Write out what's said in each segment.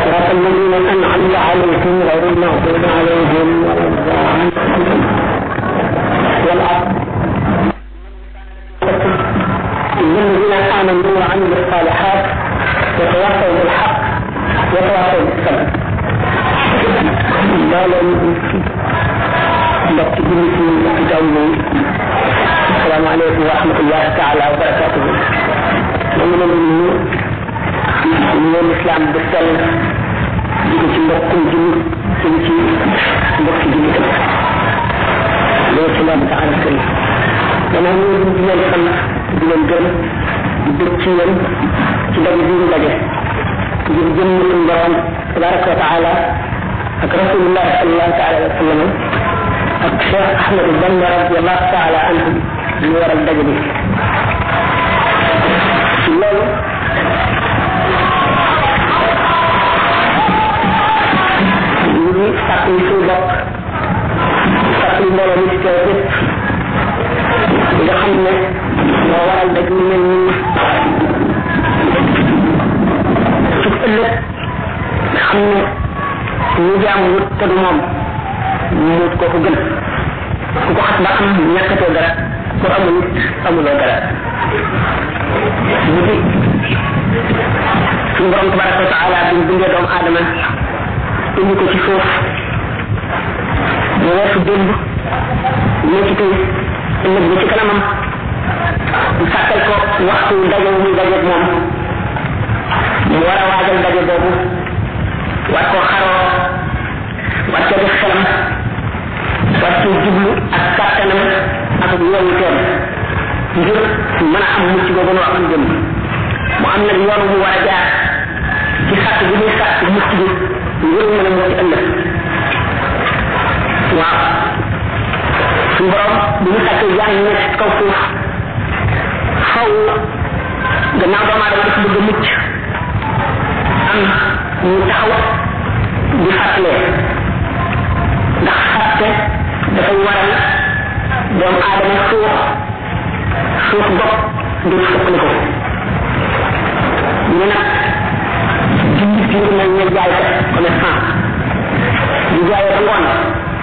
صراط الذين أنعمت عليهم غير المغضوب عليهم ولا الضالين والعصر إن الذين آمنوا وعملوا الصالحات يتواصوا بالحق يتواصوا بالصبر لا mbokk jullit yi mbokk taw yi asalaamaaleykum wa rahmatullahi taala wa barakatuhu ma ngi leen di nuyu l'islam bu sell jóge ci mbokkum jullit jóge ci mbokki jullitam loolu ci leen taxal kër yi danaa ñëw di leen sant di leen gërëm di bëgg ci yéen ci daje bi ñu daje ngir jëm suñu borom tabaraka wa taala ak rasulullah sallallahu taala wa sallam ak Cheikh Ahmed Bamba radiyallahu taala anhu ñu waral daje bi ci loolu ñu ngi fàttali suñu bopp fàttali mbooloo mi ci teew yëpp nga xam ne moo waral daj lu mel nii su ëllëg nga xam ne ñu jaam wut te du moom mu ko ko gën ku ko xas ba am ñàkkatoo dara ku amul it amuloo dara ñu di suñu borom tabaraka wa taala bi ñu bindee doomu aadama indi ko ci suuf mu weesu démb ne ci tey ëllëg bi ci kanamam mu sàkkal ko waxtu daje muy dajeeg moom mu war a waajal daje boobu war koo xaroo war ko def xelam war ci jublu ak kàttanam ak yoonu teem ngir mën a am mucc boobu noo am jëm mu am nag yoonu mu war a jaar ci sàkk bi muy sàkk mucc bi ngir mën a mucc ëllëg waaw suñu borom bu ñu sàkkee jaam ñu nekk kaw suuf faw gannaaw doomu aadama dafa bëgg mucc am ñu taxaw di fàttalee ndax fàtte dafay waral doomu aadama suuf bopp di suqali ko ñu nag jullit yi mel ne jaay ko commerçant di jaayee ba ngoon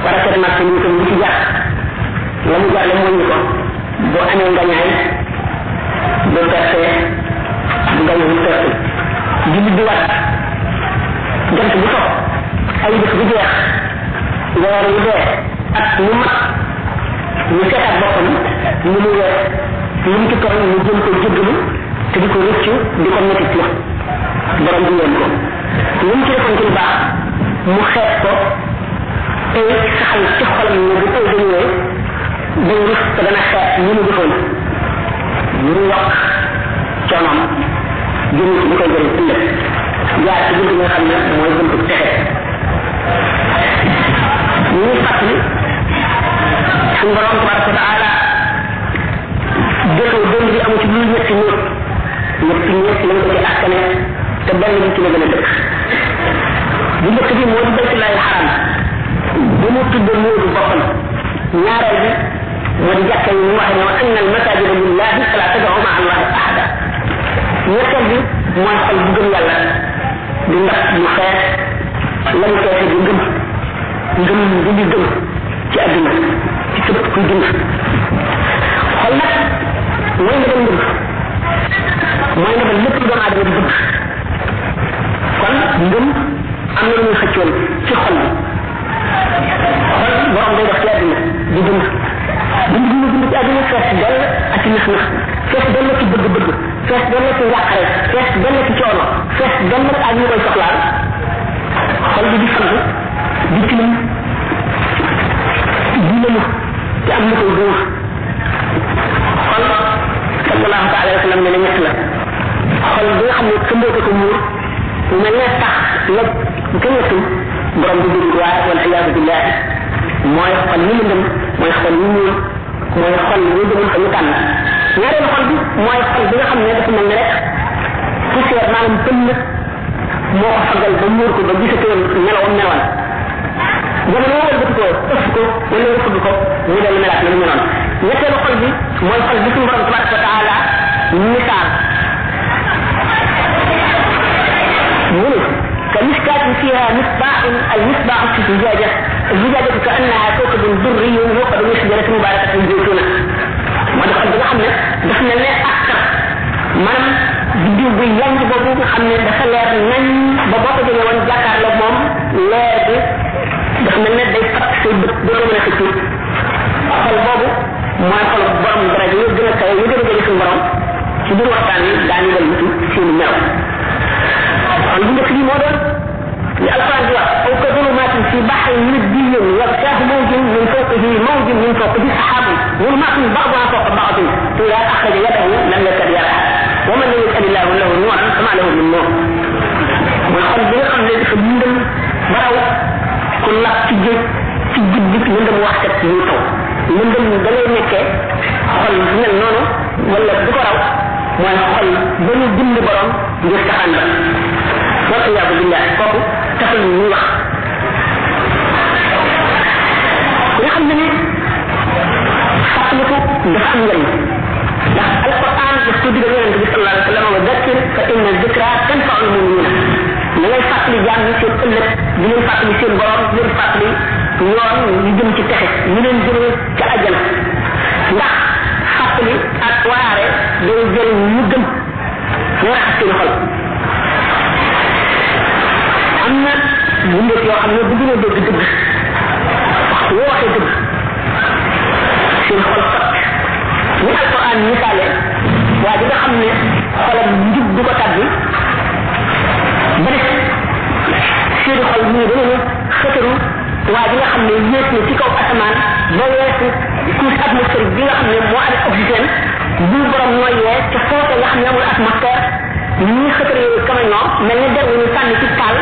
war a seet marché ñu ko ci jar la mu jar la mu wëññi ko boo amee ngañaay boo pertee bu gañe bu perte jullit bi wat jant bu so ay def bu jeex weer yu dee ak mu mat ñu seetaat boppam lu mu weer lu mu ci toll mu jëm ko jéggalu te di ko rëccu di ko métit la borom bi leen ko lu mu ci defoon ci lu baax mu xeet ko te saxal ci xolam ne bu koy dañëwee day rus te dana xeet li mu defoon ñu yokk coonoom jëm ci li koy jëriñ ëllëg jaar ci bunt bi nga xam ne mooy buntu texe ñu ngi fàttali suñu borom tabaraka wa taala jëfoo démb bi amu ci lu ñetti néeg lañ ko ci askane te benn bi ci la gën a dëkk bu njëkk bi moo di baytullahi xaram bi mu tudde moodu boppam ñaareel bi moo di jàkka yi mu waxe ne wa anna al masajida lillahi fala tad'u ma'a allahi ahada ñetteel bi mooy xol bu gëm yàlla di ndax mu fees lañ feese di ngëm di di gëm ci àdduna ci képp kuy dund xol nag mooy ndabal ngëm mooy ndabal lépp doomu aadama di bëgg kon ngëm am na lu muy xëccoon ci xol bi xol borom day def ci àdduna di dund dund ci àdduna fees dell ak ci nax fees dell ci bëgg-bëgg fees dell ci yàqare fees dell ci coono fees dell ak ñu koy soxlaal xol bi di sant di tilim di lëmu te am na koy góor xol sallallahu taala wa sallam ne na ñett la xol bi nga xam ne këmboote ko muur mu mel ne tax la gënatul borom bi dund waaye wala iyaadu billahi mooy xol yi lëndëm mooy xol yi ñuul mooy xol yi jëmul fa ñu tànn ñaareelu xol bi mooy xol bi nga xam ne dafa mel ne rek poussière maanaam pël moo ko fagal ba muur ko ba gisatoon melawam meloon jamono wala bëgg ko ëff ko wala nga fëgg ko mu dellu melaat na mu meloon ñetteelu xol bi mooy xol bi suñu borom tabaraka wa taala misaal فيها مصباح المصباح في الزجاجة الزجاجة كأنها كوكب دري يوقد من شجرة مباركة زيتونة ودخل بغحمة دخلنا لنا أكثر من بديو بي يانج بوبو خامne dafa leer nañ ba boko jëgé won jakar la mom leer bi dafa melne day fat say bëtt do ko mëna xëccu xol bobu moy xol borom dara yu gëna kay yu gëna jëgé sun borom ci bir waxtaan yi dañu dal ci seen melaw kon bu njëkk bi moo doon li alquran di wax aw ka zulumatin fi bahrin middiyin yabtahu mawjun min fawqihi mawjun min fawqihi sahabun zulumatun ba'daha fawqa ba'din ila akhraja yadahu lam yakad yaraha wa man lam yaj'al illahu lahu nuran fama lahu min nur mooy xol bi nga xam ne dafa bindal baraw ku lap ci géej ci guddi lëndëm waxkat yu taw lëndëm da ngay nekkee xol bu mel noonu wala du ko raw mooy xol ba ñu bind borom ngir taxaan ba wala yàgg billah kooku taxul ñu wax nga xam ne ni fàttaliku dafa am njëriñ ndax alquran daf ko digal yonente bi sallallahu alayhi wa sallam wa dakkir fa inna dhikra tanfa'u al-mu'minina da ngay fàttali jaam yi seen ëllëg di leen fàttali seen borom di leen fàttali yoon ñu jëm ci texe ñu leen jëmee ca àjjana ndax fàttali ak waare day jël ñu gëm ñu raxas seen xol am na mbindeef yoo xam ne bu gën a dégg dëgg waxtu woo waxee dëgg seen xol fat ni alquran misaale waa ji nga xam ne xolam njub du ko tàbbi ba def seen xol ñu dañu xëtaru waa ji nga xam ne yéeg na ci kaw asamaan ba weesu couche atmosphérique bi nga xam ne moo amee oxygène bu borom noyyee ca foofe nga xam ne amul atmosphère ñi xëtër yooyu kamañoo mel ni der wu ñu sànni ci taal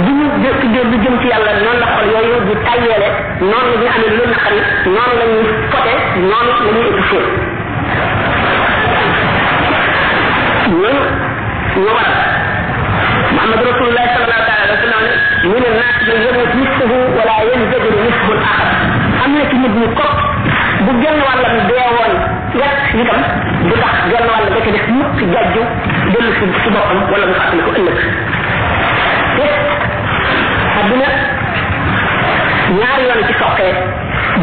bu ñu tuddee lu jëm ci yàlla noonu la xol yooyu di tayyeele noonu la ñu amee lu naqari noonu la ñuy fote noonu la ñuy étouffé ñooñu ñoo waral محمد رسول الله صلى الله عليه وسلم من الناس من يموت نصفه ولا ينزجر نصفه الآخر أمنا في نبني كوب bu genn wàllam deewoon yett itam du tax genn wàll ba ca def mukk jajju dellu si boppam wala mu fàttali ko ëllëg te àdduna ñaari yoon ci soqee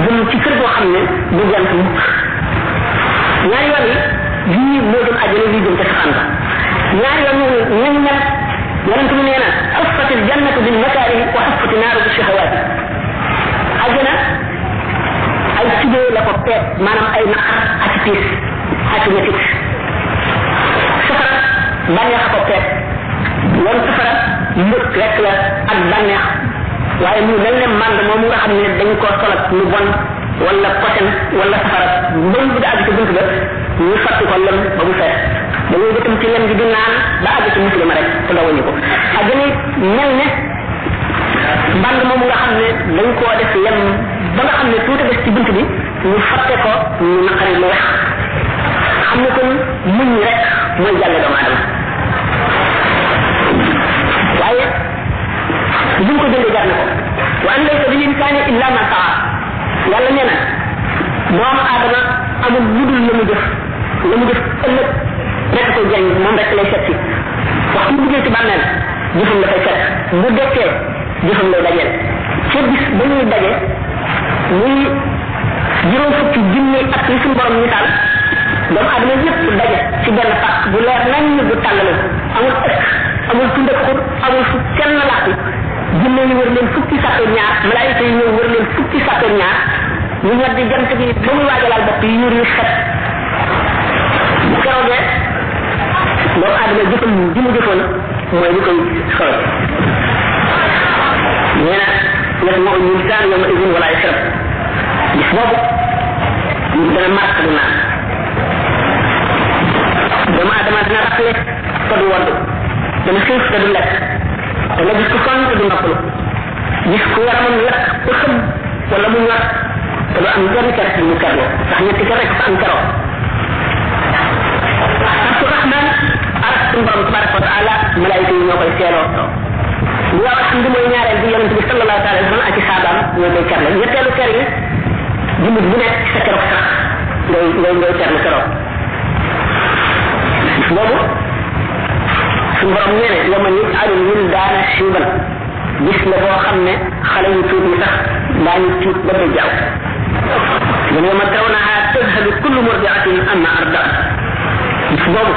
jëm ci kër boo xam ne du jant mukk ñaari yoon yi lii moo jëm àjjana lii jëm ca safaan ba ñaari yoon yi nañ mel yonent bi nee na xuffatil jannatu bil makaari wa xuffati naaru bi shahawaati àjjana ay tuddee la ko peet maanaam ay naqar ak tiis ak métit safara bànneex ko peet yoon safara mbëg rek la ak bànneex waaye mu mel ne mànd moomu nga xam ne dañ koo solat lu bon wala posen wala safara bañ bëgg àgg ci bunt ba ñu fàtti ko lem ba mu fees dañuy jëtam ci lem gi di naan ba àgg ci muslima rek te dawañu ko ak gëni mel ne mband moomu nga xam ne dañ koo def lem ba nga xam ne tuuti des ci bunt bi ñu fàtte ko ñu naqari lu wex xam ne kon muñ rek mooy jàlle doomu aadama waaye buñ ko jëndee jar na ko wa an laysa bil insani illa ma saa yàlla nee na doomu aadama amul lu dul la mu jëf ëllëg nekk ko jëriñ moom rek lay seet si waxtu bu duggee ci bàmmeel jëfam la fay fekk bu dekkee jëfam lay dajeel ca bis ba ñuy daje muy juróom fukki junni at yi suñu borom misaal doomu aadama yépp daje ci benn pàcc bu leer nañ bu tàllale amul ëkk amul tund ak xur amul fu kenn laatu jinne yi wër leen fukki sàppee ñaar malaayika yi ñëw wër leen fukki sàppee ñaar ñu ñor di jant bi ba muy waajalaal bopp yi yur yu xet bu keroogee doomu aadama jëfam ji mu jëfoon mooy li koy solo nee na يسمع الإنسان يومئذ ولا يشرب بسبب dana mark du naan dama adama dina rappelé te du wàllu dana xiif te du lekk dana gis ku sonn te du noppalu gis ku yaramam lekk ba xam wala mu ñor te du am benn kere bu mu kerloo ndax ñetti kere rek fa am keroo parce que rahman arak suñu borom tabaraka wa taala malaayika yi ñoo koy seeloo bu waaw alhamdu mooy ñaareel bi yonente bi sallallahu alayhi wa sallam ak i saabaam ñoo koy kerle ñetteelu ker yi jullit bu nekk sa keroog sax ngay kerle keroog boobu suñu borom nee ne yoma nit alul wil daana shiban bis la boo xam ne xale yu tuut yi sax daañu tiit ba ba jaaw yawma tarawnaha tadhalu kullu murdi'atin amma arda'at bis boobu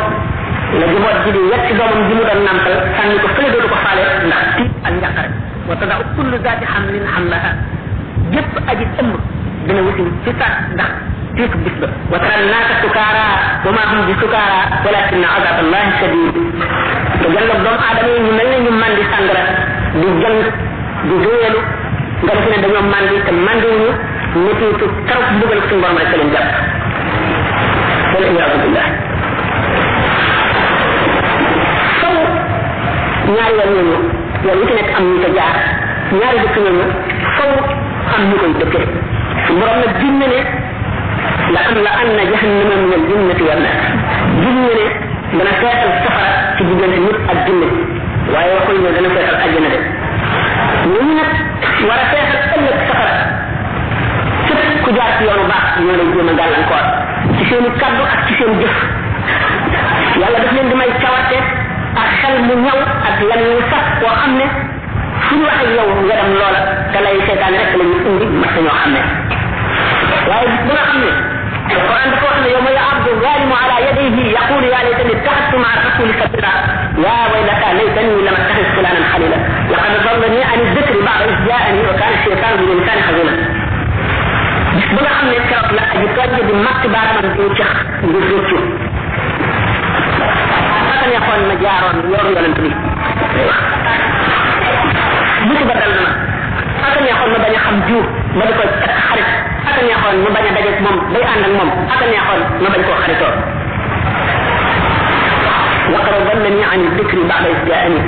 la jëmoot ji di wet ci doomam ji mu doon nampal sànni ko fële dootu ko faale ndax tiit ak njàqare wa tada'u kullu zaati hamlin hamlaha jëpp aji ëmb dina wuti ci sax ndax tiit bis ba wa tara naasa sukaara wa ma hum bi sukaara walakin azab allahi shadid te jàlloog doomu aadama yi ñu mel ne ñu mandi sàngara di jëng di réelu nga def ne dañoo mandi te mandi ñu netiitu trop mbugal suñu borom rek leen jàpp wala iyaadu billah faw ñaari yoon ñooñu yoon wu ci nekk am ñu ko jaar ñaari dëkk ñooñu faw am ñu koy dëkkee suñu borom nag gis na ne la am la anna jahannama min al jinnati wan nas gis na ne dana feesal safara ci diggante nit ak jinne waaye waxuñ ne dana feesal àjjana de ñooñu nag war a feesal ëllëg safara képp ku jaar ci yoonu baax ñoo lay jéem a gàllankoor ci seen i kaddu ak ci seen jëf yàlla daf leen di may cawarte ak xel mu ñaw ak lan yu sax koo xam ne fu ñu wax ak yow nga dem loola te lay seetaan rek la ñu indi mat ñoo xam ne waaye bis ba nga xam ne القرآن دفع أن يوم يعرض الظالم على يديه يقول يا ليتني اتخذت مع الرسول سبيلا يا ويلتى ليتني لم اتخذ فلانا خليلا لقد ضلني عن الذكر بعد إذ جاءني وكان الشيطان بالإنسان خذولا bis ba nga xam ne keroog la aji tooñ di matt baatamam di cax ngir rëccu aka neexoon ma jaaroon yoonu yonent bi musiba dal na ma aka neexoon ma bañ a xam jiw ma di ko takk xarit aka neexoon ma bañ a dajeeg moom bay ànd ak moom aka neexoon ma bañ koo xaritoo laqad dallani an dikri ba'da is jaani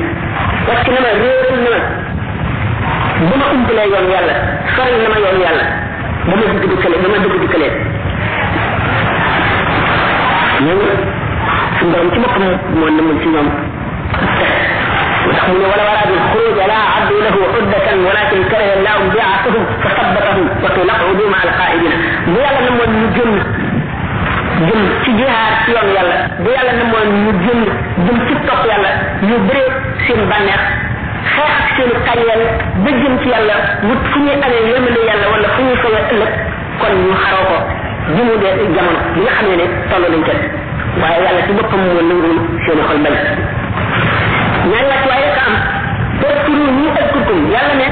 wàcc na ma réeral na ma ba ma umpalee yoon yàlla sori na ma yoon yàlla ba ma dugg dikkalee ñooñu suñu borom ci boppam moo namul ci ñoom وتحمل ولا وراد الخروج لا عدوا له عدة ولكن كره الله بعثهم فثبتهم وقيل اقعدوا مع القائدين bu yàlla na moon ñu jëm ci jihaar ci yoon yàlla bu yàlla na moon ñu jëm ci topp yàlla ñu bëree seen bànneex xeex ak seen kañeel ba jëm ci yàlla wut fu ñuy amee yërmande yàlla wala fu ñuy fayee ëllëg kon ñu xaroo ko bi mu dee jamono bi nga xamee ne toll nañ ca waaye yàlla ci boppam moo nangul seen xol bañ ñaan wàcc waaye rek am turu ñi ëkkukum yàlla ne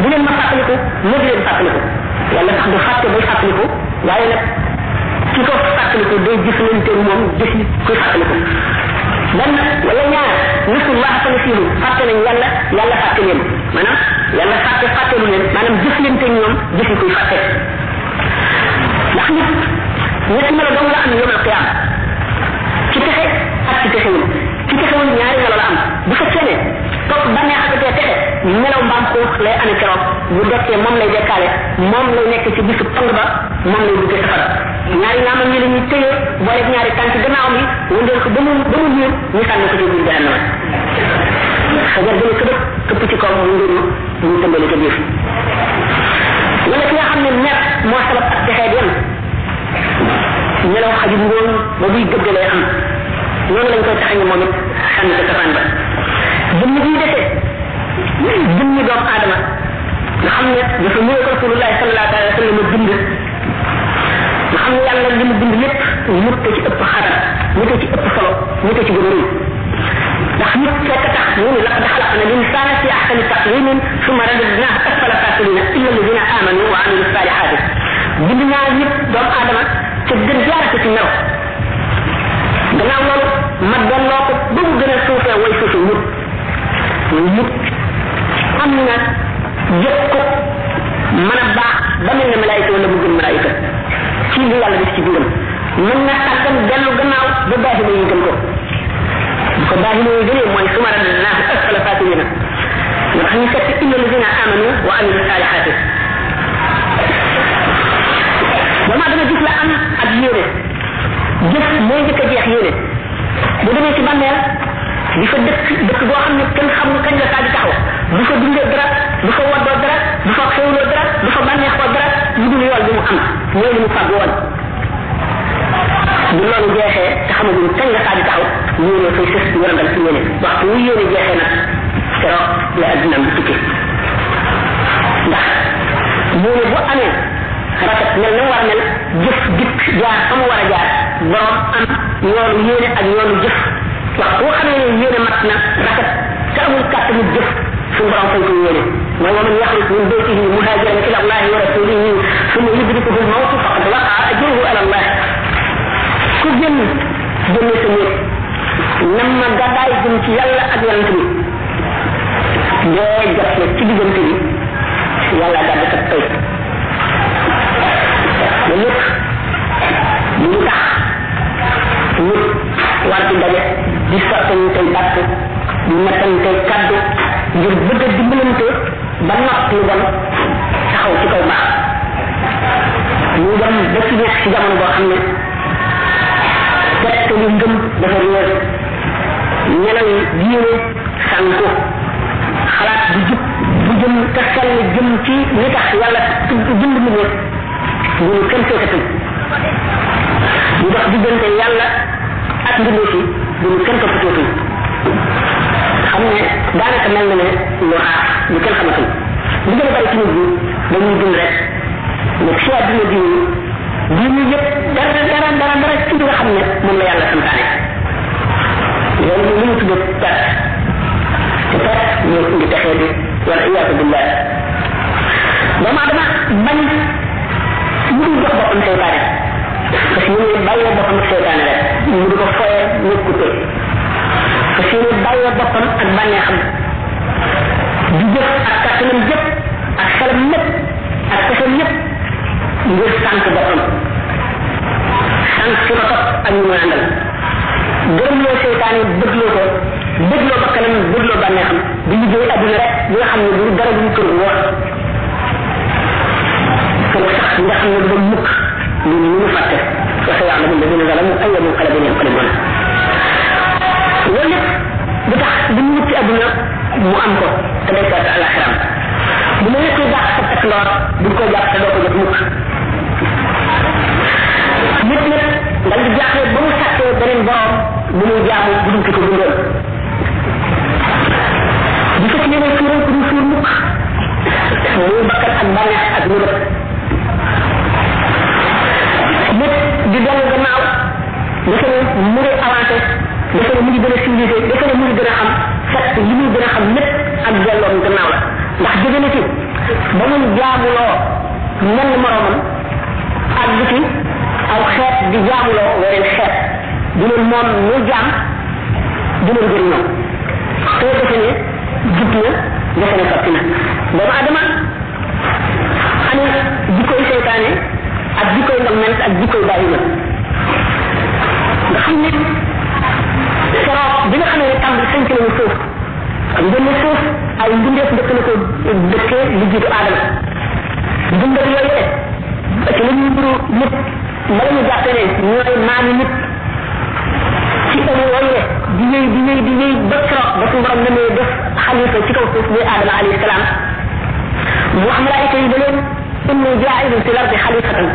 bu leen ma fàttaliku ma di leen fàttaliku yàlla sax du fàtte bay fàttaliku waaye nag ki ko fàttaliku day jëflante moom jëf yi kuy fàttaliku benn wala ñaar nasullah fa nasiru fàtte nañ yàlla yàlla fàtte leen maanaam yàlla fàttelu leen maanaam jëflante ñoom jëf yi kuy fàtte ndax nit ñetti melo dong la am yomal qiyam ci texe ak ci texewul ci texewul ñaari melo la am bu fekkee ne topp bànneex ak texe melaw mbaam xuux lay amee keroog bu dekkee moom lay dekkaale moom lay nekk ci bisu pang ba moom lay duggee safara ñaari ngaamam yi la ñuy téye booleeg ñaari tànk gannaawam yi wëndeel ko ba mu niir ñu sànni ko ci biir jahannama xajar gën a këpp ci kaw mu ngir ñu tëmbale ca biir wala ki nga xam ne mer moo sabab ak texee dem melaw xaju ngóon ba buy gëdd lay am noonu lañ koy taxañe moom it sànni ko safaan ba jëmm ji defee jëmmi doomu aadama nga xam ne dafa ñëw ko rasulullahi sallallahu alayhi wa sallam bind nga xam ne yàlla li mu bind lépp nit ko ci ëpp xatar nit ko ci ëpp solo nit ko ci gën a rëy ndax nit fekk tax ñu ne laqad xalaqna l'insana fi ahsani taqwimin summa radadnahu asfala safilina illa alladina amanu wa amilu salihati bind naa nit doomu aadama te gën jaarate ci melaw gannaaw loolu ma delloo ko ba mu gën a suufee way suufe nit am na jëf ko mën a baax ba mel ne malaayika wala mu gën malaayika ci li yàlla def ci biiram mën na tàggan dellu gannaaw ba baahima yi gën ko bu ko baahima yi gënee mooy suma radadnaahu asfala saafilina nga tax ñu fekk illa alladina amanu wa amilu salihati dama dana gis la am ak yéene jëf mooy njëkk a jeex yéene bu demee ci bàmmeel di fa dëkk boo xam ne kenn xamul kañ la saa di taxaw du fa dundee dara du fa waddoo dara du fa xewloo dara du fa bànneexoo dara lu dul yool bi mu am mooy li mu fàgg woon bu loolu jeexee te xamaguñ kañ la saa di taxaw yéene fay sës di war a dal ci yéene waxtu wu yéene jeexee nag keroog la adduna am tukki ndax yéene bu amee rafet mel na war mel jëf dikk jaar fa mu war a jaar borom am yoonu yéene ak yoonu jëf wax boo xamee ne yéene mat na rafet te amul kàttanu jëf suñu borom fay ko yéene mooy wa man yaxruj min baytihi muhajiran ila allahi wa rasulihi summa yudrikuhu almawtu faqad waqaa ajruhu ala allah ku génn génne sa néeg nam ma gàddaay jëm ci yàlla ak yonent bi dee jot na ci diggante bi yàlla gàdd sa tey ba lépp bu ñu tax nit war ci daje di sottantey bàtt di nattantey kaddu ngir bëgg a dimbalante ba nopp lu bon taxaw ci kaw baax ñu dem ba ci nekk ci jamono boo xam ne fekk li ngëm dafa réer ñelaw yi diine sànku xalaat bu jub bu jëm te sell jëm ci li tax yàlla bind mu ne ñu kenn seetatul ñu dox diggante yàlla ak mbindee fi duñu kenn toppatootul xam ne daanaka mel na ne lu xaar lu kenn xamatul li gën a bari ci nit ñi dañuy dund rek mais si àdduna diine yëpp dara ci li nga xam ne moom la yàlla santaane loolu li ñu tuddee perte te perte ñoo indi texee bi wala iyaatu billah doomu adama bañ mu dul jox boppam seytaane parce que ñu bàyyee boppam ak seytaane rek mu di ko foyee nekkute parce que ñu bàyyee boppam ak bànneexam di jëf ak kàttanam jëpp ak xelam lépp ak pexem lépp ngir sànq boppam sànq ci ko topp ak ñu muy àndal gërëmloo seytaane bëggloo ko bëggloo bakkanam bëggloo bànneexam di liggéey adduna rek bi nga xam ne du dara du kër woor foofu sax nga xam ne dafa mukk ñu ñu fàtte wa sa ya'lamu alladhina zalamu ayya munqalabin yanqalibun loolu lépp bu tax du mu ci adduna mu am ko te day perte alaxiram bu ma nekkee jàpp sa takk loor bu ko jàpp te doo ko jot mukk nit nag dal di jaaxle ba mu sàkkee beneen borom bu muy jaamu bu dul ki ko bindoon bu fekk ne ne suural ko du suur mukk muy bakkan ak bànneex ak nëbët nit di dellu gannaaw defe ne mu ngi avancé defe ne mu ngi gën a civilisé defe ne mu ngi gën a xam fekk li muy gën a xam lépp ak delloom gannaaw la ndax jóge na ci ba muy jaamuloo menn moromam ak bi ci aw xeet di jaamuloo weneen xeet di leen moom ñu jaam di leen jëriñoo te defe ne jub na defe ne sotti na doomu adama amee jikkoy seytaane ak jikkoy ndamment ak jikkoy bàyyi na nga xam ne keroog bi nga xam ne tàmbali sënk nañu suuf ak ngeen ne suuf ay mbindeef dëkk na ko dëkkee li jiitu aadama dundal yooyu ci la ñuy mburu nit ma la ñu jàppee ne ñooy maami nit ci ëmu yooyu di wéy ba keroog ba suñu borom namee def xalifa ci kaw suuf muy aadama alayhi salaam mu wax malaayika yi da leen inni jaa'ilun fil ardi xalifatan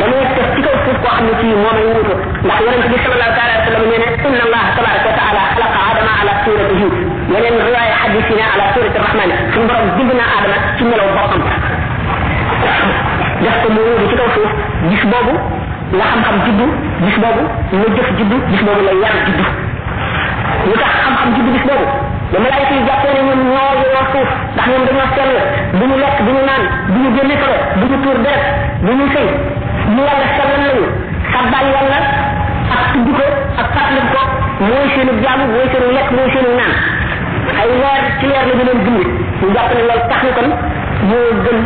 damay def ci kaw suuf koo xam ne ci moo may wuutu ndax yonente bi sallallahu taala wa sallam nee na inna allaha tabaraka wa taala xalaqa adama ala suratihi yeneen riwaaya xadis yi ne ala surati rahmani suñu borom bind na adama ci melaw boppam def ko mu wuutu ci kaw suuf gis boobu la xam-xam juddu gis boobu la jëf juddu gis boobu la yar juddu lu tax xam-xam juddu gis boobu da malaayika yi jàppee ne ñoom ñoo yoroo suuf ndax ñoom dañoo sell du ñu lekk du ñu naan du ñu génne karo du ñu tuur deret du ñu sëy ñu yàlla sellal lañu sabbal yàlla ak tudd ko ak fàttali ko mooy seenu jaamu mooy seenu lekk mooy seenu naan ay leer ci leer la ñu leen bind ñu jàpp ne loolu tax ni kon moo gën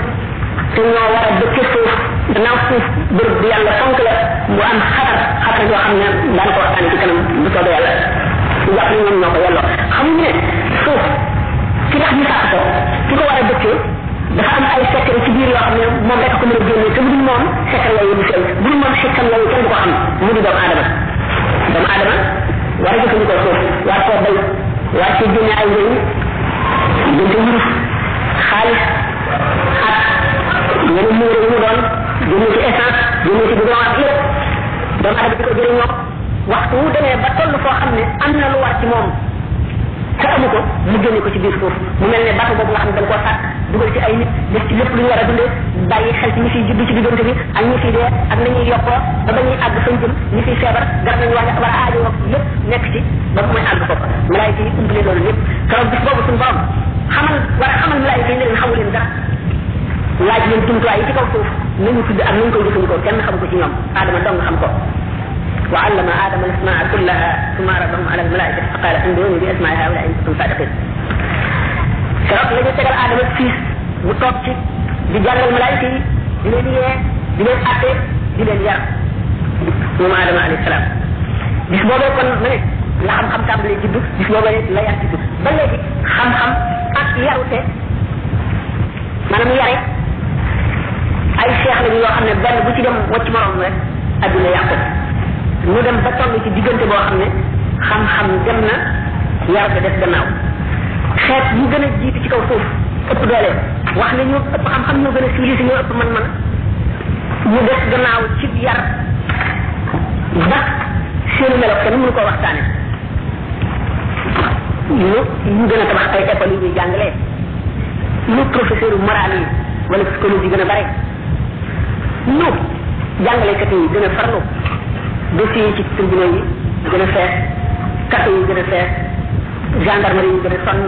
te ñoo war a dëkke suuf gannaaw suuf bërëb bi yàlla fonk la mu am xatar yoo xam ne daan ko waxtaane ci kanam bu soobee yàlla ñu jàpp ne ñoom ñoo ko yelloo xamuñu ne suuf ki tax ñu sàkk ko ki ko war a dëkkee dafa am ay secret ci biir yoo xam ne moom rek ko mën a génne te bu dul moom secret la yu du feeñ bu dul moom xekkam la yu kenn du ko xam mu di doomu aadama war a jëfandikoo suuf war koo bay war ci génne ay njëriñ gënte wurus xaalis ak yeneen numéro yu mu doon génne ci essence génne ci bidon ak lépp doomu aadama di ko jëriñoo waxtu wu demee ba toll foo xam ne am na lu war ci moom te amu ko mu génne ko ci biir suuf mu mel ne bato boobu nga xam ne dañ koo sàkk dugal ci ay nit def ci lépp lu ñu war a dundee bàyyi xel ci ñi fiy juddu ci diggante bi ak ñi fiy dee ak nañuy yokkoo ba ba ñuy àgg fañ jëm ñi fiy feebar garab nañu war a aajo lépp nekk ci ba mooy àgg foofu malaayika yi umpale loolu lépp keroog bis boobu suñu borom war a xamal malaayika yi ne leen xamu leen dara laaj leen jumtuwaay yi ci kaw suuf nañu tudd ak nañu koy jëfandikoo kenn xam ko ci ñoom aadama dong xam ko وعلم آدم الأسماء كلها ثم عرضهم على الملائكة فقال أنبئوني بأسماء هؤلاء إن كنتم صادقين. keroog la ñu tegal Adama fii mu toog ci di jàngal malaayika yi di leen yee di leen atte di leen yar moom Adama alayhi salaam bis boobee kon ma ne la xam-xam tàmbalee juddu bis boobee la yar juddu ba léegi xam-xam ak yarute maanaam yare ay cheikh lañu yoo xam ne benn bu ci dem wacc morom rek adduna yàqu ñu dem ba toll ci diggante boo xam ne xam-xam dem na yar ba def gannaaw xeet yu gën a jiitu ci kaw suuf ëpp doole wax ne ñoo ëpp xam-xam ñoo gën a civilisé ñoo ëpp man-man ñu def gannaaw ci yar ndax seeni melo kenn mënu ko waxtaane ñu gën a tabax ay école yu ñuy jàngalee lu professeur moral yi wala psychologie gën a bare ñu jàngalekat yi gën a farlu dossier yi ci tribunal yi gën a fees café yi gën a fees gendarmerie yi gën a sonn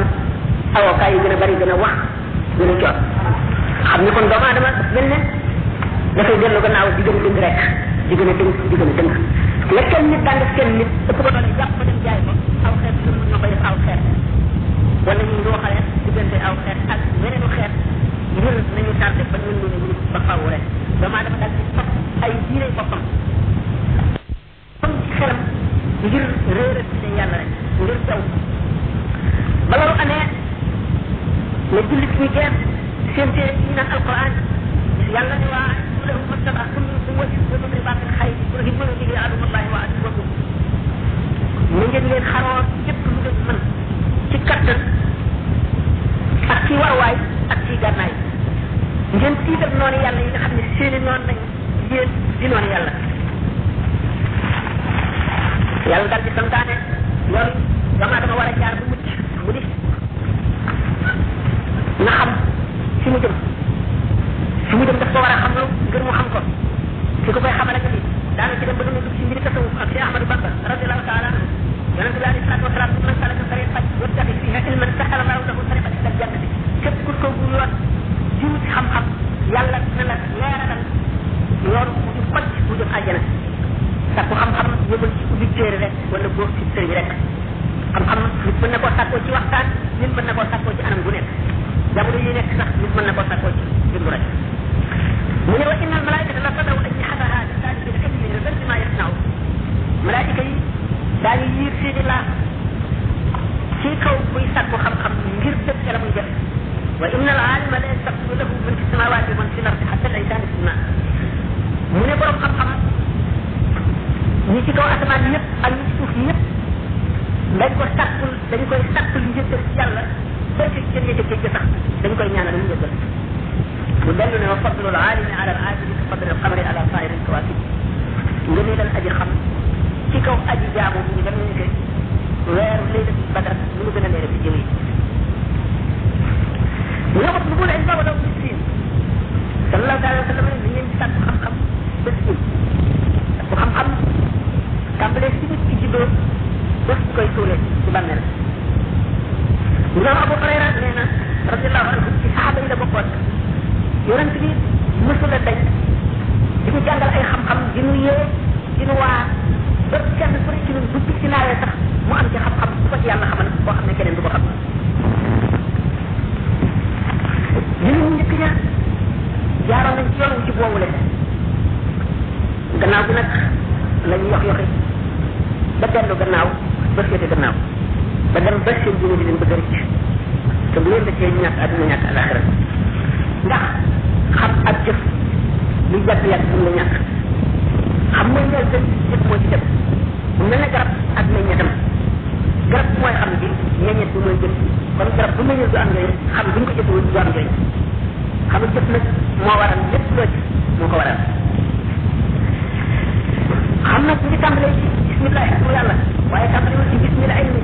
avocat yi gën a bari gën a wax gën a coot xam ne kon doomu aadama mel ne dafay dellu gannaaw di gën a dëng rek di gën a dëng di gën a dëng la kenn nit daan def kenn nit ëpp ko doole jàpp ko dem jaay ko aw xeet su mun na koy def aw xeet wala ñu dooxale diggante aw xeet ak weneenu xeet ñun nañu tardé ba ñun ñu ne ba faw rek doomu aadama daal di fab ay diine boppam comme ci xelam ngir réere ci yàlla rek ngir taw ba loolu amee la jullit ñi geer seen téere yi naan alquran yàlla ne waa lahu mastaba kullu quwwatin wa min ribatil khayr turhibuna bihi aduwallahi wa aduwakum mu ngeen leen xaroo lépp lu ngeen mën ci kattan ak ci warwaay ak ci gànnaay ngeen tiital noonu yàlla yi nga xam ne seeni noonu lañ yéen di noonu yàlla yàlla dal di santaane loolu dama war a jaar bu mucc mu di na xam fi mu jëm daf ko war a xam lu ngir mu xam ko fi ko koy xamal ak ni daana ci dem ba dama dugg ci mbiri tasawuf ak Cheikh Ahmadou Bamba radiallahu taala anhu yonente bi alayhi salatu wasalaam man salaka tariqa wattabi fiha ilman sahala lahu lahu tariqan ila jannati képp ku ko bu yoon jiw ci xam-xam yàlla na la leeralal yoonu mu di xoj bu jëm àjjana sakku xam-xam yëbal ci ubbi téere rek wala góor ci sëriñ rek xam-xam nit mën na koo sàkkoo ci waxtaan nit mën na koo sàkkoo ci anam gu nekk jamono yi nekk sax nit mën na koo sàkkoo ci jëmbu rek mu ne wa inna al malaikata la tadaw ajnihataha li talibil ilmi li ghairi ma yasna'u malaika yi daañu yiir seeni laaf ci kaw buy sàkku xam-xam ngir def ca la muy def wa inna al alima la yastaqbilu lahu man fi samawati wa man fi al ardi hatta al insani fi ma mu ne borom xam-xam ñi ci kaw asamaan ñëpp ak ñi ci suuf ñëpp dañ koy sàkkul njëkkal ci yàlla ba ci jën ya ca géej sax dañ koy ñaanal mu njëkkal mu dellu ne wa fadlu al alimi ala al abidi ka fadli al qamari ala sairi al kawakib nga ne dal aji xam ci kaw aji jaamu mu ngi dem nañu ke weeru laylat badar mu ngi gën a leere ci jëw yi mu ne wat bugul ilma walaw miskin sallallahu alayhi wa sallam ne ngeen ci sàkku xam-xam bés bi sàkku xam-xam tàmbalee si nit ki juddoo bés bu koy suulee ci bàmmeel imam Abu Hurayra nee na radiallahu anhu ci saxaaba yi la bokkoon yonent bi mësula dañ di ñu jàngal ay xam-xam di ñu yee di ñu waar ba kenn ku ne ci ñun bu ci naawee sax mu am ci xam-xam bu ko ci yàlla xamal boo xam ne keneen du ko xam ñu njëkk ña jaaroon nañ ci yoon ci boobule gannaaw bi nag la ñu yox yoxi ba dellu gannaaw ba féete gannaaw ba dem ba seen diine di leen bëgg a rëcc te bu leen da cee ñàkk àdduna ñàkk alaxira ndax xam ak jëf lu jàpp yàgg bu la ñàkk xam mooy ñeel gën jëf moo ci dem mu mel ne garab ak meññetam garab mooy xam bi meññet bi mooy jëf kon garab bu meññet du am njëriñ xam buñ ko jëfewul du am njëriñ xam jëf nag moo waral lépp loo ci moo ko waral xam nag ñu ngi tàmbalee ci bismillah ak yàlla waaye tàmbale ci bismillah ilmi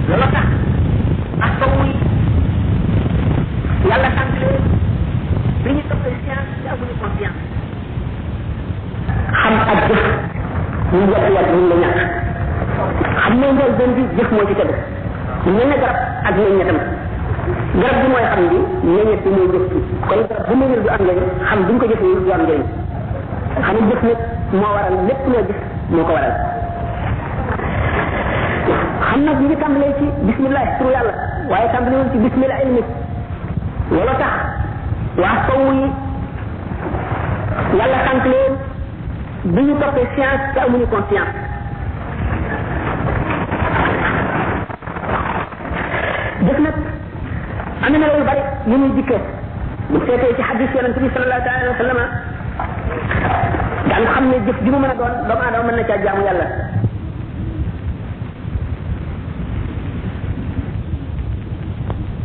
loolu tax njaal benn bi jëf moo ci tegu mel ne garab ak meññetam garab bi mooy xam bi meññet bi mooy jëf ci kon garab bu meññet du am njëriñ xam buñ ko jëfee du am njëriñ xam ne jëf nag moo waral lépp loo gis moo ko waral xam nag ñu ngi tàmbalee ci bismillah turu yàlla waaye tàmbale woon ci bismillah ilmi wala tax waa sow yi yàlla sant leen bi ñu toppee science te amuñu conscience def nag am na yu bari yu muy dikkee bu seetee ci xadis yonente bi sallallahu alayhi wa sallam daan xam ne jëf ji mu mën a doon doomu aadama mën na caa jaamu yàlla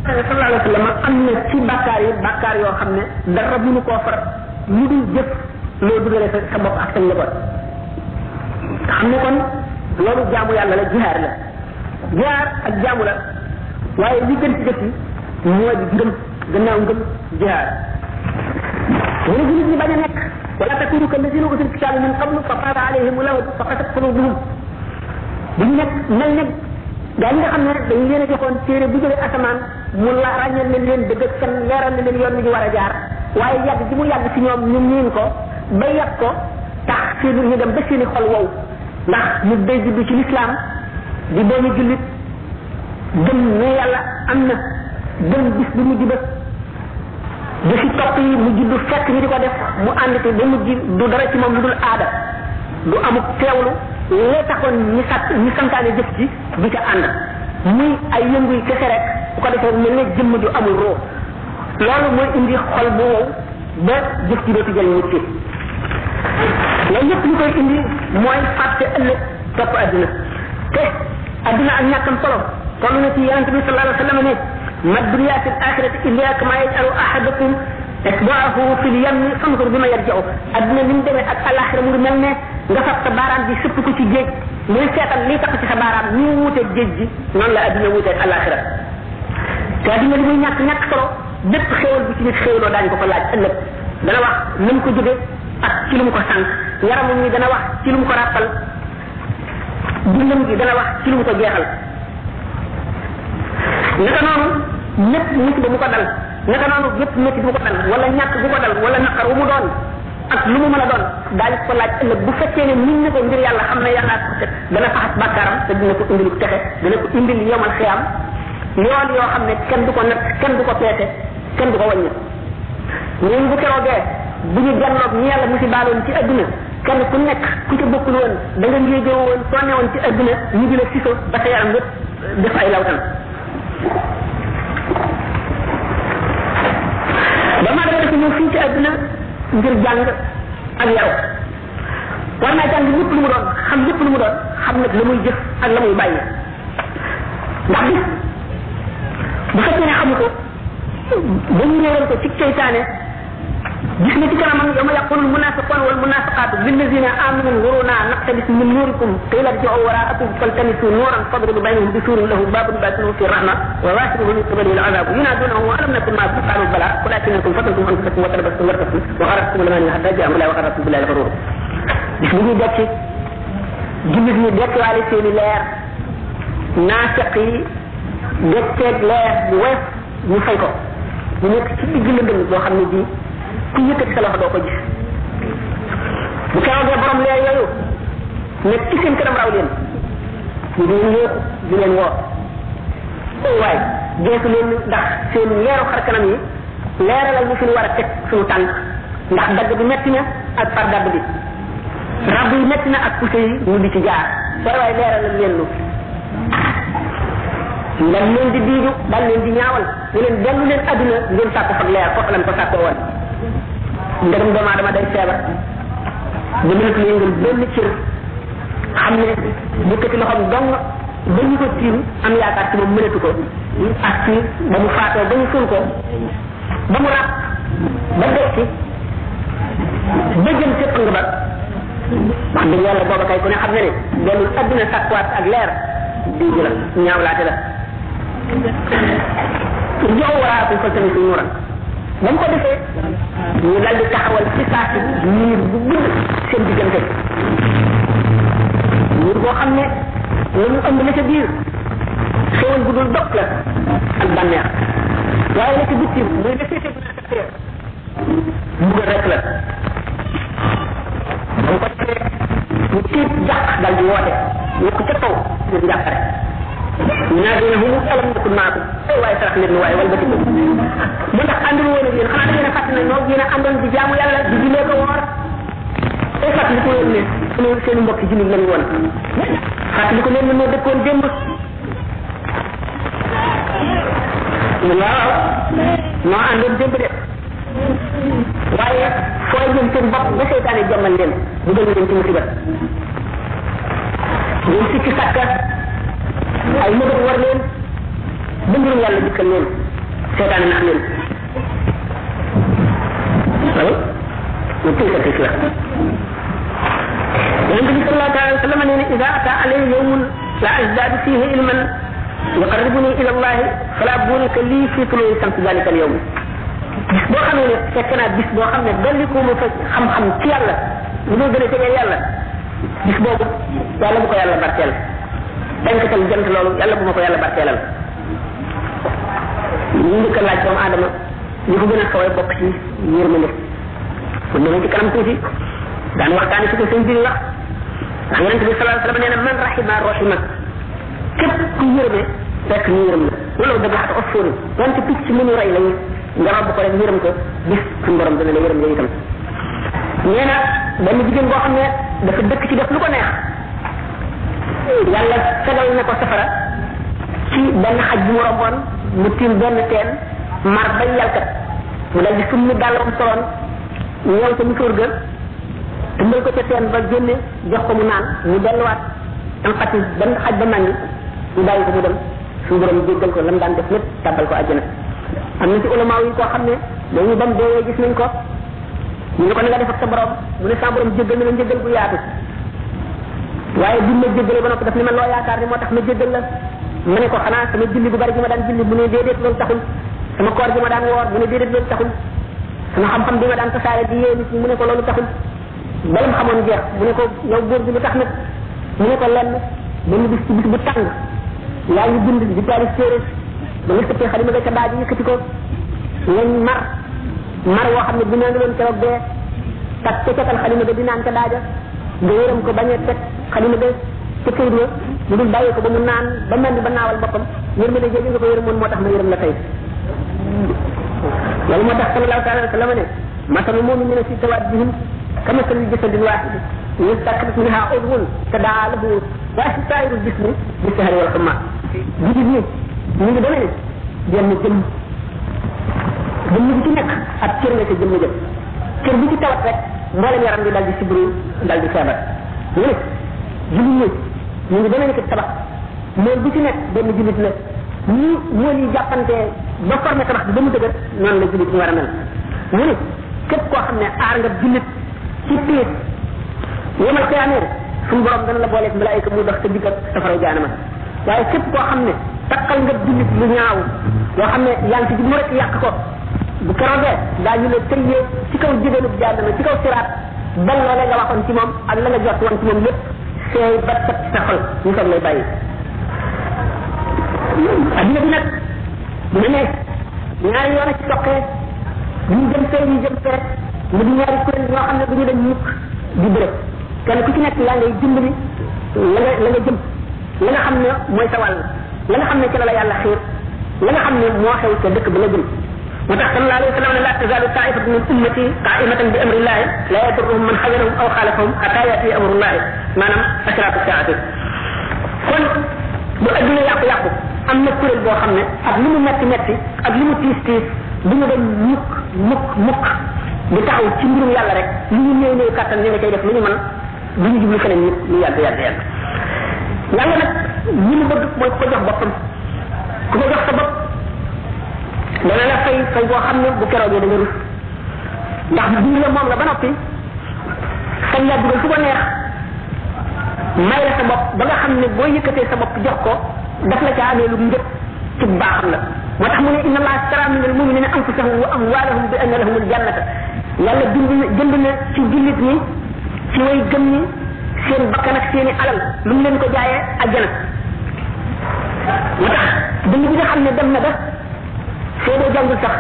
sallallahu alayhi wa sallam am na ci bàkkaar yoo xam ne dara mënu koo far lu dul jëf loo dugale sa bopp ak sa njaboot xam ne kon loolu jaamu yàlla la jihaar la jihaar ak jaamu la waaye li gën ci jëf yi moo di ngëm gannaaw ngëm jihaar wala julit ñi bañ a nekk wala takunu kallazina utul kitaaba min qablu fa taala alayhim lawd fa qasat qulubuhum bu ñu nekk mel ne gaa ñi nga xam ne dañu leen a joxoon téere bu jóge asamaan mu la ràññal leen dëgg ak fen leeral leen yoon wi ñu war a jaar waaye yàgg ji mu yàgg ci ñoom ñu miin ko ba yàgg ko tax seen ñu dem ba seeni xol wow ndax ñu day juddu ci lislaam di doomi jullit gëm ne yàlla am na gëm bis bu mujj ba da si topp yi mu juddu fekk ñu di ko def mu ànd te ba mujj du dara ci moom lu dul aada du amuk teewlu lee taxoon ñu santaane jëf ji di ca ànd muy ay yëngu yi kese rek bu ko defee mel ne jëmm ju amul roo loolu mooy indi xol bu wow ba jëf ji dootu jël nit ki loolu yëpp li koy indi mooy fàtte ëllëg topp adduna te adduna ak ñàkkam solo toll na ci yonente bi sallallahu alayhi wa sallam ne ma dunya fi al-akhirati illa kama yaj'alu ahadukum isba'ahu fi al-yammi fanzur bima yarji'u adduna ni mu demee ak alaxira mu ngi mel ne nga fab sa baaraam bi sëpp ko ci géej muy seetal liy tax ci sa baaraam ni mu wuuteeg géej gi noonu la adduna wuuteeg alaxira te adduna li muy ñàkk solo bépp xéewal bu ci nit xéewaloo daañu ko laaj ëllëg dana wax na mu ko jóge ak ci lu mu ko sànq yaramam ñi dana wax ci lu mu ko ràppal dundam gi dana wax ci lu mu ko jeexal naka noonu ñëpp musiba mu ko dal naka noonu yëpp métti bu ko dal wala ñàkk bu ko dal wala naqar wu mu doon ak lu mu mën a doon daañu ko laaj ëllëg bu fekkee ne nit ñi ko ngir yàlla xam ne yàlla ko set dana faxas bàkkaaram te dina ko indil texe dana ko indil yomal xiyam yoon yoo xam ne kenn du ko natt kenn du ko peese kenn du ko wàññi ñun bu keroogee bu ñu janloog ñi yàlla musibaaloon ci adduna kenn ku nekk ku ca bokkul woon da nga ngéejoo woon soo newoon ci adduna ñu di la siso ba sa yaram yëpp def ay lawtan dama dama dafa ñëw fii ci adduna ngir jàng ak yaru war naa jàng lépp lu mu doon xam lépp lu mu doon xam nag la muy jëf ak la muy bàyyi ndax bis bu fekkee ne xamu ko ba ñu réeral ko ci seytaane gis nga ci kanamam yawma yaqulu almunafiquna walmunafiqatu lillazina amanu nuruna naqtabis min nurikum qila irji'u wara'akum faltamisu nuran fadribu bainahum bisurin lahu babun batinuhu fi rahma wa zahiruhu min qibalihi al'adab yunadunahum alam nakun ma'akum qalu bala walakinakum fatantum anfusakum wa tarabastum wartabtum wa gharratkum al-amani hatta ja'a amrullah wa gharrakum billahi al-ghurur gis nga ñu dekk jullit ñi dekkaale seeni leer naafiq yi dekkeeg leer bu wees ñu fay ko ñu nekk ci digg lëndëm boo xam ne bii ku yëkkati sa loxo doo ko gis bu keroogee borom leer yooyu nekk ci seen kanam raw leen ñu di leen yóotu di leen woo waaye geesu leen ndax seen leeru xar kanam yi leeralal ñu suñu war a teg suñu tànk ndax dagg bi metti na ak par dabb bi rab yi metti na ak poussé yi ñu di ci jaar waaye leeralal leen lu ndax leen di diidu daal leen di ñaawal ñu leen dellu leen adduna ngeen sàkku fa leer foofu lañ ko sàkkoo woon ndegam doomu aadama day feebar ba mënatu yëngal benn cër xam ne yëkkati loxoom dong ba ñu ko tiim am yaakaar ci moom mënatu ko ak ci ba mu faatoo ba ñu suul ko ba mu ràpp ba dekki ba jëm ca pang ba wax dëgg yàlla booba kay ku ne xam ne ne dellul adduna sàkkuwaat ak leer diidu la ñaawlaate la jox waraatul fa tamit suñu nuuran ba mu ko defee ñu dal di taxawal ci saasi miir bu gudd seen diggante miir boo xam ne la mu ëmb la ca biir xéwal bu dul dog la ak bànneex waaye la ca bitim muy la féete bu nekk teer mbugal rek la ba ko defee mu tiit jàq dal di woote yokk ca kaw ngir njàqare ينادونهم ألم نكن معكم أي واي سرح لن واي والبتي من tax andul won ak yeen xana da ngeen fàtte ne no yeen andon di jaamu yalla di julé ko wor ay fàtte ko yeen ne sunu seen mbokk jullit lañ won fàtte ko leen no dekkon demb waaw no andon demb de waaye fooy jëm seen bopp ba seytaane jommal leen bu gën leen ci musiba ñu ci sakka ay mëbët war leen ba mbirum yàlla dikkal leen seetaane nax leen waaw mu tënk tis la yonent bi sallallahu alayhi wa sallam nee na ida ata alayhi yawmun la azdadu fihi ilman yuqarribuni ila allah fala bunaka li fi tulu'i shams dalika al yawm bis boo xamee ne fekk naa bis boo xam ne dolli ko ma fa xam-xam ci yàlla lu ma gën a tegee yàlla bis boobu yàlla bu ko yàlla barkeel tankatal jant loolu yàlla bu ma ko yàlla barkeelal ñu njëkk a laaj doomu aadama ñu ko gën a saway bokk ci yërmande bu demee ci kanam tuuti daan waxtaani ci ko seen biir wax ndax yonente bi sallallahu alayhi wasallam nee na man rahima rahima képp ku yërme fekk ñu yërëm la wala dëgg xata offóori wante picc mu ñu rey lañu nga robb ko rek yërëm ko bis suñu borom dana la yërëm la itam nee na benn jigéen boo xam ne dafa dëkk ci def lu ko neex yàlla fegal na ko safara ci benn xaj bu mu romboon mu tiim benn teen mar bay yalkat mu dal di summi dàllam soloon ñëw ca musóor ga tumbal ko ca teen ba génne jox ko mu naan mu delluwaat am xati benn xaj ba màngi ñu bàyyi ko mu dem suñu borom jéggal ko lam daan def lépp tàbbal ko àjjana am na ci ulama yi koo xam ne dañu dem deewee gis nañ ko ñu ne ko na nga def ak sa borom mu ne sa borom jéggal na la njéggal bu yaatu waaye bi ma jéggalee ba noppi daf ni ma loo yaakaar ni moo tax ma jéggal la ma ne ko xanaa sama julli bu bari gi ma daan julli mu ne déedéet loolu taxul sama koor gi ma daan woor mu ne déedéet loolu taxul sama xam-xam bi ma daan tasaare di yee nit ñi mu ne ko loolu taxul balam xamoon jeex mu ne ko yow góor gi lu tax nag mu ne ko lenn benn bis ci bis bu tàng yaa ngi bind di taari téere ba nga sëppee xalima nga ca daaj yëkkati ko ngañ mar woo xam ne bi naan loon keroog bee tak ca catal xalima ga di naan ca daaja nga yërëm ko bañ a teg xalima ga ca këyit la mu dul bàyyi ko ba mu naan ba mel ni ba naawal boppam yërmande jooju nga ko yërëmoon moo tax ma yërëm la tey loolu moo tax sallallahu alayhi wa sallam ne masalu mu'minina fi tawaddihim كمثل الجسد الواحد يستكرت منها عضو تداعى له سائر الجسم بالسهر والحمى جديد ني ني دامي جيم جيم جيم بي نك ak cër nga ci jëm jëm cër bi ci tawat rek mbolam yaram bi dal di sibru dal di febar ñu julit ñi ñu demé ci tabax mool bu ci nek benn julit la ñi mool yi jappante ba formé tabax bi ba mu dëgër non la julit ñu wara mel ñu ne képp koo xam ne aar nga julit ci tiit yemal xiyaamee suñu borom dana la booleeg malaayika mu dox sa digg ak safara jaanama waaye képp koo xam ne takkal nga jullit lu ñaaw yoo xam ne yaa ngi ci jublu rek yàq ko bu keroogee daañu la tëyyee ci kaw jigéenub jaanama ci kaw siraat bal loolee nga waxoon ci moom ak la nga jot woon ci moom lépp seey ba sat sa xol ñu soog lay bàyyi adduna bi nag dina ne ñaari yoon a ci toqee ñu jëm fee ñu jëm fee mu di ñaari kuréel ñoo xam ne du ñu dem mukk di bërëb kenn ku ci nekk yaa ngay dimbali la nga jëm la nga xam ne mooy sa wàll la nga xam ne ci la yàlla xiir la nga xam ne moo xew ca dëkk ba la jëm moo tax sallallahu alayhi wa sallam ne la tazalu taifatu min ummati qaimatan bi amri llahi la yadurruhum man xajarahum aw xaalafahum xata yati amru llahi maanaam ashratu saati kon bu adduna yàqu-yàqu am na kuréel boo xam ne ak li mu metti metti ak li mu tiis tiis du ñu dem mukk di taxaw ci mbirum yàlla rek li ñu néew néew kàttan ñu nga cay def lu ñu mën du ñu jublu feneen nit lu yàgg yàlla nag ñi mu bëgg mooy ku ko jox boppam ku ko jox sa bopp dana la fay boo xam ne bu keroogee da nga rus ndax biir la moom la ba noppi sañ laa dugal fu ko neex may la sa bopp ba nga xam ne boo yëkkatee sa bopp jox ko daf la ca amee lu njëkk ci baaxam la moo tax mu ne inna allaha astara min al muminina anfusahum wa amwalahum bi anna lahum al jannata yàlla jënd na ci jullit ñi ci way gëm ñi seen bakkan ak seeni alal lu mu leen ko jaayee àjjana moo tax dund bi nga xam ne dem na ba seedoo jàngul sax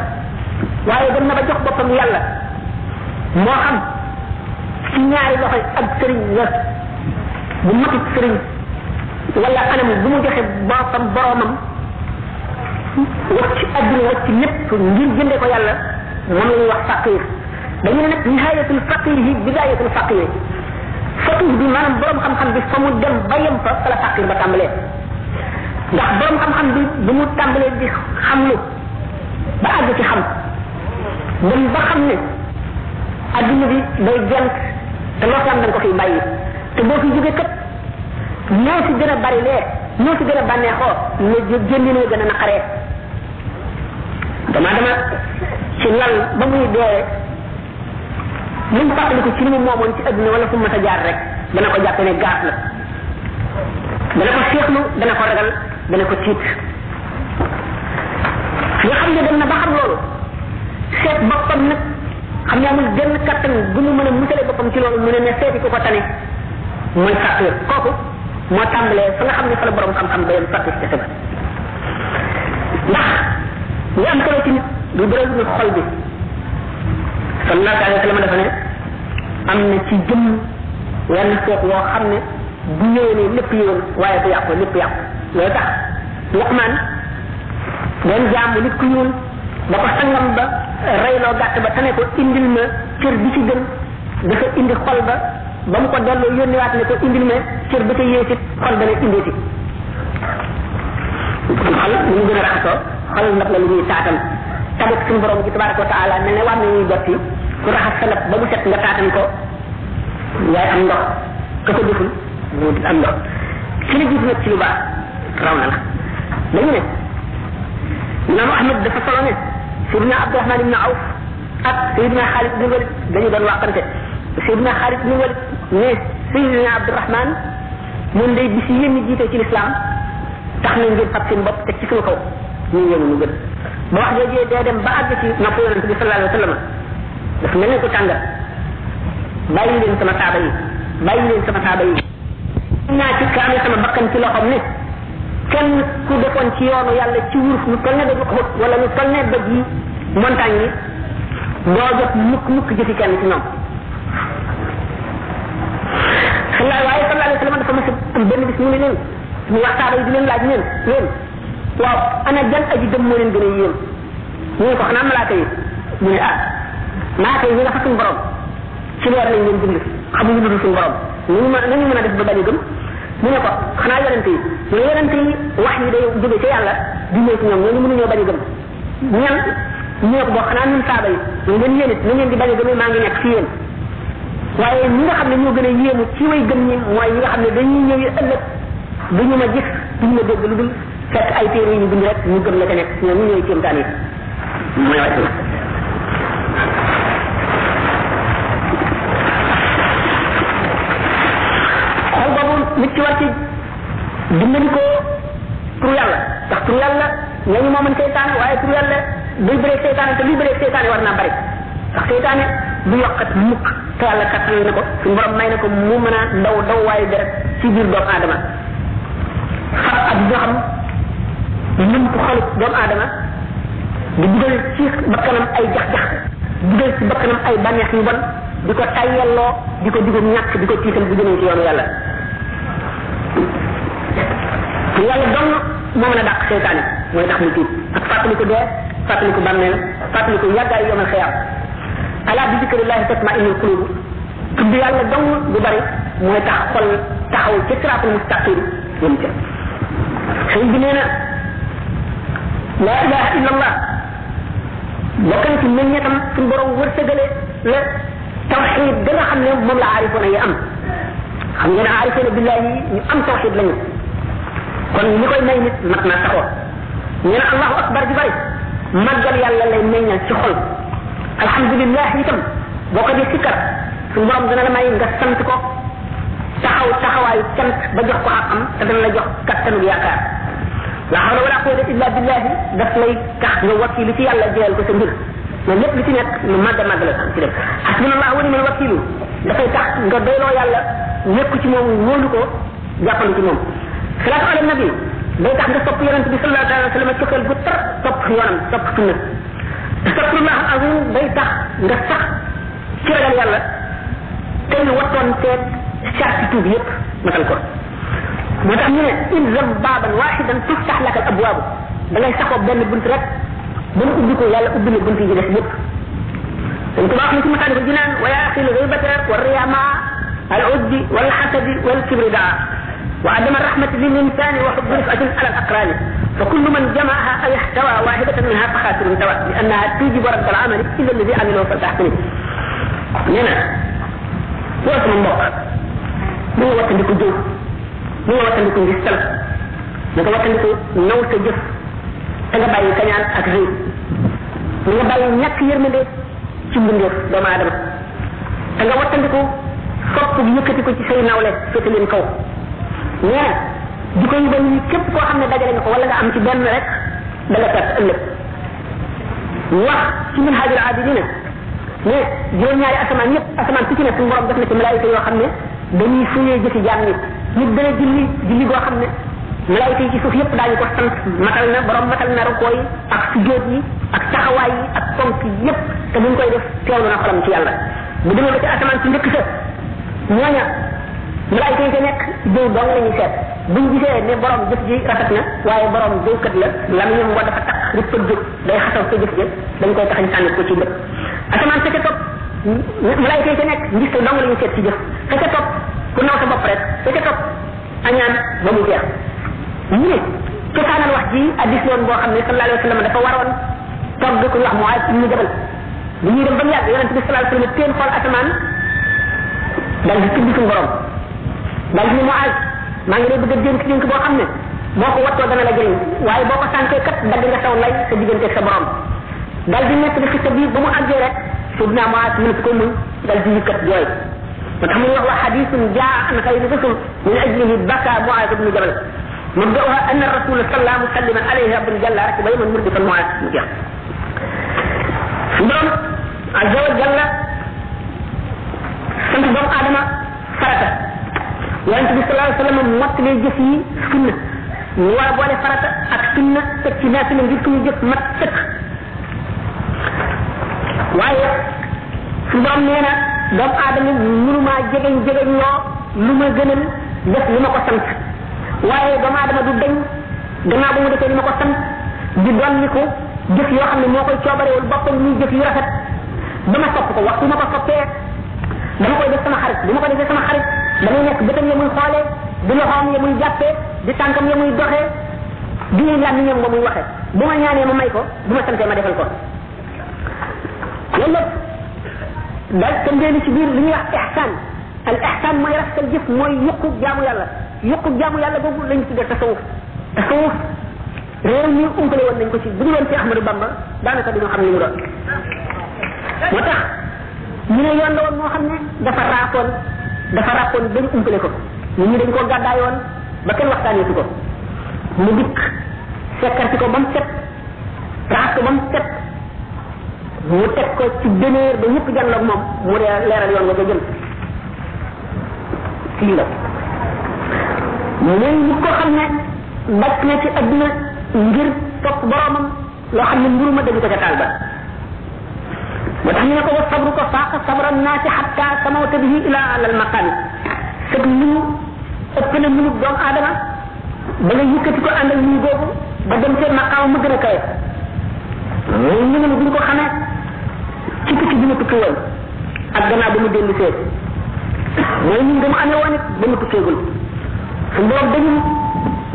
waaye dem na ba jox boppam yàlla moo xam ci ñaari loxo ak sëriñ la bu matut sëriñ wala anam bu mu joxe boppam boromam wacc adduna wacc lépp ngir jënde ko yàlla moom la ñuy wax faqir dañu ne nag nihayatul faqir yi bidayatul faqir faqir bi maanaam borom xam-xam bi fa mu dem ba yem fa la faqir ba tàmbalee ndax borom xam-xam bi bu mu tàmbalee di xamlu ba àgg ci xam dem ba xam ne adduna bi day jent te loo xam dañ ko fiy bàyyi te boo fi jógee kat ñoo si gën a bari lee ñoo si gën a bànneexoo ne génne ne gën a naqaree dama ci lal ba muy dee lu mu fàttaliku ci li mu moomoon ci adduna wala fu mu mës a jaar rek dana ko jàppe ne gaaf la dana ko seexlu dana ko ragal dana ko tiit nga xam ne dem na ba xam loolu seet boppam nag xam ne amul genn kattan bu mu mën a musale boppam ci loolu mu ne ne seeti ku ko tane mooy fàtteur kooku moo tàmbalee fa nga xam ne fa la borom xam-xam ba yem fàtteur ci sama ndax li am solo ci nit du dara lu xol bi sallallahu alayhi wa sallam dafa ne am na ci jëm wenn seet woo xam ne bu yéenee lépp yéen waaye bu yàqu lépp yàqu loolu tax Luqmaan doon jaamu nit ku ñuul ba ko sangam ba reyloo gàtt ba tane ko indil ma cër bi ci gën dafa indi xol ba ba mu ko delloo yónniwaat ne ko indil ma cër ba ca yéesit xol ba ne indeeti kon xol ni mu gën a raxasoo xol nag la lu ñuy taatam tabit suñu borom ci tabaraka wa taala mel ne war na ñuy dotti ku raxas sa ba mu set nga taatan ko waaye am ndox ka ko deful mu am ndox ci la jiitu nag ci lu baax raw na la dañu ne imam Ahmad dafa solo ne Seydina Abdurahman ibn Awf ak Seydina Xaalid ibn Walid dañu doon waxante Seydina Xaalid ibn Walid ne Seydina Abdurahman ñun day bis yéen ñi jiite ci l'islam tax na ngeen fab seen bopp teg ci suñu kaw ñu yéen ñu gën ba wax joojee dee dem ba àgg ci nopp yonente bi sallallahu alayhi wa sallam dafa mel ne ko tàngal bàyyi leen sama saaba yi bàyyi leen sama saaba yi ñaa ci ka amee sama bakkan ci loxom ne kenn ku defoon ci yoonu yàlla ci wuruf lu toll ne daju xut wala lu toll ne daj yi montagne yi doo jot mukk jëfi kenn ci ñoom waaye sallallahu alayhi wa sallam dafa mas am benn bis mu ne leen ñu wax saaba yi di leen laaj leen waaw ana jan aji dem moo leen gën a yéem ñu ne ko xanaa malaaka yi mu ne malaaka yi ñi nga fa suñu borom ci leer lañ leen bind xamuñu lu dul suñu borom nañu mën a def ba bañ a gëm mu ne ko xanaa yonente yi mu ne yonente yi wax yi day jóge ca yàlla di ñëw ci ñoom ñooñu mënuñoo bañ a gëm ñan ñu ne ko boo xanaa ñun saaba yi ñu ngeen yéen it na ngeen di bañ a gëmee maa ngi nekk fi yéen waaye ñi nga xam ne ñoo gën a yéemu ci way gëm ñi mooy ñi nga xam ne dañuy ñëw ëllëg duñu ma gis duñu ma dégg lu dul fekk ay téere yi ñu bind rek ñu gëm la ca nekk ñoom ñu ñooy kéemtaan yi mooy wàcc na xol boobu nit ci war ci dimbali ko tur yàlla ndax tur yàlla ñooñu moo mën seytaane waaye tur yàlla duy bëree seytaane te luy bëree seytaane war naa bari ndax seytaane du yokkat mukk te yàlla kattan na ko suñu borom may na ko mu mën a daw waaye deret ci biir doomu aadama xam ak joxam lim ko xalit doomu aadama di dugal ci bakkanam ay jax-jax dugal ci bakkanam ay bànneex yu bon di ko tayyelloo di ko digum ñàkk di ko tiital bu jëmee ci yoonu yàlla yàlla dong moo mën a dàq seytaane mooy tax mu tiit ak fàttali ko dee fàttali ko bàmmeel fàttali ko yàggaay yomal xiyaam ala bi zikrillahi tatma'innul qulub tudd yàlla dong bu bari mooy tax xol taxaw ci siraatul mustaqim yëm ca sëñ bi nee na la ilaha illa allah bokk na ci meññetam suñu borom wërsëgale la tawxid da nga xam ne moom la aarifoona yi am xam ngeen ne aarifoona billahi ñu am tawxid lañu kon li koy may nit mat na saxoo ñu ne allahu akbar ji bari màggal yàlla lay meññal ci xol alhamdulillah itam boo ko di sikkar suñu borom dana la may nga sant ko taxawaayu cant ba jox ko ak am te dana la jox kattanu yaakaar la hawla wala quwwata illa billah daf lay tax nga wakilu ci yàlla jël ko sa mbir mais lépp li ci nekk lu màgg la ci def hasbunallahu wa ni'mal wakilu dafay tax nga doyloo yàlla nekku ci moom wóolu ko jàppandu ci moom salaatu ala nabi day tax nga sopp yonent bi sallallahu alayhi wa sallam cofeel bu tar topp yoonam topp sunna astaghfirullah azim day tax nga sax ci ragal yàlla tey wattoon teeg charte tuub yépp matal ko moo tax ñu ne ilzam baaban waxidan tuftax laka al abwaabu da ngay saxoo benn bunt rek ba mu ubbi ko yàlla ubbi na bunt yi def yépp dañ ko wax ni ci masaali ko jinaan wa yaa xil ghaybata wa riyama al uddi wal hasadi wal kibrida وعدم الرحمة للإنسان وحب رفعة على الأقران فكل من جمعها أو احتوى واحدة منها فخاسر سواء لأنها توجب رد العمل إلا الذي عمله فلتحسنه. هنا وقت من موقع مو وقت اللي كجوف مو وقت اللي كنت السلف مو وقت اللي نو تجف تنga bàyyi kañaan ak rëy nga bàyyi ñàkk yërmande ci mbindeef doomu aadama te nga wattandiku sopp yëkkati ko ci say nawle féete leen kaw nee jikko yu bañ képp koo xam ne dajale nga ko wala nga am ci benn rek da nga perte ëllëg wax ci min hajul abidina ne juróom-ñaari asamaan yëpp asamaan su ci ne suñu borom def na ci malaayika yoo xam ne dañuy fuyee jëfi jaam ñi nit dana julli julli goo xam ne malaayika yi ci suuf yëpp daañu ko sant matal na borom matal na rukoo yi ak sujjóot yi ak taxawaay yi ak ponk yëpp te buñ koy def teewlu na xolam ci yàlla bu demee ba ci asamaan ci njëkk sa ñooña malaayika yi ca nekk jëw dong la ñuy seet buñ gisee ne borom jëf ji rafet na waaye borom jëwkat la lam ñoom wa dafa tax rek fa jóg day xasaw sa jëf ja dañ koy taxañ sànni ko ci bët asamaan sa ca topp malaayika yi ca nekk ngis dong la ñuy seet ci jëf sa ca topp ku naw sa bopp rek sa ca topp añaan ba mu jeex ñu ne cosaanal wax ji addis loon boo xam ne sallallahu alayhi wa sallam dafa waroon togg ku wax Muaaz ibnu Jabal bu ñuy dem ba mu yàgg yonente bi sallallahu alayhi wa sallam teen xool asamaan dal di tudd suñu borom dal di ne Muaaz maa ngi lay bëgg a dénk boo xam ne boo ko wattoo dana la jëriñ waaye boo ko sànkee kat dagg nga saw lay sa digganteeg sa borom dal di nekk xista bi ba mu àggee rek Seydina Muaaz mënatu ko muñ dal di yëkkat jooy moo tax muy wax wa xadisun jaa an xayri rusul min ajlihi baka Muaaz ibnu Jabal مبدأها أن الرسول صلى الله مسلما عليه رب جل ركب يوما مردفا معاذ مجاه سبحان عز وجل سنت دوم آدم فرata yonent bi sallallahu alayhi wasallam mottali jëf yi sunna ñu war a boole farata ak sunna teg ci naafila ngir suñu jëf mat sëkk waaye su borom nee na doomu aadama mënumaa jegeñ loo lu ma gënal def li ma ko sant waaye doomu aadama du dañ gannaaw ba mu defee li ma ko sant di dolli ko jëf yoo xam ne moo koy coobarewul boppam ñuy jëf yu rafet ba ma sopp ko waxtu ma ko soppee dama koy def sama xarit bu ma ko defee sama xarit damay nekk bëtam ya muy xoolee di loxoom ya muy jàppee di tànkam ya muy doxee di làmmiñam ba muy waxee bu ma ñaanee ma may ko bu ma santee ma defal ko loolu lépp daal tëndeeli ci biir li ñuy wax ihsan al ihsan mooy rafetal jëf mooy yokku jaamu yàlla boobu lañ tuddee tasawuf réew mi umpale woon nañ ko ci bu ñu woon ci Ahmadou Bamba daanaka duñu xam li mu doon moo tax ñu ne yoon la woon moo xam ne dafa raakoon dañu umpale ko nit ñi dañ koo gàddaayoon ba kenn waxtaaneetu ko mu dikk sekkarti ko ba mu set raas ko ba mu set mu teg ko ci demeer ba ñëpp jàlloog moom mu leeral yoon nga ko jëm lii la léegi ko xam ne daj na ci adduna ngir topp boromam loo xam ne mburu ma dañu ko ca taal ba moo tax ñu ne ko wa sabru ko faaqa sabra naasi xatta samawta bihi ila alal maqami sëg munu ëpp na munu doomu aadama ba nga yëkkati ko àndal nii boobu ba dem seen maqaama ma gën a kawe loolu ñu ne buñ ko xamee ci tukki bi mu tukki woon ak gannaaw ba mu dellu see mooy ñun dama amee woon it ba mu tukkeegul suñ borom dañu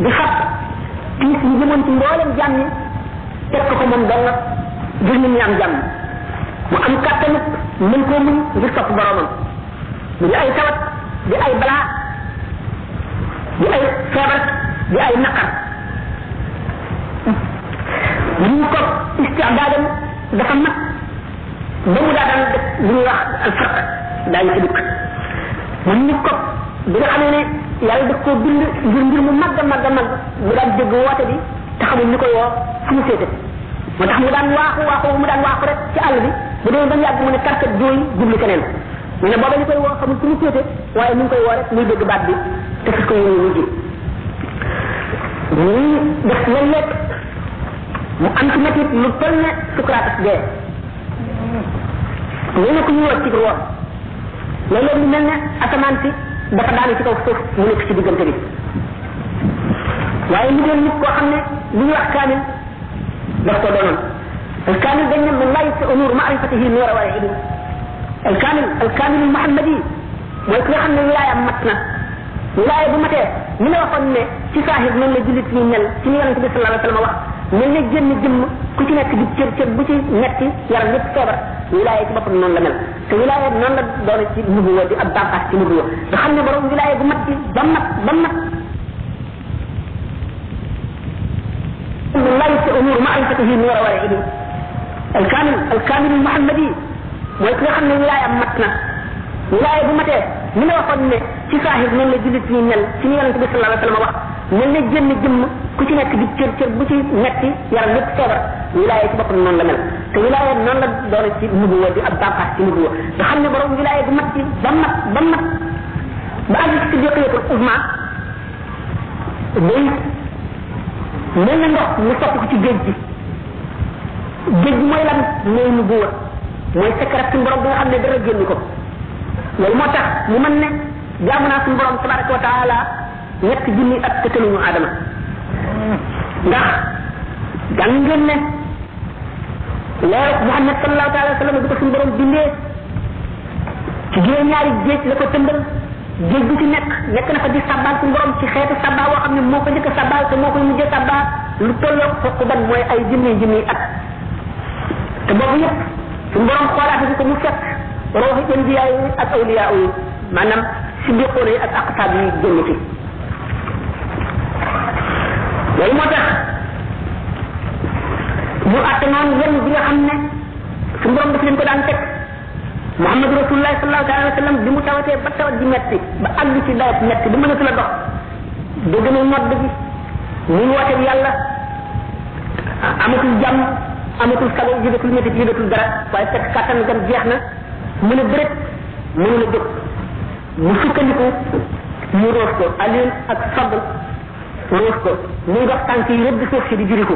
di xat tiis yi jëmoon ci mboolem jàmm ñi teg ko moom dong ngir nit ñi am jàmm mu am kàttan mën koo muñ ngir topp boromam di ay tawat di ay balaa di ay feebar di ay naqar ñu ko istidaadam dafa mat ba mu daa daan def li ñuy wax al farq daañu ko dikk man nit ko bi nga xamee ne yàlla daf koo bind ngir mu màgg mu daan dégg woote bi te xamul ni koy woo fu mu féete moo tax mu daan waaxu rek ci àll bi bu dee ba yàgg mu ne karkat jooy jublu keneen ñu ne booba ñu koy woo xamul suñu féete waaye ñu ngi koy woo rek muy dégg baat bi te fas ko yéene wujji ñuy def léeg-léeg mu am ci métit lu toll ne Socrate dee ñu ne ko ñu wàcc ci roon léeg-léeg lu mel ne asamaan si dafa daanu ci kaw suuf mu nekk ci diggante bi waaye mu doon nit koo xam ne li ñu wax kaamil daf ko doonoon الكامل بين من لا يستأمر معرفته نور واحد الكامل المحمدي ويكون خمنا ولاية متنا ولاية بمتى من وقتنا ci sahib non la julit ni mel ci ni yaronte bi sallallahu alayhi wasallam wax mel ne genn jëm ku ci nekk di cër cër bu ci metti yaram lépp feebar wilaya ci boppam noonu la mel te wilaya noonu la doon ci nubuwa di ab bànqaas ci nubuwa nga xam ne borom wilaya bu mat bi ba mat لا يستأمر معرفته نور واحد الكامل المحمدي ويكون خمنا ولاية متنا ولاية بمتى من وقتنا ci sahib non la julit ni mel ci ni yaronte bi sallallahu alayhi wasallam wax mel ne genn jëm ku ci nekk di cër cër bu ci metti yaram lépp feebar wilaya ci boppam noonu la mel te wilaya noonu la doon ci nubuwa di ab bànqaas ci nubuwa nga xam ne borom wilaya bu mat bi ba mat ba àgg ci siddiqiyatul uzma day mel na ndox mu sopp ko ci géej gi mooy lan mooy nubuwa mooy secret suñu borom bi nga xam ne dara génn ko loolu moo tax mu mën ne jaamu naa suñu borom tabaraka wa taala ñetti junni at te tëluñu aadama ndax jàng ngeen ne leeru Muhammad sallallahu taala wa sallam bi ko suñu borom bindee ci juróom-ñaari géej la ko tëmbal géej bu ci nekk na fa di sabbal suñu borom ci xeetu sabba boo xam ne moo ko njëkk a sabbal te moo koy mujjee sabba lu tolloog fokk ban mooy ay junni at te boobu yëpp suñu borom xoolaate ko mu fekk rooxi anbiya yi ak awliya yi maanaam siddiqoon yi ak aqtaab yi génn ci loolu moo tax ñu àtte noonu yenn bi nga xam ne suñu borom daf leen ko daan teg Muhammad Rasulullah sallallahu alayhi wa sallam bi mu tawatee ba tawat ji metti ba àgg ci dawat metti ba mënatu la dox dégg na nodd bi ñu woote yàlla amatul jàmm amatul sago yëgatul métti yëgatul dara waaye fekk kàttan gam jeex na mën a bëret mënu la jóg mu sukkandiku ñu roos ko Alioune ak Fadl roos ko muy dox tànk yi rëdd suuf si di juriku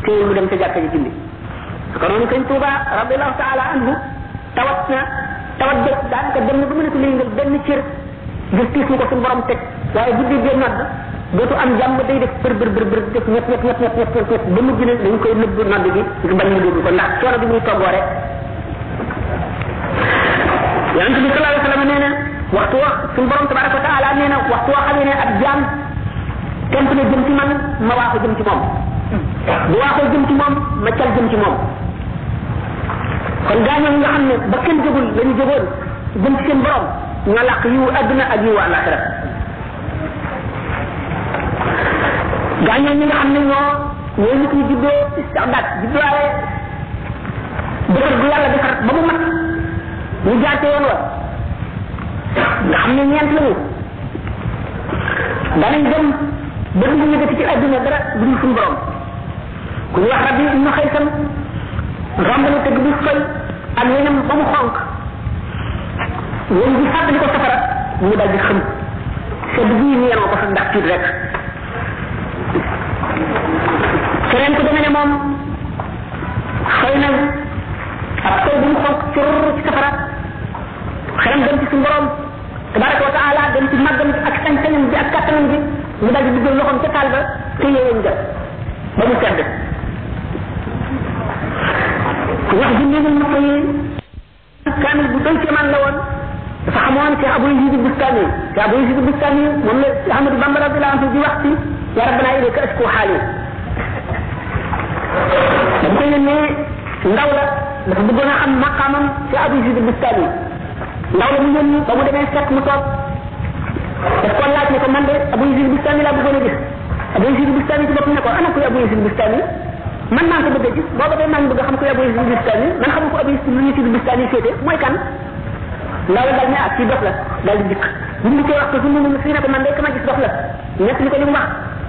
te mu dem ca jàkka ji julli ko noonu sëñ Touba radiallahu taala anhu tawat jot daanaka dem na ba mënatu lay ngal benn cër gis tiis mu ko suñu borom teg waaye bu déggee nodd dootu am jàmm day def bër def ñett ba mujj na dañ koy nëbb nodd gi ngir bañ ñu dégg ko ndax coono bi muy toggoo rek yonente bi sallallahu alayhi wasallam nee na waxtu wax suñu borom tabaraka wa taala nee na waxtu woo xamee ne ab jaam temp na jëm ci man ma waaxu jëm ci moom bu waaxoo jëm ci moom ma cal jëm ci moom kon gaañoo nga xam ne ba kenn jógul lañu jógoon jëm ci seen borom ñoo làq yiwu àdduna ak yiwu àlaxira gaañoo ñi nga xam ne ñoo nit ñi juddoo istidaat judduwaale defar bu yàlla defar ba mu mat ñu jaar ci yoon wa nga xam ne ñeent lañu danañ dem ba ñu yëgati ci àdduna dara bu dul suñu borom ku ñu wax rabbi ibnu xaysam romb na tëgg bi fay ak ñenam ba mu xonk ñoom bi fàttali ko safara ñu dal di xam sedd bii ñu yenoo ko fa ndax tiit rek keneen ko demee ne moom xëy na ab koy bu mu xonk ci safara xelam dem ci suñu borom tabaraka wa taala dem ci màggam bi ak sañ-sañam bi ak kattanam bi ñu dal di duggal loxoom ca taal ba te yéen ja ba mu sedd wax ji néegul ma yi kaamil bu doy kéemaan la woon dafa xamoon ci Abu Yazid Bustami ci Abu Yazid Bustami moom la Ahmadu Bamba radiyallahu anhu di wax ci ya rabbana ilayka asku xaali dañ koy ne ndaw la dafa bëggoon a xam maqaamam ci Abu Yazid Bustami ndaw la mu yónni ba mu demee fekk mu toog daf ko laaj ne ko man de Abu Yazid Bustami laa bëggoon a gis Abu Yazid Bustami ci bopp ne ko ana koy Abu Yazid Bustami man maa ko bëgg a gis boo bëggee maa ngi bëgg a xam ko Abu Yazid Bustami man xamu ko Abu Yazid Bustami féete mooy kan ndaw dal ne ak ci dox la dal di dikk bu ñu koy wax ko suñu ñu fi ne ko man de kama gis dox la ñett li ko li mu wax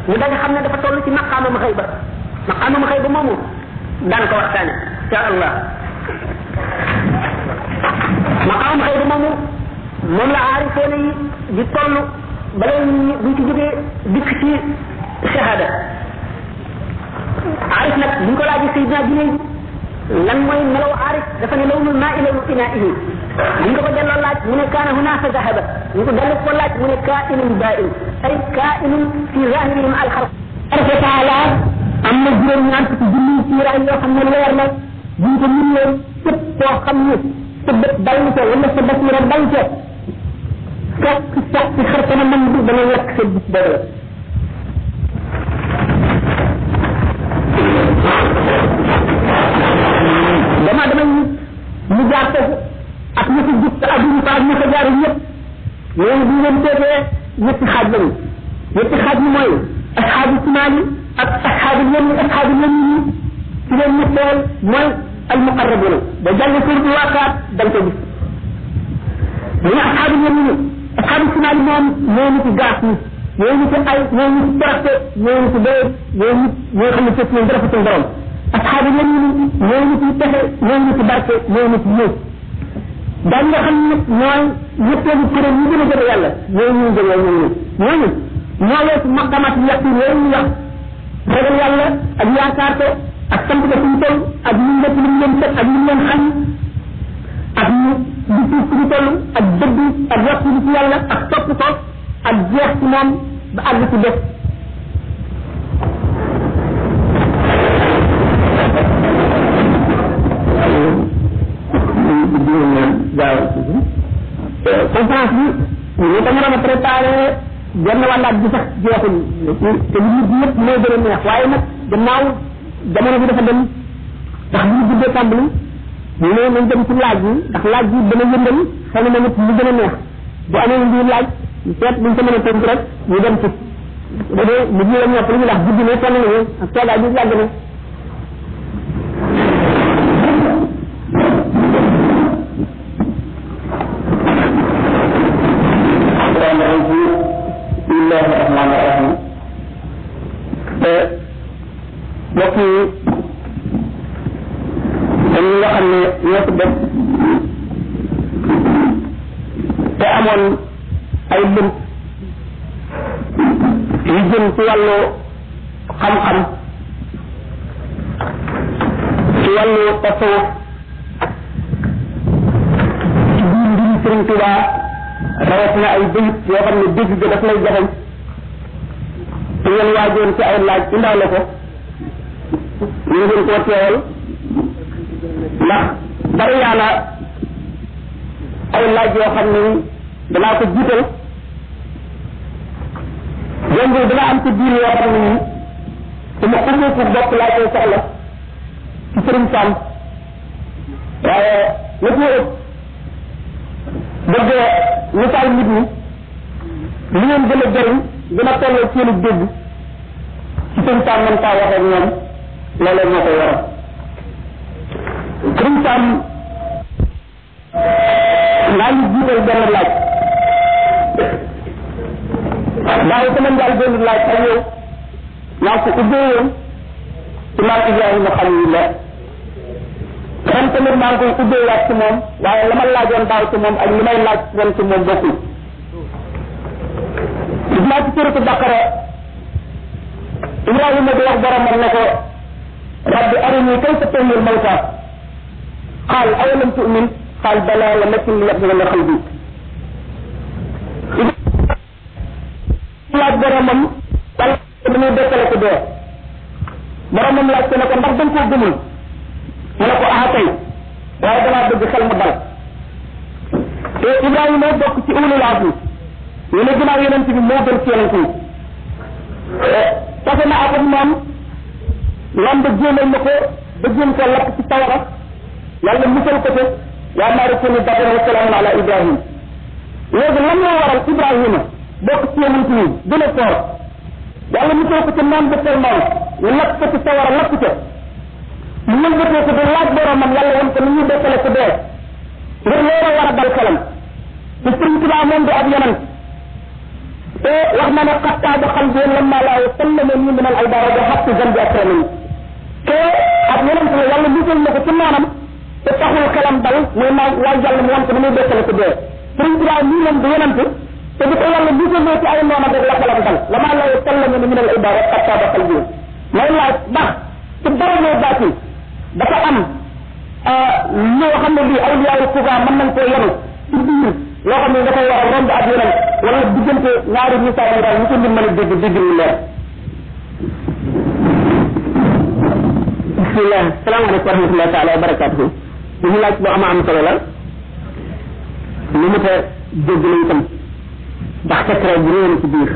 mu dal xam ne dafa toll ci maqaamam xëyba moomu daan ko waxtaane insha Allah maqam xëy moomu moom la aarifoon yi di toll bala buñ ci jógee dikk ci shahada aarif nag buñ ko laajee sayidina bi lan mooy melaw aarif dafa ne lawnul maa ilawnu inaihi buñ ko delloo laaj mu ne kaana hunaaka zahaba ñu ko dellu ko laaj mu ne kainun bain ay kainun fi zahirihim alxarf arfe taala am na juróom-ñaar fukki junni ciiraay yoo xam ne leer na buñ ko mun leen képp koo xam ne sa bët dal na ca wala sa basira dal ca fekk sax ci xar sama man bi dana lakk sa gis boobu dama ñu jaar foofu ak ñi ci gis ak ñu fa ak ñi fa jaar ñëpp ñooñu bu leen teetee ñetti xaaj lañu ñetti xaaj yi mooy asxaabu simaali ak asxaabu yamin ci leen ñetteel mooy al muqarrabuna da jàng suratu waaqaat dañ ko gis ñu asxaabu yamin asxaabu simaali moom ñooñu ci gaaf ñi ñooñu ci ay ñooñu ci traité ñooñu ci dee ñoo xam ne fekk nañ dara fa seen borom asxaabu yamin ñooñu ci texe ñooñu ci barke ñooñu ci ñëw dañ nga xam ne mooy ñetteelu kuréel yi gën a jëme yàlla ñooñu ñooñu ñoo leen ci maqamat yaqin yooyu ñu wax ragal yàlla ak yaakaar ko ak sant ko suñu toll ak ñu nekk lu mu leen teg ak lu mu leen xañ ak ñu di ci suñu toll ak dëgg ak waxtu ci yàlla ak topp ko ak jeex ci moom ba àgg ci def conférence bi ñu ko mënoon a préparé benn wàllaat bi sax jeexul te li nit ñëpp moo gën a neex waaye nag gannaaw jamono bi dafa dem ndax bu ñu guddee tàmbali ñu ne nañ dem ci laaj yi ndax laaj yi dana yëndal xëy na nit lu gën a neex bu amee ndi laaj ñu seet buñ ko mën a tënk rek ñu dem ci bu dee mu ñu la ñopp li ñu ndax guddi ne sonn nañu ak toogaay bi yàgg na bismillahi rahmani rahim mbokk yi dañu nga xam ne ñoo ko def te amoon ay lënt yu jëm ci wàllu xam-xam ci wàllu tasawuf ci biir mbiri Sëriñ Tuubaa rawat na ay bayit yoo xam ne dégg ga daf lay jaxañ te ngeen waajoon ci ay laaj indaale ko ñu ngeen koo teewal ndax bari yàlla ay laaj yoo xam ne danaa ko jiital jëngul dana am ci biir yoo xam ne nii sama xumuku bopp laa koy soxla ci Sëriñ Sam waaye la ko ëpp bëgg misaal nit ñi li ngeen gën a jëriñ gën a tolloo seenu dégg ci Sëriñ Sam man kaa waxee ñoom loolee moo koy waral Sëriñ Sam naa ñu jiital benn laaj daaw sama njaal benn laaj ak yow naa ko ubbee woon ci maam Ibrahima Xalilullah ren tamit maa ngi koy ubbee waat ci moom waaye la ma laajoon daaw ci moom ak li may laaj ren ci moom bokkul gis naa ci suratu Baqara Ibrahima di wax boromam ne ko rabbi arini kayfa tuhyil mawta qaal awalam tu'min qaal bala walakin liyatma'inna qalbi laaj boromam wala dañuy dekkale ko dee boromam laaj ko ne ko ndax dañ koo gëmul mu ne ko tey waaye damaa bëgg xel mu dal te Ibrahima bokk ci ulul azmi ñu ne ginnaaw yonent bi moo gën ci yonent yi tase na ak moom lan ba jéemal na ko ba jéem ko lakk ci tawara yàlla musal ko te yaa naaru kuni bardan wa salaamun ala Ibrahima léegi lan moo waral Ibrahima bokk ci yonent yi gën a foor yàlla musal ko te noon ba tel noonu ñu lakk ko ci tawara lakk ko mu yëngatee ko de laaj boromam yàlla woon ko ni ñuy dekkale ko dee ngir loolu war a dal xelam te Sëriñ Tuubaa moom di ab yonent te wax na ne xattaa ba xam bee lamma laa sallama nii min al albara ba xatti zan bi akrami te ab yonent la yàlla musal na ko ci noonam te taxul xelam dal muy ma waay jàll mu wan ko muy dekkale ko dee sëriñ bi daal lii leen di yonante te di ko yàlla dugalee ci ay noonam rek la xelam dal la maa lay tallama ni min al ibada xatta ba bi lay laaj ndax ci borom baati dafa am loo xam ne bii awliyaa kuba mën nañ koo yenu ci biir loo xam ne dafay war a romb ak yeneen wala diggante ñaari misaal yi daal ñu ko ndir mën a dégg dégg lu leer bismillah salaamaaleykum wa rahmatullahi taala wa barakatuhu ñu laaj lu am solo la lu mu ta dégg la itam ndax secret bu réew ci biir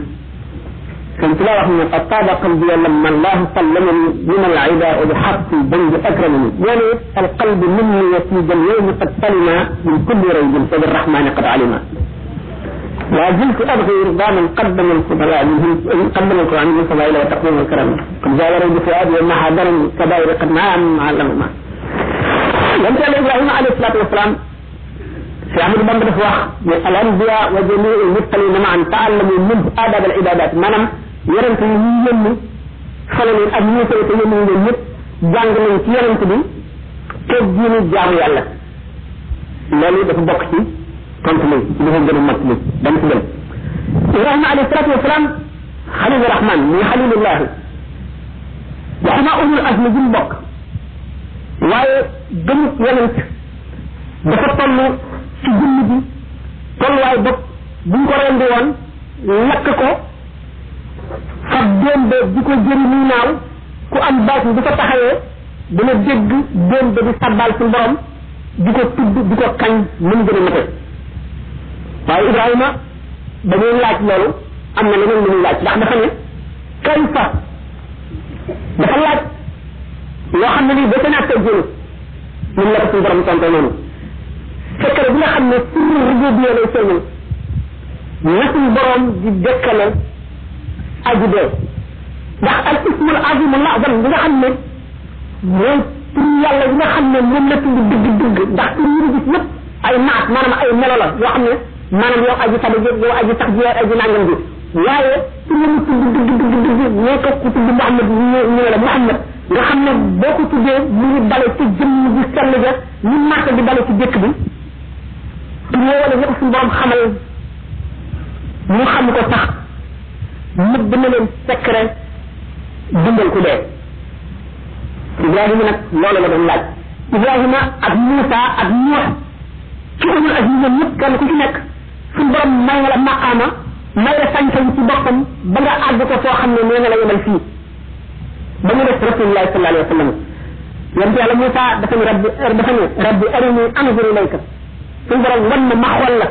كنت لا رحمه قد طاب قلبي لما الله سلمني من العداء بحق بنج أكرمني يعني القلب مني وفي اليوم قد سلم من كل ريب فبالرحمن قد علم لا زلت أبغي رضا من قدم الفضلاء قدم القرآن من فضائل وتقديم الكرم قد زال ريب فؤادي وما حضرني كبائر قد نعم علمهما لم تل إبراهيم عليه الصلاة والسلام في عمد بند الفواح من الأنبياء وجميع المرسلين معا تعلموا منه آداب العبادات منم yonent yi ñu yënni xale leen ak ñu koy te yënni leen ñëpp jàng nañ ci yonent bi toog diinu jaamu yàlla loolu dafa bokk ci tontu li dafa gën a mag li dama ci gën ibrahima alayhi salatu wasalaam xalilu rahman muy xalilullahi waxuma ulul azmi jim bokk waaye gëmut yonent dafa toll ci jëmm bi tolluwaay bopp buñ ko rendi woon lakk ko fab doom ba di ko jëri muy naaw ku am baas bi di ko taxawee dina dégg doom ba di sabbal suñu borom di ko tudd di ko kañ mu gën a mate waaye ibrahima dañuy laaj loolu am na leneen lu muy laaj ndax dafa ne kay fa dafa laaj loo xam ne lii ba seen ak jëlu ñun la ko suñu borom tonte noonu fekkere bi nga xam ne sirru rububiyya lay feeñal na suñu borom di dekkale aji dee ndax al ismul azim al azam bi nga xam ne mooy tur yàlla bi nga xam ne moom la tudd dëgg ndax tur yi gis yëpp ay naat maanaam ay melo la yoo xam ne maanaam yow aji tabe yow aji tax ji aji nangam bi waaye tur yi mu tudd dëgg ñoo ko ku tudd Muhammad ñu la Muhammad nga xam ne boo ko tuddee mu ngi dale ci jëmm bi sell ja ni màkk di dale ci dëkk bi tur yoo wala ñëpp suñu borom xamal mu xam ko tax nëbb na leen secret dundal ku dee ibrahima nag loolu la doon laaj ibrahima ak Moussa ak Nuux ci ulul azmi ñoom ñëpp kenn ku ci nekk suñu borom may nga la maqaama may la sañ-sañ ci boppam ba nga àgg ko foo xam ne nee nga la yemal fii ba mu def rasulullah sallallahu alayhi wa sallam yonte yàlla Moussa dafa ne rabbi arini anzur ilayka suñu borom wan ma ma xool la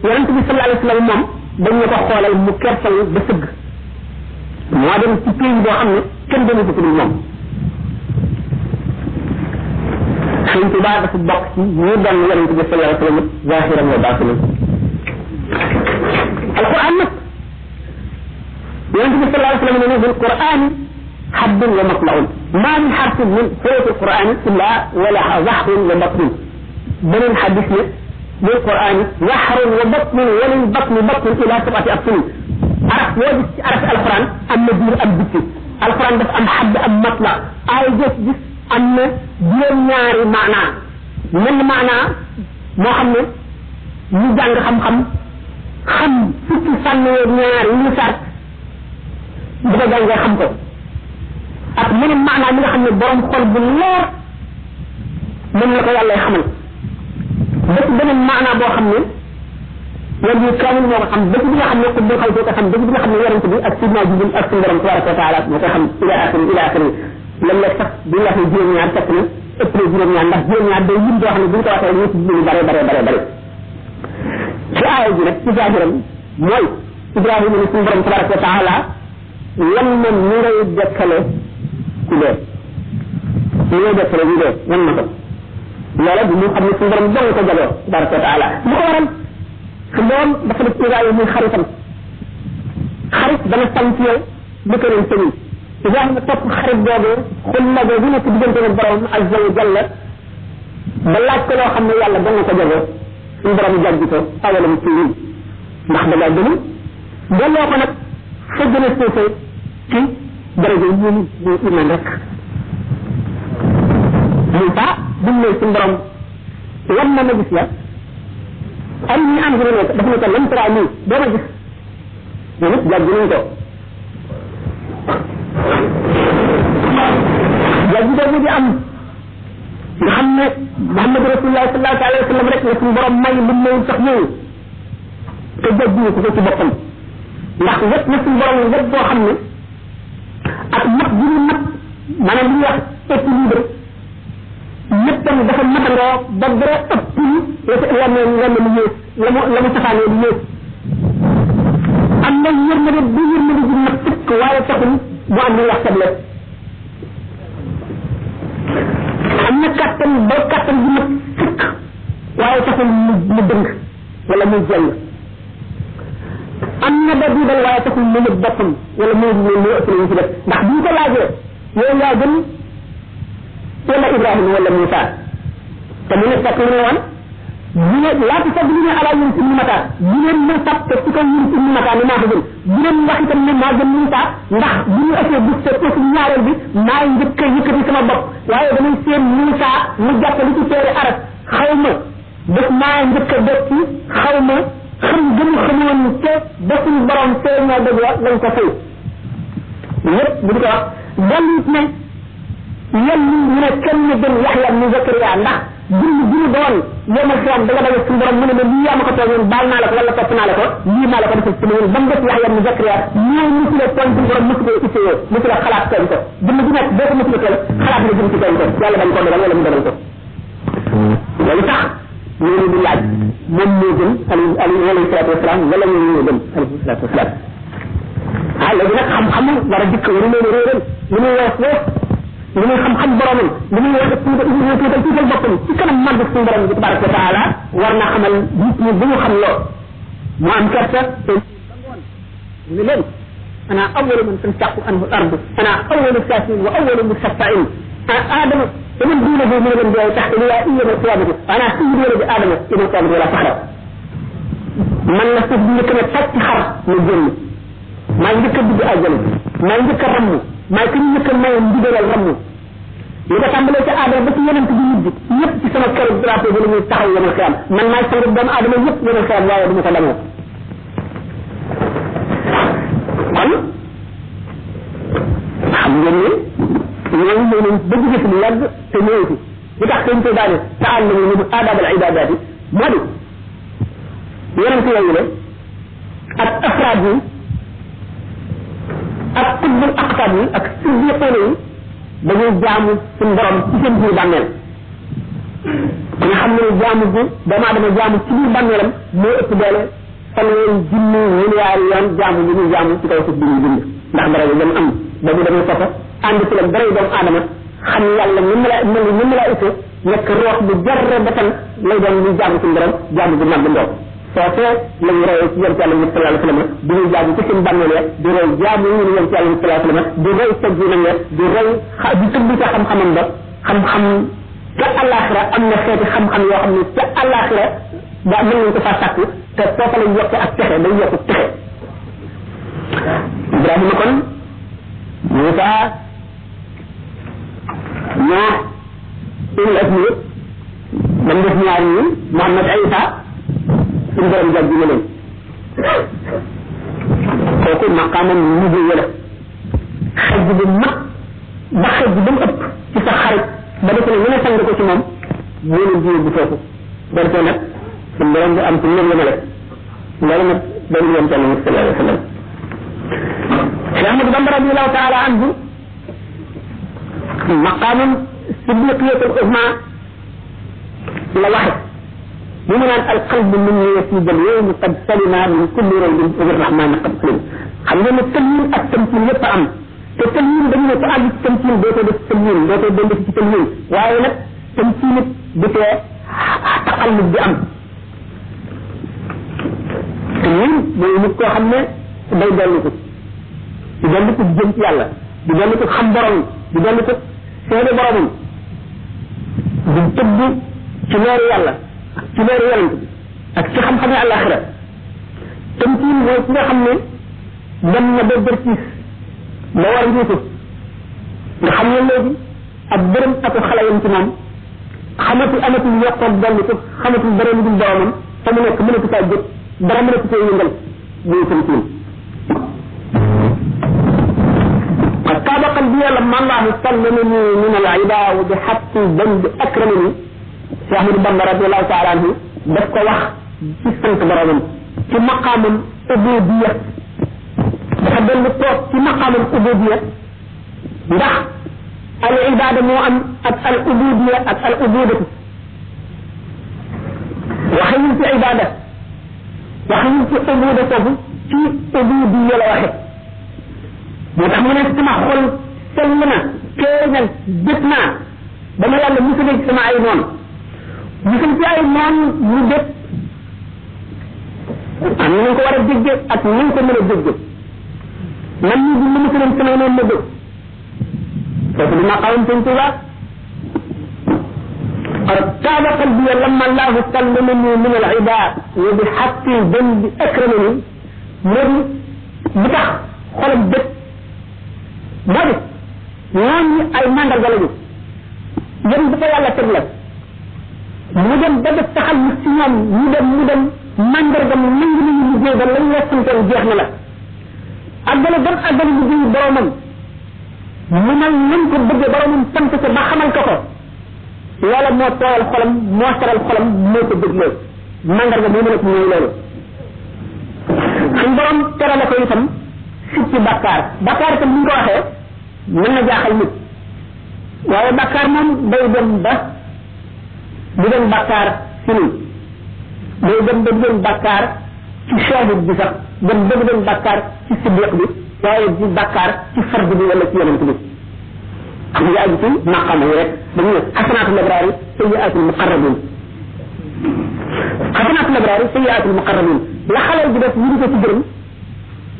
yonente bi sallallahu alayhi wa sallam moom dañ ñu ko xoolal mu kersal ba sëgg moo dem ci pays boo xam ne kenn demu ko dul moom sëñ Tuubaa dafa bokk ci ñu doon yonente bi sallallahu alayhi wa sallam zahiran wa batinan alquran nag yonente bi sallallahu alayhi wa sallam ne bil quran haddun wa matla'un ma min harfin min surati alquran illa walaha zahrun wa batnun beneen hadis ne بالقرآن وحر وبطن وللبطن بطن إلى 7 أبطن عرف وجد عرف القرآن أم دير أم بيتي القرآن بس أم حد أم مطلع آي جس أم دير نياري معنى من معنى مو خمي ñu jàng xam-xam xam fukki sànni ñaar yi ñu sart bu ko jàngee xam ko ak meneen maanaa mi nga xam ne borom xol bu leer moom la ko yàlla xamal dëkk beneen maanaa boo xam ne loolu ñu kaamil moo ko xam dëkk bi nga xam ne ko bu xaw ko xam dëkk bi nga xam ne yarante bi ak sidna jibril ak suñu borom tabaraka wa taala moo ko xam ila akhiri lan la sax bu ñu waxee juróom ñaar fekk na ëpp na juróom ñaar ndax juróom ñaar day lim boo xam ne bu ñu ko waxee ñu ci lu bare ci aaya ji nag ci jaajiram mooy ibrahima ni suñu borom tabaraka wa taala lan moom ñu ngay dekkale ku dee ñu ngay dekkale ñu dee wan na ko loola bi mu xam ne suñu borom dong ko jagoo tabaraka wa taala lu ko waral suñu borom dafa def ibrahima muy xaritam xarit dana sant yow bu ko leen sëñi ibrahima topp xarit boobu xulla boobu nekk diggante ak borom azza wa jalla ba laaj ko loo xam ne yàlla dong ko jagoo suñu borom jàjji ko awalam ci lii ndax da ngaa gënu delloo ko nag fa gën a suufee ci daraja yi ñu iman rek Moussa buñ ne suñu borom wan na ma gis la am ñi am ñu nekk dafa ne ko lam tara nii doo ma gis ñoom it jàgg nañ ko jàgg boobu di am nga xam ne Muhammad Rasulullah sallallahu alayhi wa sallam rek la suñu borom may lu mayul sax ñëw te jàgg ko ci boppam ndax wet na suñu borom wet boo xam ne ak mat gi ñu mat maanaam li ñuy wax équilibre ñettam dafa matandoo ba dara ëpp lenn lu yées la mu safaanee lu yées am na yërmande bu yërmande ji mat sëkk waaye taxul mu am lu wax table am na kàttan ba kàttan ji mat sëkk waaye taxul mu dëng wala muy jëng am na ba diibal waaye taxul mu yëg boppam wala mu ëpp lu ci def ndax bu ñu ko laajee yow yaa gën wala Ibrahima wala Moussa te mu ne fekk lu ne woon bu ne laata sax bu ne ala yéen si mata bu leen ma sab te ci kaw yéen si mata ni maa ko gën bu leen wax itam ne maa gën Moussa ndax bu ñu ëppee bu te aussi ñaareel bi maay njëkk a yëkkati sama bopp waaye damay seen Moussa mu jàpp li ci teere arab xaw ma def maa njëkk a def ci xaw ma xam gënu xamoon te ba suñu borom feeñoo dëgg lañ ko fay yëpp bu di ko wax dalit ne yéen ñu ne kenn gën Yaxya mu Zakariya ndax dund bi ñu doon yemal xiyam da nga daje suñu borom mu ne ma lii yaa ma ko tooñoon baal naa la ko wala topp naa la ko lii maa la ko defal sama yoon ba mu def Yaxya mu Zakariya ñoo musu la tooñ suñu borom musu ko essayé musu la xalaat tooñ ko dund bu nekk boo ko musu la tooñ xalaat nga jëm ci tooñ ko yàlla dañ ko dogal wala mu dogal ko loolu tax ñooñu di laaj moom moo gën alayhi salaatu wasalaam wala ñoo ñoo gën alayhi salaatu wasalaam léegi nag xam-xamu war a dikk waru leen réeral li muy wax li muy xam-xam boromam li muy wax tuutal boppam ci kanam màgg suñu borom bi tabaraka wa taala war na xamal nit ñi bu ñu xam loo mu am kersa te ñu leen ana awalu man tansaqu anhu al ardu ana awalu sasin wa awalu musaffain adama ومن دونه من الانبياء تحت لواء يوم القيامه انا سيد ولد ادم يوم القيامه ولا فخر من لا تسبي كما تخر من جن ما يدك دغ اجل ما يدك رم ما يدك ما يدك رم يدا تامبل ci adam ba ci yenen ci nit ñepp ci sama kër drapeau bu ñu taxaw yama xiyam man may sang doom adam ñepp yama xiyam waaye duma ko damoo kon xam ngeen ni ñooñu ñoo leen bëgg gis lu yàgg te ñëw fi li tax seen koy daane taal nañu ñu aadab al ibadat yi moo di yonent yooyu la ak afraad yi ak qutbul aqtab yi ak siddiqoon yi dañuy jaamu suñu borom ci seen biir bàmmeel nga xam ne jaamu bu doomu aadama jaamu ci biir bàmmeelam moo ëpp doole fanweeri junni milliards yoon jaamu bi ñuy jaamu ci kaw suuf bi ñuy bind ndax dara yi am ba bu demee foofa ànd ci la dara doomu aadama xam yàlla ni mu la ite nekk roox bu jarre batan lay doon ñu jaamu suñu borom jaamu bu mag ndox foofee lañ royee ci yonent yàlla sallallahu alayhi wa sallam di ñu jaamu ci seen bàmmeel ya di roy jaamu ñu yonent yàlla sallallahu alayhi wa sallam di roy tegginam ya di roy di tëbb ca xam-xamam ba xam-xam ca àllaaxira am na xeeti xam-xam yoo xam ne ca àllaaxira ba mën nañ ko faa sàkk te foofa lañ yokke ak texe day yokku texe Ibrahima kon Moussa ñaar une at mi dam def ñaar ñi Muhammad Isa suñu borom jàgg na leen kooku maqaamam mujj wala xej bu mag ba xej bu mu ëpp ci sa xarit ba def ne ñu ne sang ko ci moom moo leen jiw bu foofu donte nag suñu borom bi am ci ñoom yemale loolu nag dañu yem ci Allah sallallahu alayhi wa sallam Cheikh Ahmadou Bamba radiyallahu taala anhu مقام الصديقية العظمى لواحد بمن القلب من يسيد اليوم قد سلم من كل ريب وبالرحمن قد سلم خلينا التمييز التمثيل يفهم التمثيل dañu ko ag التمثيل doto def تمثيل doto dend ci تمثيل waye nak تمثيل bité taqallub bi am تمثيل moy nit ko xamne day delu ko di delu ko jëm ci yalla di delu ko xam borom di delu ko seede boromam di tëbb ci leeru yàlla ci leeru yonent bi ak ci xam-xame àllaaxira tamkiin mooy ki nga xam ne dem na ba bërtiis la war a njiitu nga xam ne léegi ak bërëm ak xale yam ci moom amatul yokkoog dolli ko xamatul dara lu dul boromam te mu nekk mënatu faa jëpp dara mënatu faa yëngal muy tamkin قد سبق قلبي لما الله سلمني من العباء بحق الذنب اكرمني شيخ احمد بن رضي الله تعالى عنه daf ko wax ci sant boromam ci maqamam ubudiyya dafa dellu toog ci maqamam ubudiyya ndax al ibada moo am ak al ubudiyya ak al ubudatu waxin ci ibada waxin ci ubuda foofu ci ubudiyya la waxe moo tax mu ne sama xol sell na kéeñal jët naa dama yàlla musal ci sama ay noonu musal ci ay noon ñu dëpp am na ko war a dégge ak nañ ko mën a dégge man ñu bu musal samay noonu ma dëpp foofu dina xawam sëñ Tuuba قد تاب قلبي لما الله سلمني من العباء وبحق الذنب اكرمني من بتاع خلق دëpp moo di ñooñu ay mandarga lañu yéen dafa yàlla teg la mu dem ba def taxal mu ci ñoom mu dem mandarga mu nangu nañu liggéey ba lañ la santoon jeex na la àggale dem àggale liggéey boromam mu mel nañ ko bëggee boromam sant ko ba xamal ko ko loola moo tooyal xolam moo saral xolam moo ko bëgg loolu mandarga moo mën a ñëw loolu suñ borom terale ko itam ci bakkaar tam ni ko waxee mën na jaaxal nit waaye bakkaar moom day dem ba du doon bakkaar ci ñun day dem ba du doon bakkaar ci shahid bi sax dem ba du doon bakkaar ci siddiq bi waaye di bakkaar ci fard bi wala ci yonent bi xam nga aju ci maqama yi rek dañu ne xasanaatul abraari sayyiaatul muqarrabin xasanaatul abraari sayyiaatul muqarrabin la xalal bi def ñu ko ci gërëm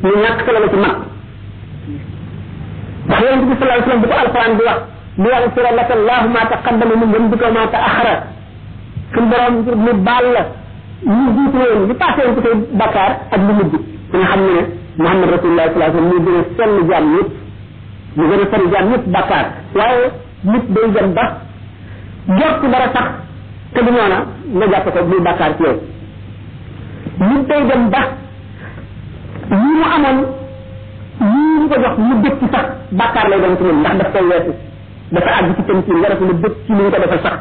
ñu ñàkk solo la ci mag ndax yonent bi sallallahu alayhi wasallam bu ko alquran di wax li yaxfira laka allahu ma taqaddama min dambika ma taaxara suñ borom mu baal la ñu jiitu woon li passé woon ci say bakkaar ak lu mujj ku nga xam ne Muhammad rasulullah sallallahu alayhi wasallam mu gën a sell jaam yëpp mu gën a sell jaam yëpp bakkaar waaye nit day dem ba jot dara sax te du noona nga jàpp ko muy bakkaar ci yow nit day dem ba li mu amoon lii ñu ko jox mu dëkk ci sax bàkkaar lay doon ci moom ndax daf koy weesu dafa àgg ci tam ci war a dëkk ci li ñu ko defal sax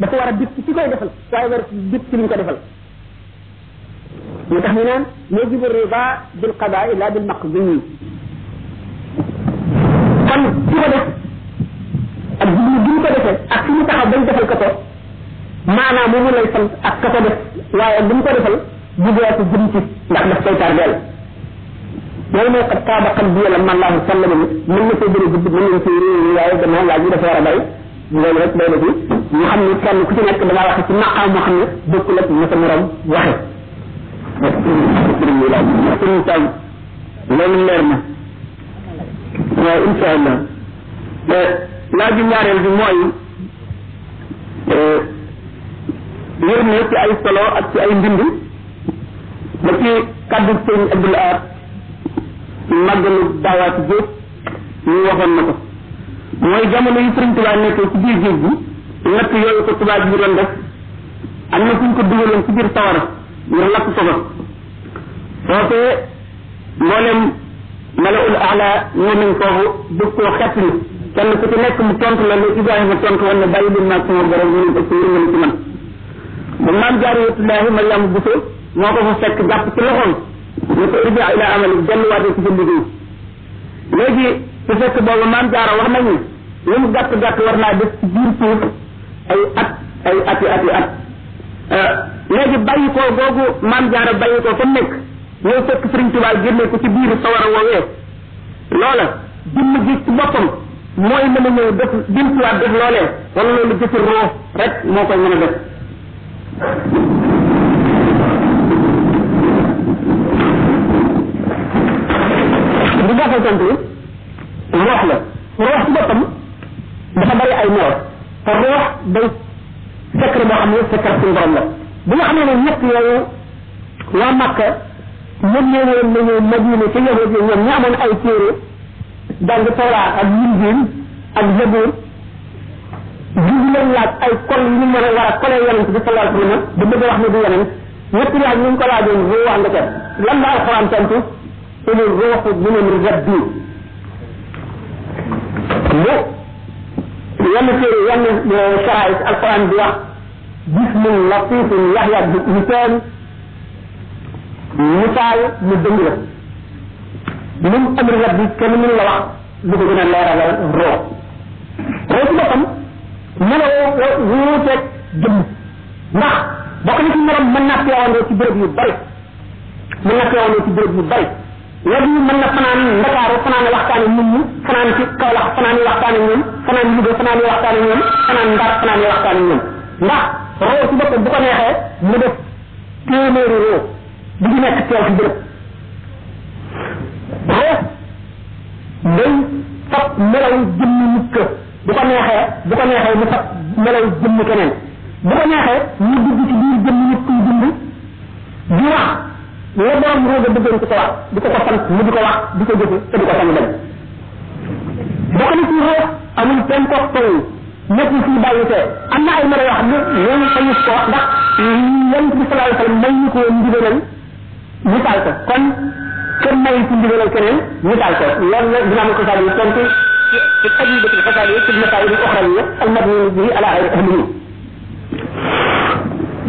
dafa war a dëkk ci koy defal waaye war a dëkk ci li ñu ko defal ñu tax ñu naan yajibu riba bil qadaa ila bil maqdi kon ci ko def ak bi ñu ko defee ak fi ñu taxaw bañ defal ko ko maanaam mu lay sant ak ka ko def waaye bu ñu ko defal jugee ko jëm ci ndax daf koy tardeel loolu mooy qad taaba qalbi lamma Allah sallama mën na ko bëri gudd mën nañ ci réew waaye dama laaj yi dafa war a bari loolu rek doy na ci ñu xam ne kenn ku ci nekk da ngaa waxe ci maqaam moo xam ne bokkul ak na sa morom waxe loolu leer na waaw insha allah laaj bi ñaareel bi mooy wér na ci ay solo ak ci ay mbind ba ci kaddu sëñ Abdul Ahad màggalu daawaati jéeg ñu waxoon na ko mooy jamono yi Sëriñ Tuubaa nekkee ci biir géej gi natt yooyu ko tubaab yi doon def am na fuñ ko dugaloon ci biir sawara ngir lakk ko fa foofee mboolem malaul ala ñoo nañ foofu bëgg koo xett ni kenn ku ci nekk mu tontu la lu Ibrahima tontu woon ne bàyyi leen maag sama borom ñu ko ci yërmande ci man ba maam jaariyatullahi Mariam Bousso moo ko fa fekk jàpp ci loxoom ne ko irja ila amali delluwaatee ci sa liggéey léegi su fekk boobu maam jaara wax nañu lu mu gàtt gàtt war naa def ci biir suuf ay at léegi bàyyi ko googu maam jaara bàyyi ko fa nekk ñëw fekk Sëriñ Tuubaa génne ko ci biir sawara woowee loola jëmm gi ci boppam mooy mën a ñëw def jëmtuwaat def loolee wala loolu jëfir roo rek moo koy mën a def di gàttal tontu roox la roox ci boppam dafa bari ay melo te roox day secret boo xam ne secret suñu borom la bi nga xam ne ñett yooyu waa Makka ñoom ñoo woon nañu Madina ci yahud yi ñoom ñi amoon ay téere jàng Tawraat ak Injiil ak Zabuur jublu leen doon laaj ay kol yu ñu mën a war a kolee yonent bi sallallahu alayhi wa sallam da bëgg wax ne du yonent ñetti laaj ñu ko laajoon bu wax nga ca lan la alquran tontu inu ruuxu min rabbi mu yenn sharaïs alquran di wax jismun latifun yahya bi insaan misaal mu dëng la min amri rabbi kenn mënu la wax lu ko gën a leeralal roo ci boppam meloo wuuteeg jëmm ndax bokk na ci morom mën naa teewandoo ci béréb yu bari wala mën na fanaan Ndakaaru fanaan waxtaane nit ñi fanaan ci Kaolack fanaan waxtaane ñoom fanaan Louga fanaan waxtaane ñoom fanaan Ndar fanaan waxtaane ñoom ndax roo ci boppam bu ko neexee mu def téeméeri roo bu ci nekk teew ci béréb roo day fab melaw jëmmi nit ka bu ko neexee mu fab melaw jëmmi keneen bu ko neexee mu dugg ci biir jëmmi nit kuy dund di wax la borom rooga bëggoon ko wax di ko sant mu di ko wax di ko jëfe te di ko sang dem bokk na ci roo amul benn ko toy nekk fii bàyyi te am na ay melo yoo xam ne ñooñu sañu ko wax ndax yonent bi sallallahu alayhi wa sallam may ñu ko ndigalal misaal ko kon kenn may ci ndigalal keneen misaal ko loolu la dina am ko saa yi tontu ci ajibati fasali ci masail ukhrawiya al madni bi ala ghayr ahlihi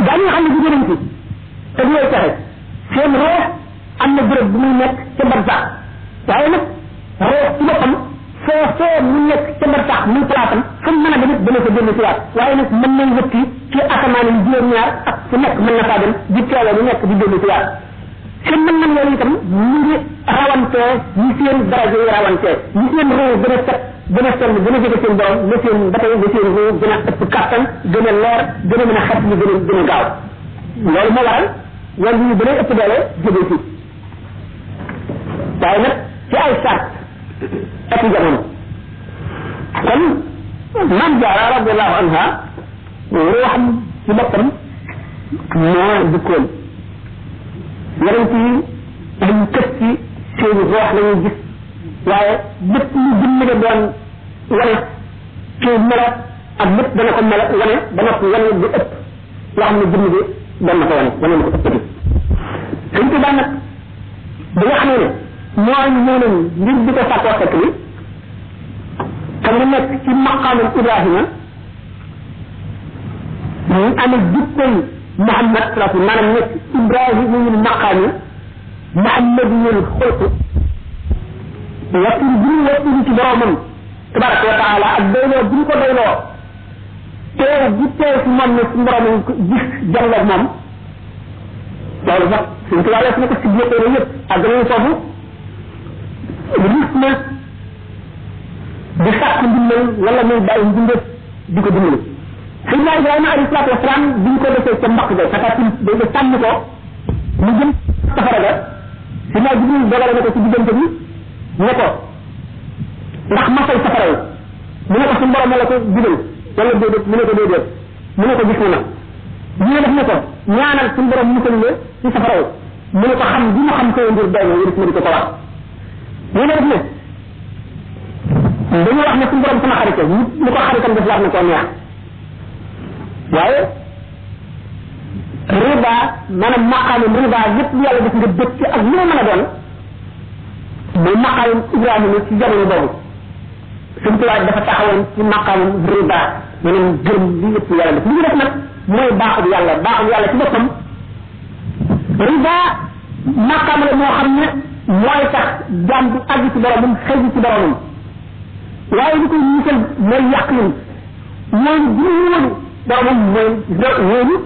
dañu xam ne jigéen ci te du lay taxe seen roo am na béréb bu muy nekk ca barsax waaye nag roo ci boppam foo mu nekk ca barsax muy palaatam fu mën a dem it dana ko dellu si waat waaye nag mën nañ wëtti ci asamaan yi juróom-ñaar ak fu nekk mën na faa dem di teewee lu nekk di dellu si waat seen mën loolu itam mu ngi rawantee ñi seen daraja yi rawantee ñi seen roo gën a set gën a sell gën a jege seen borom la seen ba tey la seen roo gën a ëpp kàttan gën a leer gën a mën a xet ñu gën a gaaw loolu moo waral wala ñu gën a ëpp doole jóge ci waaye nag ci ay sart ak jamono kon Maam Jaara radiyallahu anha ruuxam ci boppam moo dikkoon yonent yi dañ kës ci seeni ruux lañuy gis waaye lépp lu jëmm nga doon wane ci melo ak lépp dana ko melo wane ba noppi wane bu ëpp loo xam ne jëmm bi doon na ko wane na ko ëppati suñ ko daan nag bi nga xam ne mooy ñëw nañ ngir di ko sàkkoo fekk bi te mu nekk ci maqaamam Ibrahima mu amee jikkoy Muhammad sallallahu maanaam nekk Ibrahimul maqaami Muhammadul xulq wattulu bi ñu wattulu ci boromam tabaraka wa taala ak doyloo bi ñu ko doyloo teew bi teew si moom ne si boromam gis jàlloog moom loolu sax suñ ko yàlla su ne ko si biir yëpp ak nañu foofu gis na di sàkk ndimbal wala muy bàyyi ndimbal di ko dimbali Seydina Ibrahima alayhi salaatu wasalaam bi ñu ko defee ca mbaq ga sakatin day sànni ko mu jëm safara ga Seydina Jibril dogale na ko ci diggante bi ne ko ndax masay safara yi mu ne ko suñu borom la ko digal wala déedéet mu ne ko déedéet mu ne ko gis na ñu def ne ko ñaanal suñu borom musal la ci safara yi mu ne ko xam bi mu xam ko ndir doy na yëris ma di ko wax ñu def ne dañu wax ne suñu borom sama xarite mu ko xaritam def war na koo neex waaye riba maanaam maqaamum riba yëpp lu yàlla def nga dëkk ci ak lu mu mën a doon muy maqaamum Ibrahima ci jamono boobu suñ tuwaay dafa taxawoon ci maqaamum riba maanaam gërëm li yëpp yàlla def li ñu def nag mooy baaxul yàlla ci boppam riba maqaam la moo xam ne mooy tax jaam bi àgg ci boromam xëy ci boromam waaye li koy musal mooy yàqin mooy juróom boromam mooy wóolu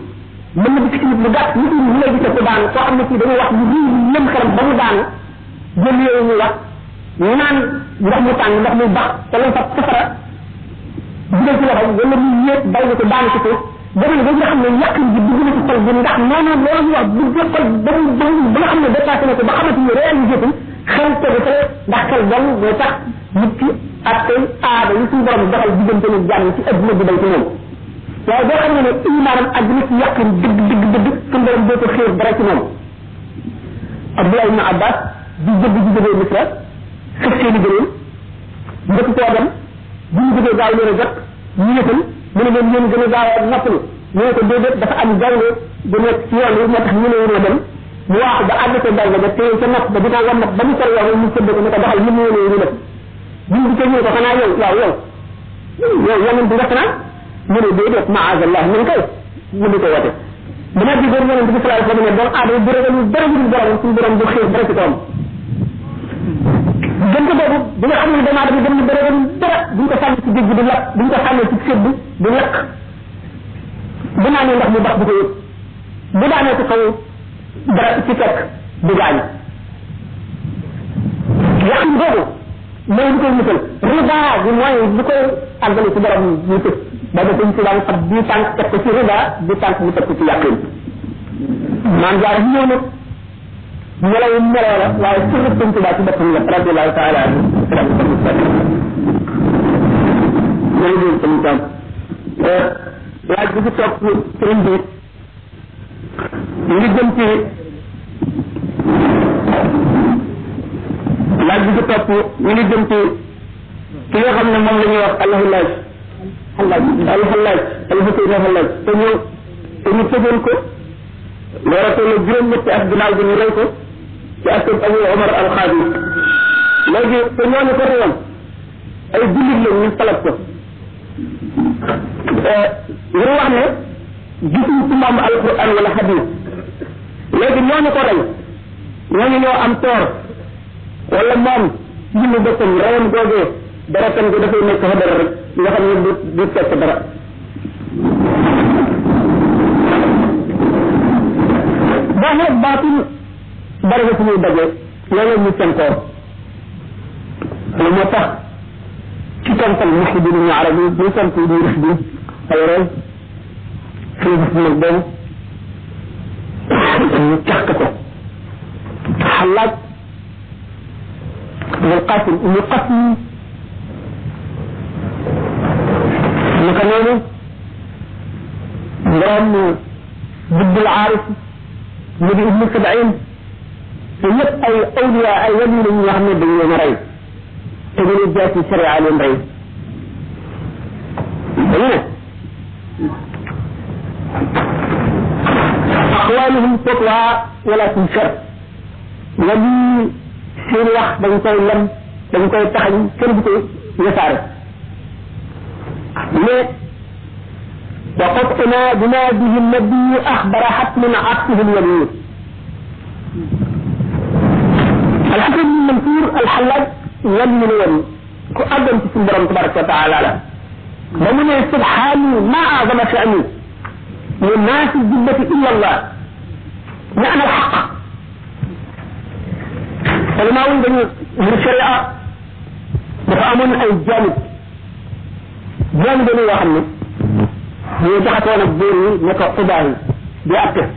mën na gis ci nit lu gàtt nit ñi lay gisee ko daan koo xam ne kii dañuy wax lu rëy lu lëm xelam ba mu daan jël yooyu ñu wax ñu naan ndox mu tàng ndox muy bax te lañ fa safara dugal ci loxo wala muy yéeg bay ko daan ci suuf jamono boobu nga xam ne yàqin bi dugg na ci xol bi ndax noonu loolu ñu wax bu jëkkal ba nga xam ne dépassé na ko ba xamante ni réalisé ko xel ko dafa ndax xel bon mooy tax nit ki ak tey aada yi suñu borom doxal diggante ni jàmm ci adduna bi day ci moom waaye boo xam ne ne imaanam àdduna ci yàqin dëgg suñu borom doo ko xéer dara ci moom Abdullah ibn Abbas di jëgg ji jógee Misra xëf seeni gënoon njëkk koo dem bu ñu jógee gaaw leen a jot ñu yëtal mu mu ne leen yéen gën a gaaw a noppalu ñu ne ko déedéet dafa am gaynde bu nekk ci yoon wi moo tax ñu ne ñu dem mu waaxu ba àgg ca gaynde ba téye ca nopp ba di ko wan nag ba mu sori yoon mu sëdd ko ne ko doxal ñu ñu ñu def buñ di ko ñu ko xanaa yow yonent bi nga xanaa mu ne déedéet maazallah ñu koy mu di ko wote bu ma digoon yonent bi sallallahu alayhi wasallam ne doon aadama bu ragal dara ñu borom suñu borom du xiif dara ci kawam gën ko boobu bi nga xam ne dama dama dem dara dara buñ ko sànni ci géej gi du lakk buñ ko sànni ci sedd du lakk bu naanee ndox mu bax du ko yëg bu daanee ko kaw dara ci fekk du gaañ yaqin boobu mooy li koy musal riba bi mooy li koy àggale ci borom ñu tëj ba da ko ci daan xam bi tànk teg ko ci riba bi tànk mu teg ko ci yaqin maam jaar ñëw nag melaw meloo la waaye sirru sëñ Tuubaa ci boppam la radiallahu taala anhu jërëjëf sëñ Tam laaj bi ci topp sëriñ bi ngi jëm ci laaj bi ci topp ñu ngi jëm ci ki nga xam ne moom la ñuy wax alxalaaj alxalaaj te ñu tëjoon ko loolu toll juróom-ñetti at ginnaaw bi ñu rey ko ci askan Abu Omar al-Xaadi léegi te ñooñu ko woon ay jullit lañ ñu salab ko ñu wax ne gisuñ ci moom alquran wala hadis léegi ñooñu ko rey ñooñu ñoo am toor wala moom ci ñu boppam reyam googee dara tam ko dafay nekk xadar rek nga xam ne du fekk dara boo xeet baatul bari na suñuy daje loolu ñu seen koor lu moo tax ci tontal Muhyiddin Ibn Arabi ñu sant ñu rëf bi ay rey fii gis nag boobu ñu cax ko xalaaj القاسم ابن قاسم نكنوني مرام ضد العارف نبي ابن 70 يب اي اولياء اي ولي من يحمد بن مريم تقول جاتي شريعه لمريم اقوالهم تطلع ولا تنشر ولي seen wax dañ koy lem dañ koy taxañ kenn du koy yasaare mais وقطنا بما به النبي اخبر حتم عطفه الولي الحسن بن منصور الحلاج ولي الولي كو ادم في سبحانه تبارك وتعالى ومن سبحانه ما اعظم شانه من ناس الجبه الا الله معنى الحق علماء من الشريعة دفع من أي جانب اللي واحد هي جحتون الديني نكا قباهي دي أكتر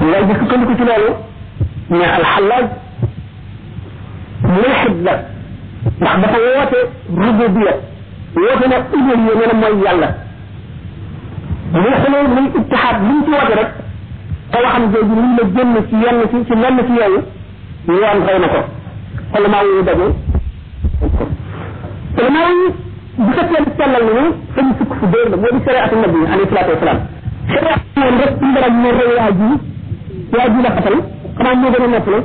وإذا كنت كتلالو من الحلاج ملحد لك نحن قوات ربوبية ووتنا إليه من الموي الله ملحلو من اتحاد من توجرك قوة حمد جيجي لجنة في لنة في يوم yoon xëy na ko xolama yu daje xolama yi bu fekkee ni sellal nañu dañu sukk fu dóor la moo di sariatu nabi alayhi salatu wasalam sharia moom rek suñu borom ne rëy waa ji la xatal xanaa moo gën a noppale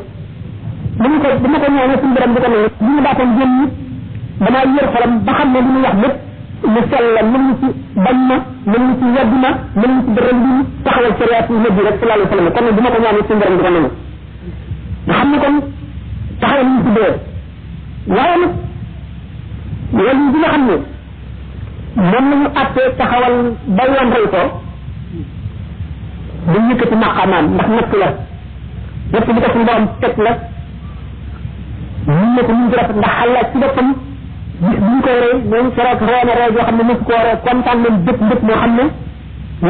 bu ma ko ñaanee suñu borom di ko ne bu ñu daatoon jëm nit damaa yër xolam ba xam ne li muy wax lépp mu sell la mën ñu ci bañ ma mën ñu ci yedd ma mën ñu ci dëral bi taxawal sariatu nabi rek sallallahu alayhi wasallam kon bu ma ko ñaanee suñu borom di ko nangu nga xam ne kon taxawal ñu ci dee waaye nag wali bi nga xam ne moom la ñu àttee taxawal ba yoon rey ko du yëkkati maqaamaam ndax natt la natt bi ko suñu borom teg la mun na ko mun ci rafet ndax xalaat ci boppam bis bu ñu koy rey moom keroog ree na ree joo xam ne mosu koo ree kontaan nañ dëpp dëpp moo xam ne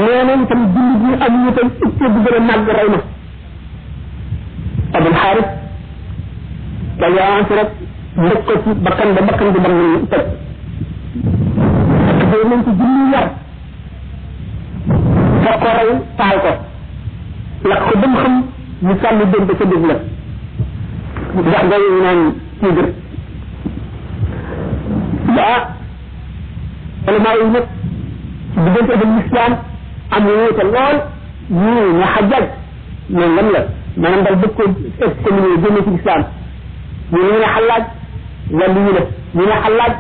nee nañ tam jullit ñi amuñu tam itte bu gën a màgg rey na abul xaaris alliance rek ndëg ko ci bakkan ba bakkan bi dam nañu tëj day nañ ci junni yar foo ko rey taal ko lakk ko dem xam ñu sànni dén ba ca dég la ndax day naan tigre ba ulama yi nag diggante ahlu islam am wuute lool ñii ne xajaj ñoom lan la maanaam dal bëgg ko excommunier génne ci islam ñu ne xalaaj wala ñu ne xalaaj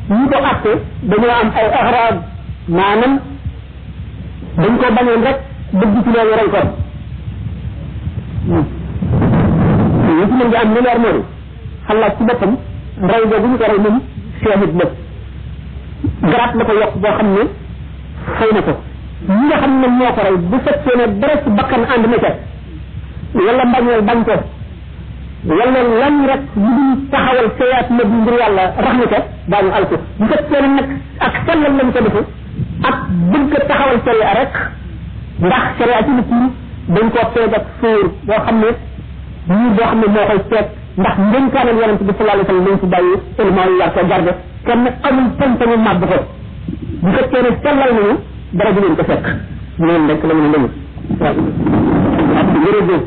ñi ko àtte dañoo am ay axraab maanaam dañ ko bañoon rek bëgg ci loolu rey ko ñu ci mën di am lu leer mooy xalaaj ci boppam rey boobu ñu ko rey moom seexit la garaat la ko yokk boo xam ne fay na ko ñi nga xam ne moo ko rey bu fekkee ne dara ci bakkan ànd na ca wala mbañeel bañ ko wala lan rek lu dul taxawal seyaat na bi ngir yàlla rax na ca daañu alko bu fekkee ne nag ak sellal lañ ko defe ak bëgg taxawal sharia rek ndax sharia ci nit ñi dañ koo teeg ak suur boo xam ne ñii boo xam ne moo koy teeg ndax ndénkaanal yonente bi sallallahu alayhi wasallam lañ ci bàyyi élément yi war ko garde kenn amul sañ-sañu màbb ko bu fekkee ne sellal nañu dara du leen ko fekk noonu rek la mën a demee waaw jërëjëf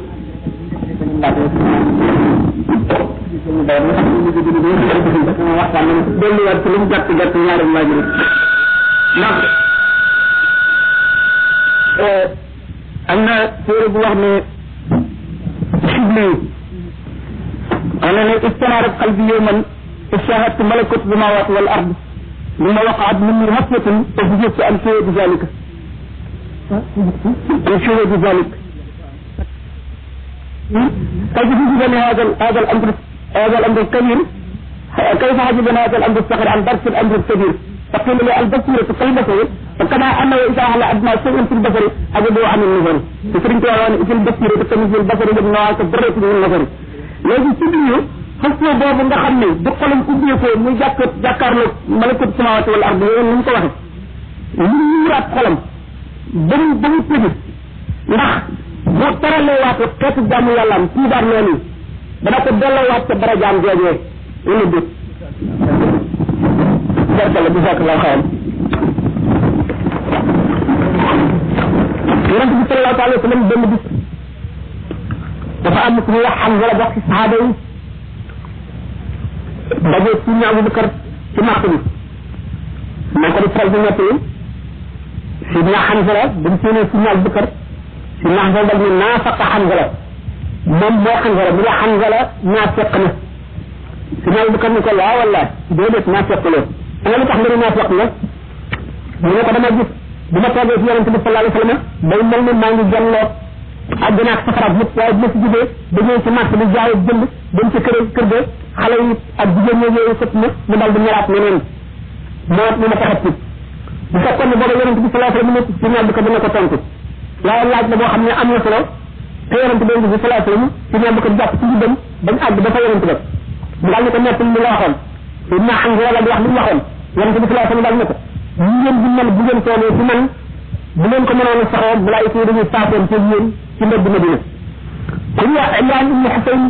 waxtaan nañ delluwaat ci lu mu gàtt gàtt ñaari laaj rek ndax am na téere bu wax ne Shibli ana ne istanarat qalbi yawman ishahadtu malakut samawati wal ard lima waqaat minni hasratun fajidtu an shuhudu zalika an shuhudu zalik كيف حجبنا هذا الامر الكبير كيف حجبنا هذا الامر الصغير عن درس الامر الكبير فقيل لي البصيرة كالبصر فكما انه اذا على ادنى شيء في البصر حجبه عن النظر فكرت في البصيرة كمثل البصر بالنوع كالذرة من النظر léegi ci biir xasoo boobu nga xam ne bu xolam ubbeekoo muy jàkkaarloo malakut samawati wal ard yooyu ni mu ko waxe lu ñuuraat xolam ba mu tëju ndax boo taralee waat xeetu jàmm yàllaam tuubaat loolu dana ko delloowaat ca darajaam joojee wala déet barkala bi fekk laa xawam yonente bi sallallahu alayhi wa sallam benn bis dafa am ku ñuy wax xam wala bokk ci saxaaba yi daje ci ñu Abubakar ci màq bi moo ko di faral di ñett yi sidna Hanzala dañ séenee sidna Abubakar sidna Hanzala dal ne naafaqa Hanzala moom moo Hanzala bu dee Hanzala naafeq na sidna Abubakar ni ko waaw walla déedéet naafeq la ana lu tax nga ne naafeq la mu ne ko dama gis bu ma toogee ci yonente bi sallallahu alayhi wa sallam day mel ni maa ngi jàlloo àddina ak safaraat yëpp waaye bu ma si jógee dañoo ci marché bi jaay ak jënd dem ci kër ga xale yi ak jigéen ñi yooyu sëpp na mu dal di ñëwaat neneen moo ma taxat ci bu fekkoon ne booba yonente bi sallallahu alayhi wa sallam ci ñaar bi ko dina ko tontu waaye laaj la boo xam ne am na solo te yonente bi sallallahu alayhi wa sallam ci ñaar bi ko jàpp ci dem bañ àgg dafa yonente ba mu daal ni ko nekk li nga waxoon Seydina Hamza la di wax li mu waxoon yonente bi sallallahu alayhi wa sallam daal ne ko ñu ngeen di mel bu ngeen toogee ci man bu leen ko mënoon a saxoo malaayika yi dañuy saafoon ci yéen ci mbedd Madina ku ñu wax Imran ibn Husayn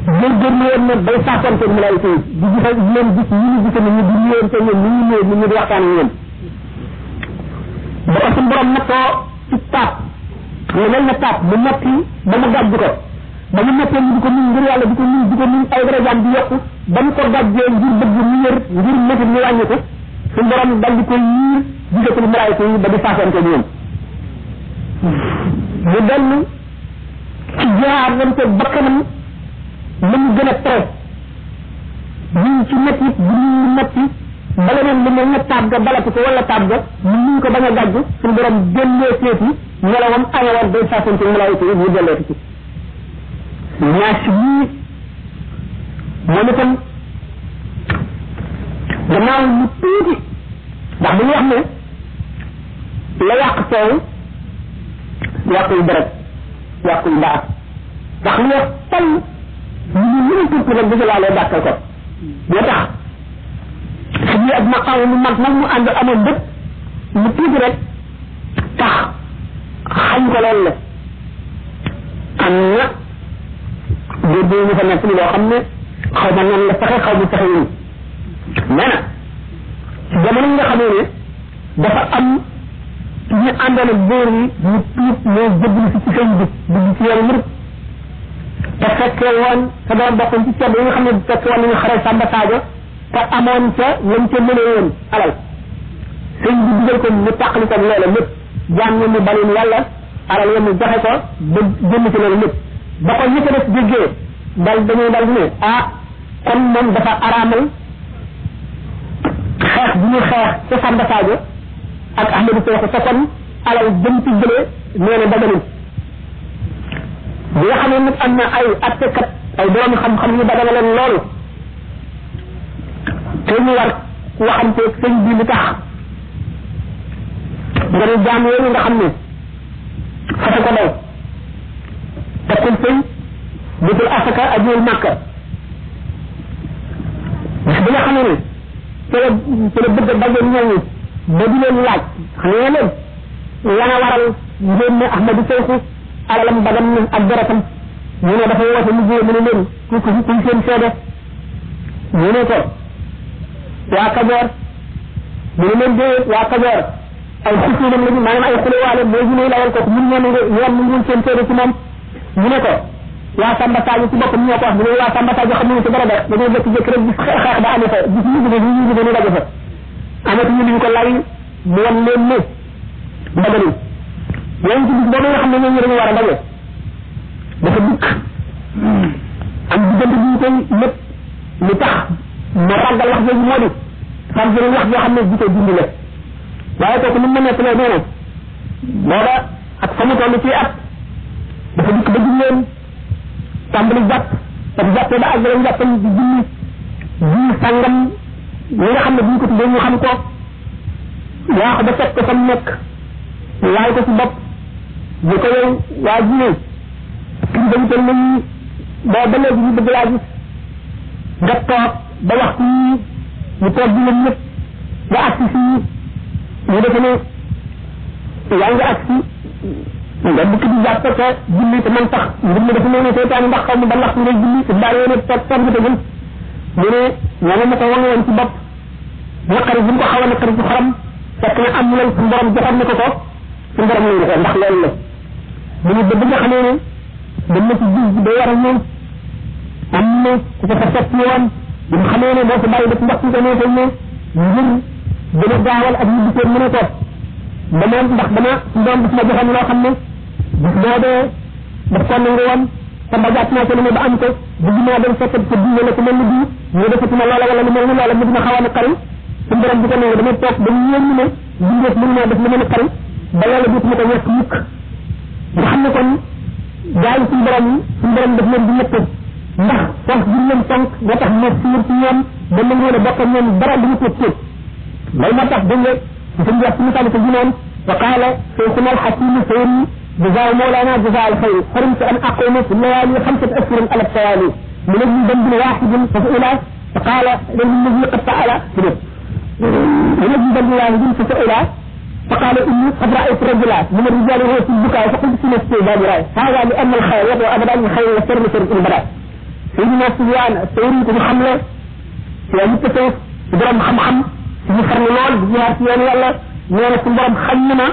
góorgóorlu woon na bay saafoon ci malaayika yi di gis leen gis ñu ñu gis ni ñu di ñëwoon te ñoom ñu ñëw ñu di waxtaan ak ñoom ba ko suñu borom nattoo ci taab xam ne mel na taab mu metti ba mu gàjj ko ba mu mettee ñu di ko nuñ ngir yàlla di ko nuñ ay darajaam di yokku ba mu ko gàjjee ngir bëgg mu wér ngir métit ñu wàññi ko suñu borom dal di koy yiir gisatul malaayika yi ba di saafante ñoom mu dellu ci jaar wante bakkanam lu mu gën a tere ñu ci métti bu ñu métti ba leneen lu mel ne taab ga balati ko wala taab ga ñu ko bañ a gàjj suñu borom génnee seeti nelawam ayawar day saafante malaayika yi ñu delleeti ci ñaas lii moom itam gannaaw lu tuuti ndax bu ñu wax ne la yàq soow yàqul deret yàqul baax ndax lu wax tal ñu ñu tuuti rek bu laalee dàkkal ko boo tax xëy ak maqaam lu mag nag mu ànd amoon bët lu tuuti rek tax xañ ko loolu la am na góor ñu fa nekk loo xam ne xaw ma nan la saxe xaw ma saxe wu nee na ci jamono nga xamee ne dafa am ñu àndoon ak góor yi ñu tuut ñoo jëblu si ci sëñ bi dugg ci yoonu murid te fekkee woon te doon bokkoon ci cedd yi nga xam ne fekkee woon nañu xare Samba Sadio te amoon ca lañ ca mënee woon alal sëñ bi digal ko mu tàqali ko loola lépp jaam ñi mu balin yàlla alal ya mu joxe ko ba jënd ci loolu lépp ba ko ñi ko def déggee dal dañuy dal ne ah kon moom dafa araamal xeex bi ñu xeex ca Samba Sadio ak Ahmadou Seexu sa kon alal jëm ci jëlee nee na daganul bi nga xam ne nag am na ay attekat ay borom xam-xam yu daganaleen loolu te ñu war waxanteeg sëñ bi lu tax nga ne jaam yooyu nga xam ne fasa ko daw takkul sëñ dëkkul asaka ajuwul màkka ndax bi nga xam ne ci la bëgg a daje ñooñu ba di leen laaj xam nga leen la nga waral ngeen ne Ahmadou Seexu alalam dagan na ak deretam ñu ne dafa woote liggéey mu ne leen kuñ seen seede ñu ne ko waa Kajoor mu ne leen déedéet waa Kajoor ay xusuunam lañu maanaam ay xuluwaale mooy ñu ne lawal ko mun ñoom ñu ngi seen seede ci moom ñu ne ko waa Samba Sadio ci boppam ñoo ko wax bu ne waa Samba Sadio xam nañu ci dara de dañoo jékki-jékki rek gis xeex ba amee fa gis ñu ñu daje fa amatuñu li ñu ko lay mu wan leen ne daganul ñooñu ci bis boobu nga xam ne ñooñu dañu war a daje dafa dikk am diggante bi ñu koy lépp lu tax ma ràggal wax jooju moo di xam jëriñ wax joo xam ne ji koy dindi la waaye kooku ni mu ma nekk nee na booba ak fa mu toll ci at dafa dikk ba julleen tàmbali jàpp te jàppee ba àggale njàppam di julli ji sàngam ñi nga xam ne bu ñu ko tuddee ñu xam ko waa ko ba fekk ko fa mu nekk laay ko ci bopp ñu ko yow waa jine kii dañu toll nañ boo ba léegi ñu bëgg laa gis nga toog ba waxtu yi ñu toog di leen ñëpp nga agsi fii ñu defe ne yaa ngi agsi nga dikk di jàpp ko julli te man tax mbir mi dafa ne seytaane ndax xaw ma ban waxtu ngay julli te daal yéene toog toog bi te gën mu ne ñoo ma ko wangoon ci bopp naqari bu ñu ko xaw a naqari ci xorom fekk na am lay suñu borom joxoon na ko ko suñu borom ñu ko ndax loolu la mu ne ba nga xamee ne dañ na ci gis bi day war a ñëw am na ku ko fa fekk woon bi mu xamee ne moo ko bàyyi ba ci ndox ko neefal ne ngir gën a gaawal ak ñu gisee mën a toog dama ndax dama suñu borom daf ma joxoon loo xam ne bis boobee daf ko nangu woon te mbajaat naa ko ne ba am ko bu dinaa dem fekk ko diine la ko mel ni bii ñu defati ma loola wala lu mel ni loola mu dina xaw a naqari suñu borom di ko nangu damay toog ba ñu ne bindeef mën naa def lu mel ni xari ba loola duutuma ko ñàkk mukk nga xam ne kon gaay suñu borom daf leen di ñëpp ndax fonk bi leen fonk moo tax ma fiir ci ñoom ba nangu leen a bokk ak ñoom dara du ñu tuut tuut lay moo tax dégg nga suñu wax ci misaal ko junoon wa qaala shaykhuna al-hakim sayri جزاء مولانا جزاء الخير حرمت ان اقوم في الليالي 5 اشهر على التوالي من اجل ذنب واحد فسئل فقال للذي قد فعل من اجل ذنب واحد فسئل فقال اني قد رايت رجلا من الرجال هو في البكاء فقلت في نفسي باب راي هذا لان الخير يدعو ابدا الخير والشر مثل البلاء سيدنا سفيان الثوري كن حمله في التصوف برم خم في خرن لول جهار سيان يلا نينا سن برم خمنا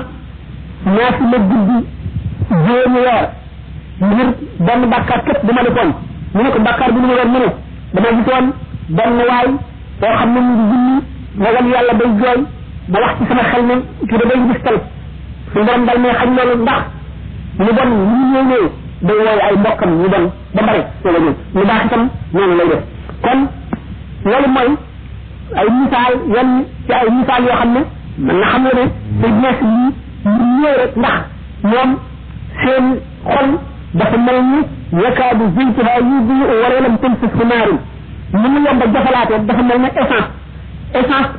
ناس مجدي jéem weer ngir benn bàkkaar képp bu ma defoon ñu ne ko bàkkaar bi mu weer mu ne dama gisoon benn waay boo xam ne mu ngi julli ragal yàlla day jooy ma wax ci sama xel ne kii da day gis tal suñu borom dal ne xañ loolu ndax ñu bon ñu ñëw ñëw day wooy ay mbokkam ñu bon ba bare sooga ñëw ñu baax itam noonu lay def kon loolu mooy ay misaal yenn ci ay misaal yoo xam ne man na xam la ne te nees lii ñu ñëw rek ndax ñoom seen xol dafa mel ni yakaadu zeytuha yubi wala lam tamsis fi naarin ni mu yomb a jafalaatee dafa mel ne essence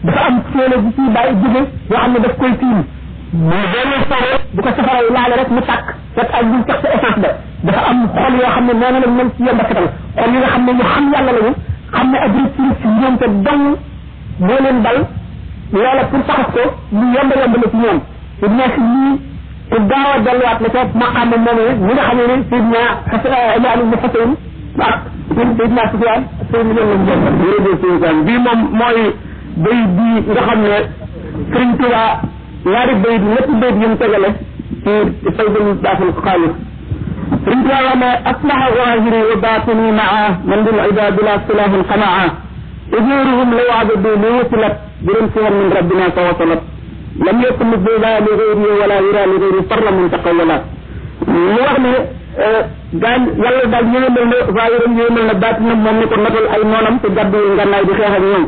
dafa am séele bi ciy bàyyi jóge yoo xam ne daf koy tiim mais boo sore bu ko safaray laale rek mu tàkk fekk ak buñ tax sa essence ba dafa am xol yoo xam ne noonu lañ mel ci yomb a setal xol yi nga xam ne ñu xam yàlla lañu xam ne ak rëcc ci ñoomte dong moo leen dal loola pour taxas ko lu yomb a yomb la ci ñoom nekk lii ku gaaw a delluwaat la ca maqaam moom ñi nga xam ne Seydina Ibrahima ibn Husayn ak Seydina Sufyaan Seydina lañ jël jërëjëf Sufyaan bii moom mooy bay bi nga xam ne Sëriñ Tuubaa ñaari bay bi lépp bay yi mu tegale ci faydul baaxul xaalis Sëriñ Tuubaa wax ne aslaha zahiri wa batini maa man bil ida bila silahin qamaa ujuruhum law abadu li wasilat birum siwan min rabbina tawasalat lam yakun bida li ghayri wala yura li ghayri farla min taqawala mu wax ne daan yàlla daal yéemal na waayiram yéemal na baatinam moom ni ko natal ay noonam te gàddu ngannaay di xeex ak ñoom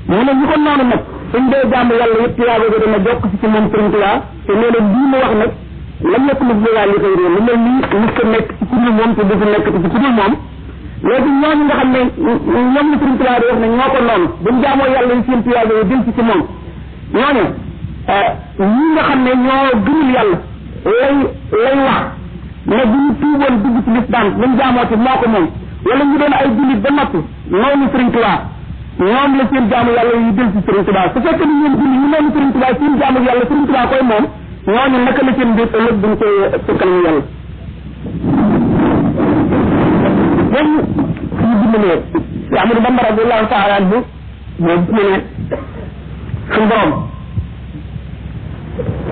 mu ne ñu ko noonu nag suñ dee jaamu yàlla yëpp yaa bëgg dana jokk ci moom Sëriñ Tuubaa te nee na lii mu wax nag lam yakun bida li ghayri lu mel nii mus ko nekk ci kudul moom te du fi nekk ci kudul moom léegi ñooñu nga xam ne ñoom la Sëriñ Tuubaa di wax ne ñoo ko noonu buñ jaamoo yàlla yi seen tuyaa yi del ci moom ñooñu ñi nga xam ne ñoo gëmul yàlla lay wax ne bu ñu tuuboon dugg ci lislaam lañ jaamooti moo ko moom wala ñu doon ay jullit ba noppi noonu Sëriñ Tuubaa ñoom la seen jaamu yàlla yi del ci Sëriñ Tuubaa su fekkee ni ñoom jullit ñu noonu Sëriñ Tuubaa seen jaamu yàlla Sëriñ Tuubaa koy moom ñooñu naka la seen mbir ëllëg duñ koy sukkal ñu yàlla ñoom ñu bind ne si Ahmadu Bamba radiyallahu taala anhu moo bind ne suñ borom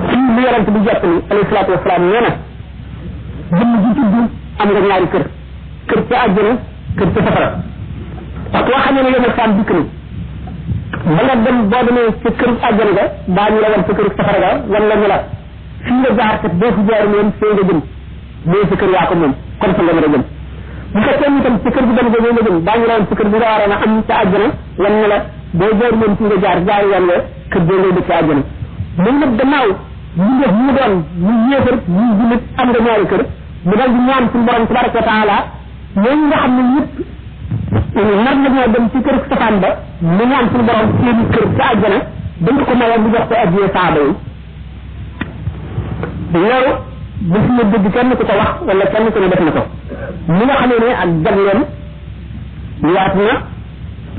ci lu yorant bi jàpp ni alayhi salaatu wasalaam nee na jëmm ji tudd am nga ñaari kër ca àjjana kër ca safara parce que xam ne ne yomal saam dikk ni ba nga dem boo demee ca kër àjjana ga daa ñu la wan sa kër safara ga wan la ñu la fii nga jaar kat boo fi jaar leen fee nga jëm boo sa kër yaa ko moom kon fa nga mën a jëm bu fekkee ni tam ci kër gi dem nga nga jëm daañu la woon ci kër gi nga waroon a am ca àjjana wan ne la boo jaar leen fi nga jaar yoon nga kër boo ngay dëkk ca àjjana moom nag gannaaw ñu def ñu doon ñu yéefar ñu jullit am nga ñaari kër bu dal di ñaan suñu borom tabaraka wa taala ñooñu nga xam ne ñëpp nar nañoo dem ci kër safaan ba mu ñaan suñu borom seeni kër ca àjjana dañ ko mayoon bu jox ko addiyee saaba yi loolu bu fi ñu dégg kenn ku ko wax wala kenn ku ne def na ko li nga xamee ne ak jagleen yaat na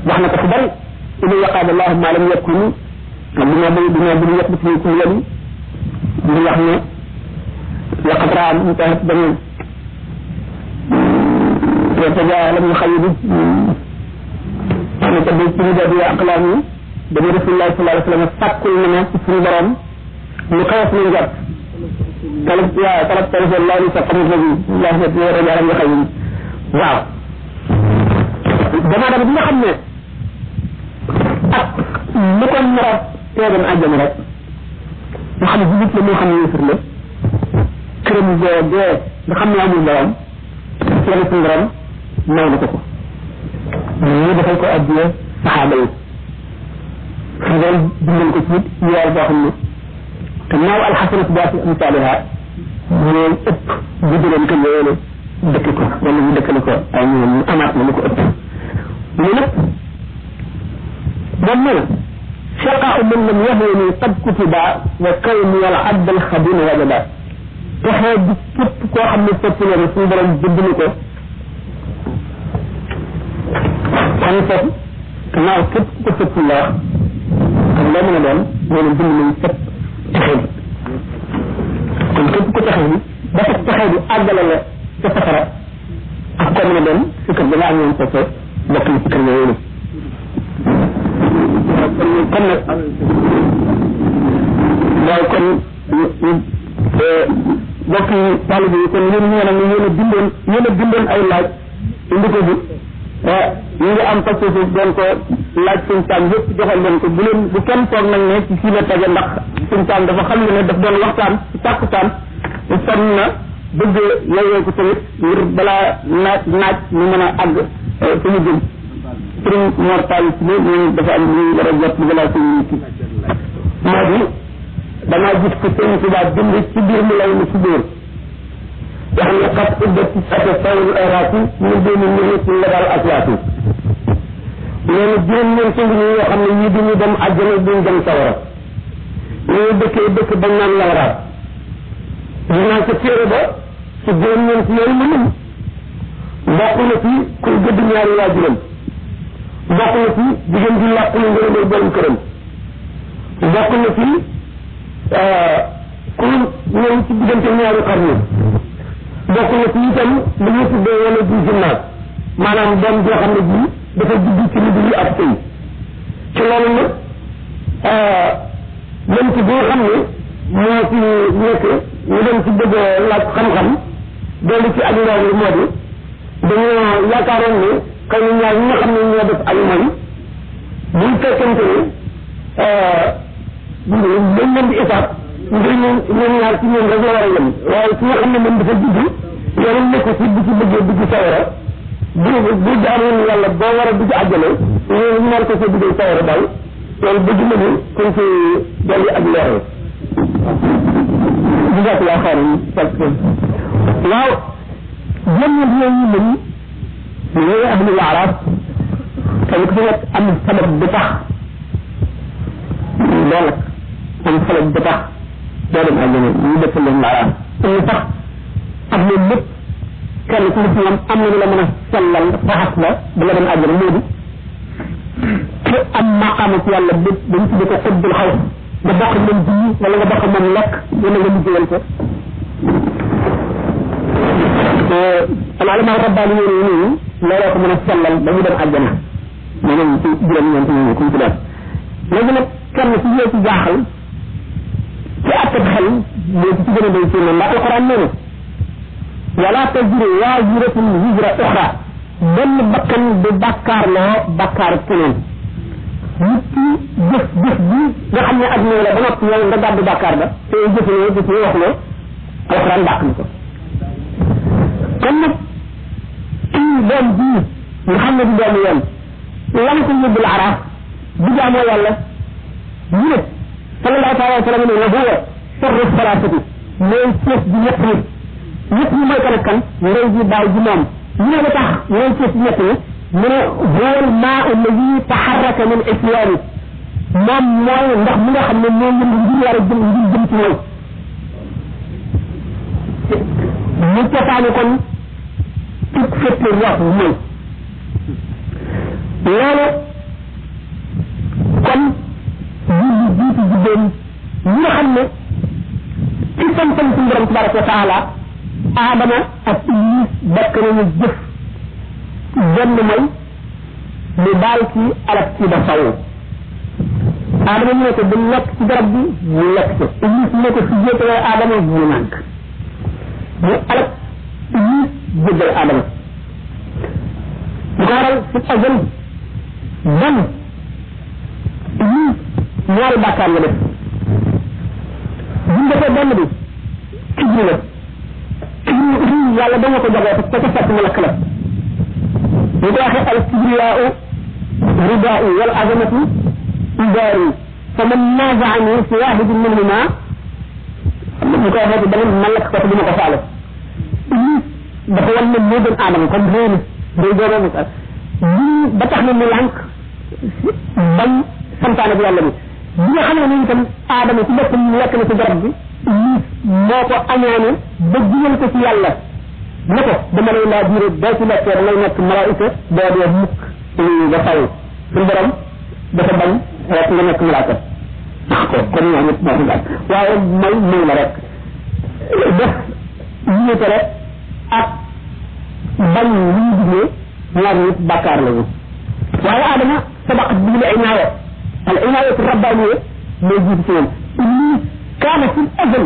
wax na ko fu bari ina yaqaad allahu ma lam yakuni dina bu ñu yëpp ci ku yëli di wax ne laqad raa mutahab dañu يتجاهل من خيره أنا تبي تريد أبي أقلامي بني رسول الله صلى الله عليه وسلم فكل من في البرام مقاس من جد طلب تعرف الله لتقم النبي الله يتجاهل رجال من خيره واو دما دama bi nga xam ne ak lu ko ñëwaat teegam àjjana rek nga xam ne la moo xam ne yëfër la këram boo nga xam ne amul borom yàlla suñu borom may na ko ñu defal ko addiya saxaaba yi suñu borom bindal ko ci yool boo xam ne te naaw alxasanatu baati amsaaliha ñooy ëpp guddaloon ko yooyu dëkk ko wala ñu dëkkale ko ay ñoom ñu amaat na lu ko ëpp mu nag moom nee na شقاء من لم يهوني قد كتبا وكوني العبد الخبير وجدا taxee bi képp koo xam ne sopp na suñu borom jëndini ko kon foofu gannaaw képp ku ko sopp la wax kon loo mën a doon nee na bind nañ sëpp taxee bi kon képp ku taxee bi ba sa taxee bi àggale la ca safara ak koo mën a doon si kër da nga am yoon soppe bokk na si kër yooyu kon nag waaw kon bokk yi taalibe yi kon yéen ñoo nag yéen a bindoon ay laaj indi ko bi ñu ngi am parce que doon ko laaj suñ saam yëpp joxal leen ko bu kenn toog nag ne ci fii la tege ndax suñ saam dafa xam ne daf doon waxtaan ci tàkkusaan sonn na bëgg yooyoo ko tamit ngir balaa naaj ñu mën a àgg suñu jëm sëriñ Mor Tall ci ñu dafa am ñu war a jot li balaa suñu nit moo di damaa gis ko sëriñ Tuubaa bind ci biir mu lay ni ci biir wax ne xat ubba ci sate sawul araati ñu déeni minit la daal aslaati nee na juróom-ñeent ngi ñi yoo xam ne ñii duñu dem àjjana duñ dem sawara ñu dëkkee dëkk bañ naan lawraat ñu naan sa téere ba ci juróom-ñeent yooyu mu lim bokk na ci kuy gëdd ñaari waajuram bokk na ci jigéen ji làpp lu ngërëmal borom këram bokk na ci ku ñëw ci diggante ñaari xarnu bokk na ci itam lu ñu tuddee wala ji jinnaat maanaam doom joo xam ne ji dafa judd ci lu dul ab sëy ci loolu nag même ci bi nga xam ne moo ci nekk ñu dem ci bëgg laaj xam-xam doolu ci ak ndaw li moo di dañoo yaakaaroon ne xëy na ñaar ñi nga xam ne ñoo def ay mooy buñ fekkente ni dañ leen di étape ngir ñoom ñaar ci ñoom rek la war a yem waaye ki nga xam ne moom dafa judd yoonam nekk ci bu ci bëggee dugg sawara bu jaamoon yàlla boo war a dugg àjjana ñu nar ko sa duggee sawara daal loolu bëgg nañu kon ci dolli ak leeral jazakallah xayran parce que waaw jëm ñu lañu ñooy ahlul arab kenn ku nekk am sabab bu tax lool am sabab bu tax doo dem àjjana ñu def leen arab ñu sax ak loolu lépp kenn ku nekk ñoom am nañu la mën a sellal faxas la ba nga dem àjjana moo di ki am maqaama ci yàlla bépp dañ tudde ko xubbul xaw nga bokk moom julli wala nga bokk moom lekk wala nga liggéeyal ko alama rabbaani yooyu nii looloo ko mën a sellal ba ñu dem àjjana maanaam ci juróom-ñeent ñooñu ku ñu ci def léegi nag kenn ci ñoo ci jaaxal ci attab xel moo ci gën a doy ci moom ndax alquran nee na wala taziru waaziratun wizra uxra benn bakkan du bàkkaarloo bàkkaar keneen nit ki jëf jëf bi nga xam ne ak ñëw la ba noppi yow nga gàddu bàkkaar ba te jëfloo jëfloo wax loo alquran dàq na ko kon nag kii doom bii nga xam ne du doomu yoon lan ko yóbbul araaf bu jaamoo yàlla ñu ne sallallahu taala wa sallam ne wa huwa sharru salaasati mooy sees bi ñett nit ñett ñi mooy kan ak kan ndey ji baay ji moom ñu ne ba tax mooy sees bi ñett ñi mu ne huwa al maa alladi taxarraka min isyaani moom mooy ndox mi nga xam ne moo yëngu ngir war a jëm ngir jëm ci mooy mu cosaani kon tout fépp wax mooy loolu kon julli jiitu juddoon ñi nga xam ne ci santan suñu borom tabaraka wa taala aadama ak iblis bokk nañu jëf benn mooy mu baal ci alak ci ba saw aadama ñu ne ko bu lekk ci garab bi mu lekk ci iblis ne ko si jéetale aadama mu nànk mu alak iblis jéggal aadama bu ko waral ci azal ban iblis ñaari bàkkaar la def buñ defee benn bi kibri la kibri yàlla da nga ko jagoo te ca fekk mu lakk la ñu ko waxee al kibriyaau ridaai wal azamatu idaari fa man naazaani fi waahidin minhuma ñu ko waxee ci beneen ma lakk ko te duma ko faale iblis dafa wan ne moo gën aadama comme réew day doon ba tax na mu lànk bañ santaane bi yàlla bi nga xam ne ni itam aadama ci boppam lekk na ci garab bi iblis moo ko añaane ba jigal ko ci yàlla ne ko dama lay laa biire boo ci lekkee da ngay nekk malaayika doo dee mukk ba faw suñu borom dafa bañ rek nga nekk malaaka wax ko kon ñoo ñëpp moo ko gàtt waaye may la rek def yéete rek ak bañ li ñu diglee ñaar nit bàkkaar lañu waaye aadama sabaqat bi la inaaya al inaayatu rabbaaniya moo jiitu ci moom iblis kaana fi azal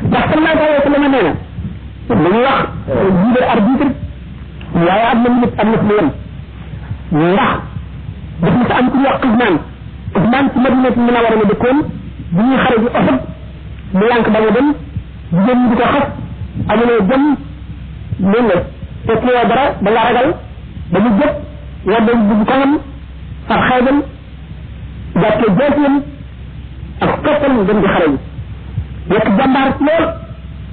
ndax sallallahu alayhi wa sallam nee na dañuy wax libre arbitre waaye am na nit am na fi yem ndax daf na sa am ku ñu wax Usmaan ci Madinatu Munawwara la dëkkoon bu ñuy xare ji Uhud mu lànk ba nga dem jigéen ñi di ko xas amuloo jëm loolu la te kii dara da nga ragal ba mu jëpp wadda bu ko am far xeebal jàppee jeesiyam ak toppal dem di xare yi nekk jàmbaar lool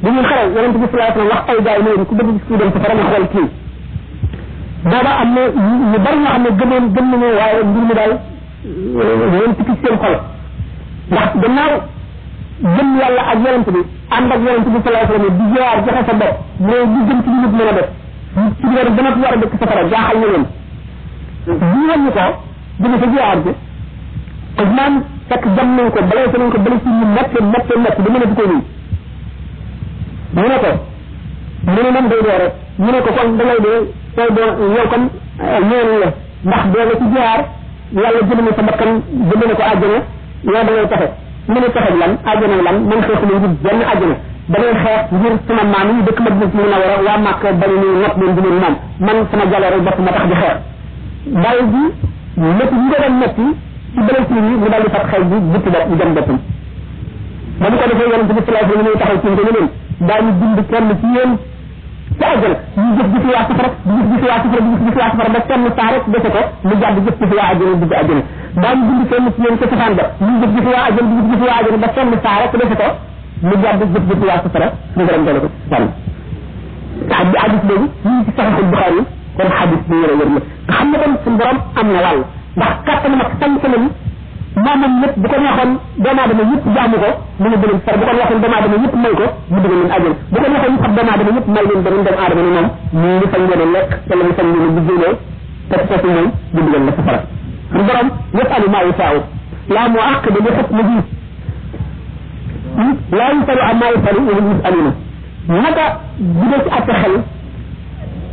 bu ñuy xare yonent bi sallallahu alayhi wasallam wax ay gaay ne ku bëgg ku dem safara nga xool kii booba am na ñu bari ñoo xam ne gëm nañu waaye mbir mi daal ñoom ci seen xol ndax gannaaw gëm yàlla ak yonent bi ànd ak yonent bi sallallahu alayhi wasallam di jiwaar joxe sa bopp mooy li gën ci li nit mën a def ci biir dama ci war a dëkk safara jaaxal na leen jiwal ñu ko dina sa jiwaar bi Usmaan fekk jam nañ ko balay nañ ko bala ci ñu métti ba mën a di ko nii mu ne ko mu ne moom day dee rek mu ne ko kon da ngay dee sooy doo yow kon ñeen la ndax doo nga ci jiwaar yàlla jënd na sa bakkan jënd na ko àjjana yow da ngay taxe mu ne taxe lan àjjana lan man xeexu ngir benn àjjana da ngay xeex ngir sama maam yi dëkk Madina ci Munawwara waa Màkka bañ ñu not leen di leen moom man sama jaloore bopp ma tax di xeex bàyyi ji lépp ñu ko doon metti ci blessure yi mu daal di fat xel bi butti bopp ñu dem boppam ba mu ko defee yonente bi sallallahu alayhi wa sallam ñuy taxaw ci ko leen daañu bind kenn ci yéen ci àjjal ñu jëf jëfi waa safara di gis jëfi waa safara di gis jëfi waa safara ba kenn saa rek defe ko mu jàdd jëf jëfi waa àjjana dugg àjjana daañu bind kenn ci yéen ca safaan ba ñu jëf jëfi waa àjjana di gis jëfi waa àjjana ba kenn saa rek defe ko mu jàdd jëf jëfi waa safara ñu borom dole ko sànni hadis boobu ñu ci saxul Bukhari kon hadis bi wér wér la nga xam ne kon suñu borom am na wàll ndax kàttan mag sañ-sañam moomam lépp bu ko neexoon doomu aadama yëpp jaamu ko mu ne dëgg far bu ko neexoon doomu aadama yëpp may ko mu dugal leen àjjana bu ko neexoon xam doomu aadama yëpp may leen beneen doomu aadama ni moom ñu fañ leen a lekk wala ñu fañ leen a liggéeyloo te foofu mooy di dugal la safara suñu borom yafalu maa yasaaw laa mu àq da li xët na ji laa yusalu am maa yafalu wa hum yusaluna naka bu dee ci àtte xel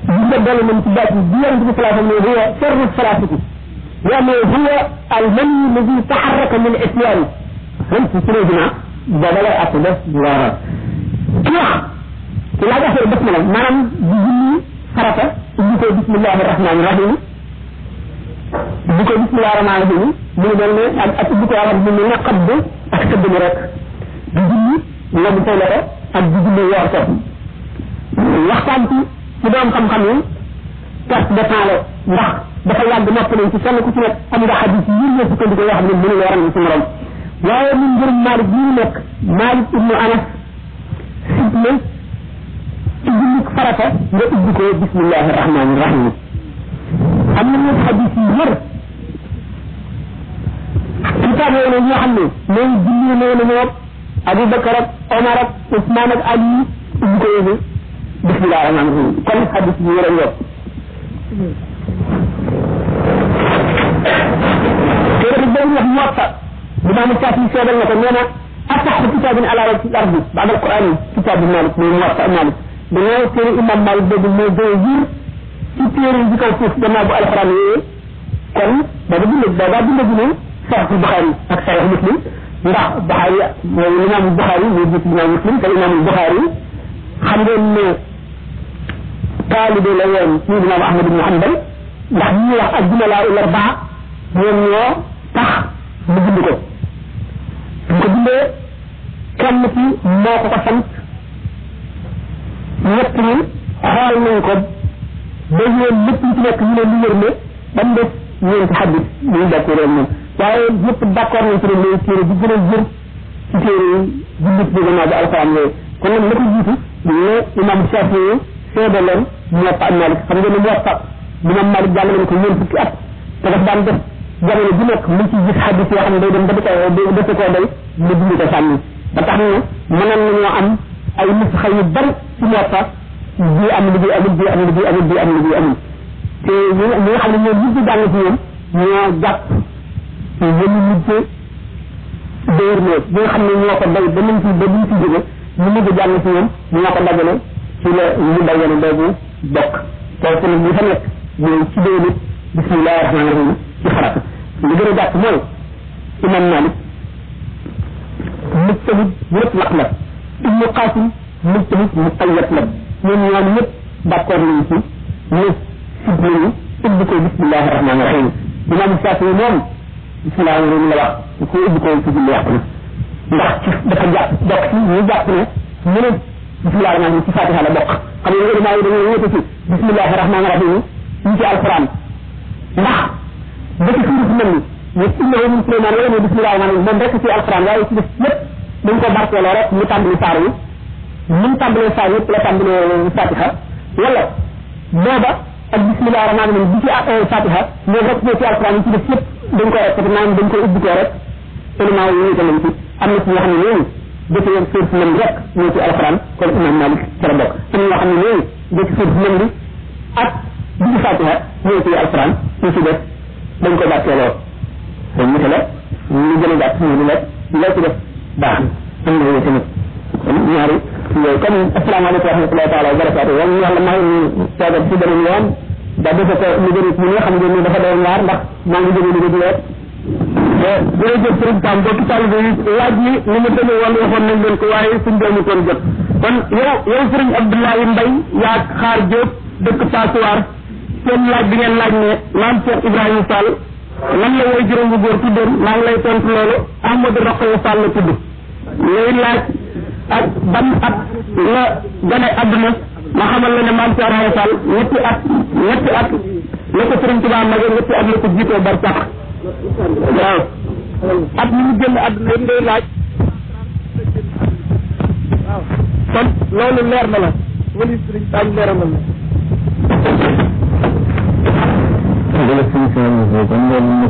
bu nga dolli nañ ci baat bi yonent bi sallallahu alayhi wa sallam huwa sharru salaasati يعني هو المني الذي تحرك من الاسلام فهمت سيدنا بدل اقدس جوارا كيف لا دخل بسم الله مانام بيجي فرata بيكو بسم الله الرحمن الرحيم بيكو بسم الله الرحمن الرحيم من دون ak biko wax ni na xabd ak tëdd ni rek di julli la bu tay la ko ak di julli yor ko waxtaan ci doom xam-xam yi perte de temps la ndax dafa yàgg nopp nañ ci kenn ku ci nekk am nga xadis yi ñu ko di ko wax ne mënu waral ci morom waaye min ngërëm Malik bi nekk Malik ibnu Anas sible ci jullik farata nga ubbi ko bismillahi rahmani rahim am na ñoo xadis yi wër kitaab yooyu ñoo xam ne mooy julli nee na ñoo Abu Bakar ak Omar ak Ousmane ak Ali ubbi ko yóbbu bismillahi rahmani rahim kon xadis yi wër ak كيف بدنا نوقف بما نشاف في سيد الله كنا أفتح كتاب على الأرض بعد القرآن كتاب مالك من موقع مالك بناء كان إمام مالك بدل موجود كتير ذكر في سيدنا أبو القرآن كان بدل جنون صحيح البخاري أكثر مسلم لا بخاري والإمام البخاري موجود الإمام مسلم كالإمام البخاري حمد الله طالب الأيام سيدنا أحمد بن حنبل ndax ñi wax ak dina la arbaa ñoom ñoo tax mu bind ko bu ko bindee kenn ci moo ko sant ñett ñi xool nañ ko ba ñoom lépp ci nekk ñu ne lu wér ne ba mu des ñeenti xadis ñu d'accord ak ñoom waaye ñëpp d'accord nañ ci ne mooy téere bi gën a jër ci téere jullit bi gannaaw bi alquran yooyu kon nag la ko jiitu ne imam Shafi'i seede leen Muwatta Malik xam nga ne Muwatta imam Malik jàngale na ko ñeent fukki at te daf daan def jamono ji nekk mu ci gis xadis yoo xam ne day dem ba di ko defe koo day mu dindi ko sànni ba tax na mënoon nañoo am ay nusxa yu bari ci Muwatta bii am liggéey amul bii am liggéey amul bii am liggéey amul te ñi nga xam ne ñoom ñëpp di jàng ci ñoom ñoo jàpp yënu mujjee dóor ne bi nga xam ne ñoo ko day ba nañ ci ba duñ ci jóge ñu mujj jàng ci ñoom ñoo ko dajale ci la ñu dajale boobu bokk kooku nag li fa nekk mooy ci déwénu bismillahi rahmani rahim ci farata li gën a jàpp mooy imam Malik mujtahid mutlaq la ibnu Qasim mujtahid muqayyad la ñoom ñoom ñëpp d'accord nañ ci ne sib nañu ubbi ko bismillahi rahmani rahim imam Shafi moom bismillahi rahmani la wax ko ubbi ko ci julli yàqu na ndax ci dafa jàpp bokk ci ñu jàpp ne mu ne bismillahi rahmani ci fatiha la bokk xam nga ulama yi dañuy wéete ci bismillahi rahmani rahim ñu ci alquran ndax ba ci suuru si mel ni innahu min Suleymaan wala bismillahi rahmani rahim moom rek ci alquran waaye ci def lépp dañ ko barkeeloo rek ñu tàmbali saar yi ñu tàmbalee saar yëpp la tàmbalee fatiha wala booba ak bismillahi rahmani rahim bi ci fatiha moom rek ci alquran yi ci def lépp dañ ko rek naan dañ koy ubbi ko rek ulama yi wéete nañ ci am na ci ñoo xam ne ñooñu dëkk yoon suur si mel rek ñoo ci alquran kon imam Malik ci la bokk am na ñoo xam ne ñooñu dëkk suur si mel ak bi ci fatiha ñoo ci alquran ñu ci def dañ ko barkeeloo dañ ñu la ñu gën a jàpp ñu la loo ci def baax am na yooyu tamit kon ñaari yooyu comme asalaamaaleykum wa rahmatullahi taala wa barakatu yal na yàlla may ñu toogal ci beneen yoon da defe ko lu gën ñi nga xam ne dafa doon waar ndax maa ngi jóge liggéey di weer jërëjëf sëriñ Tam bokki talibé yi laaj yi ni mu demee woon waxoon nañ leen ko waaye suñ doomu toon jot kon yow sëriñ Abdoulaye Mbaye yaa xaar Diop dëkk Passoir seen laaj bi ngeen laaj ne maam Cheikh Ibrahima Fall lan la way juróom bu góor tuddoon maa ngi lay tontu loolu Ahmadou Rokhaya Fall la tudd lay laaj ak ban at la gane àdduna ma xamal la ne maam Cheikh Ibra Fall ñetti at la ko Sëriñ Tuubaa mage ñetti at la ko jiitoo bar sax waaw at mi mu génn àdduna yëpp ngay laaj waaw kon loolu leer na la wali Sëriñ Sañ leeral na la Gracias a Dios, cuando el mundo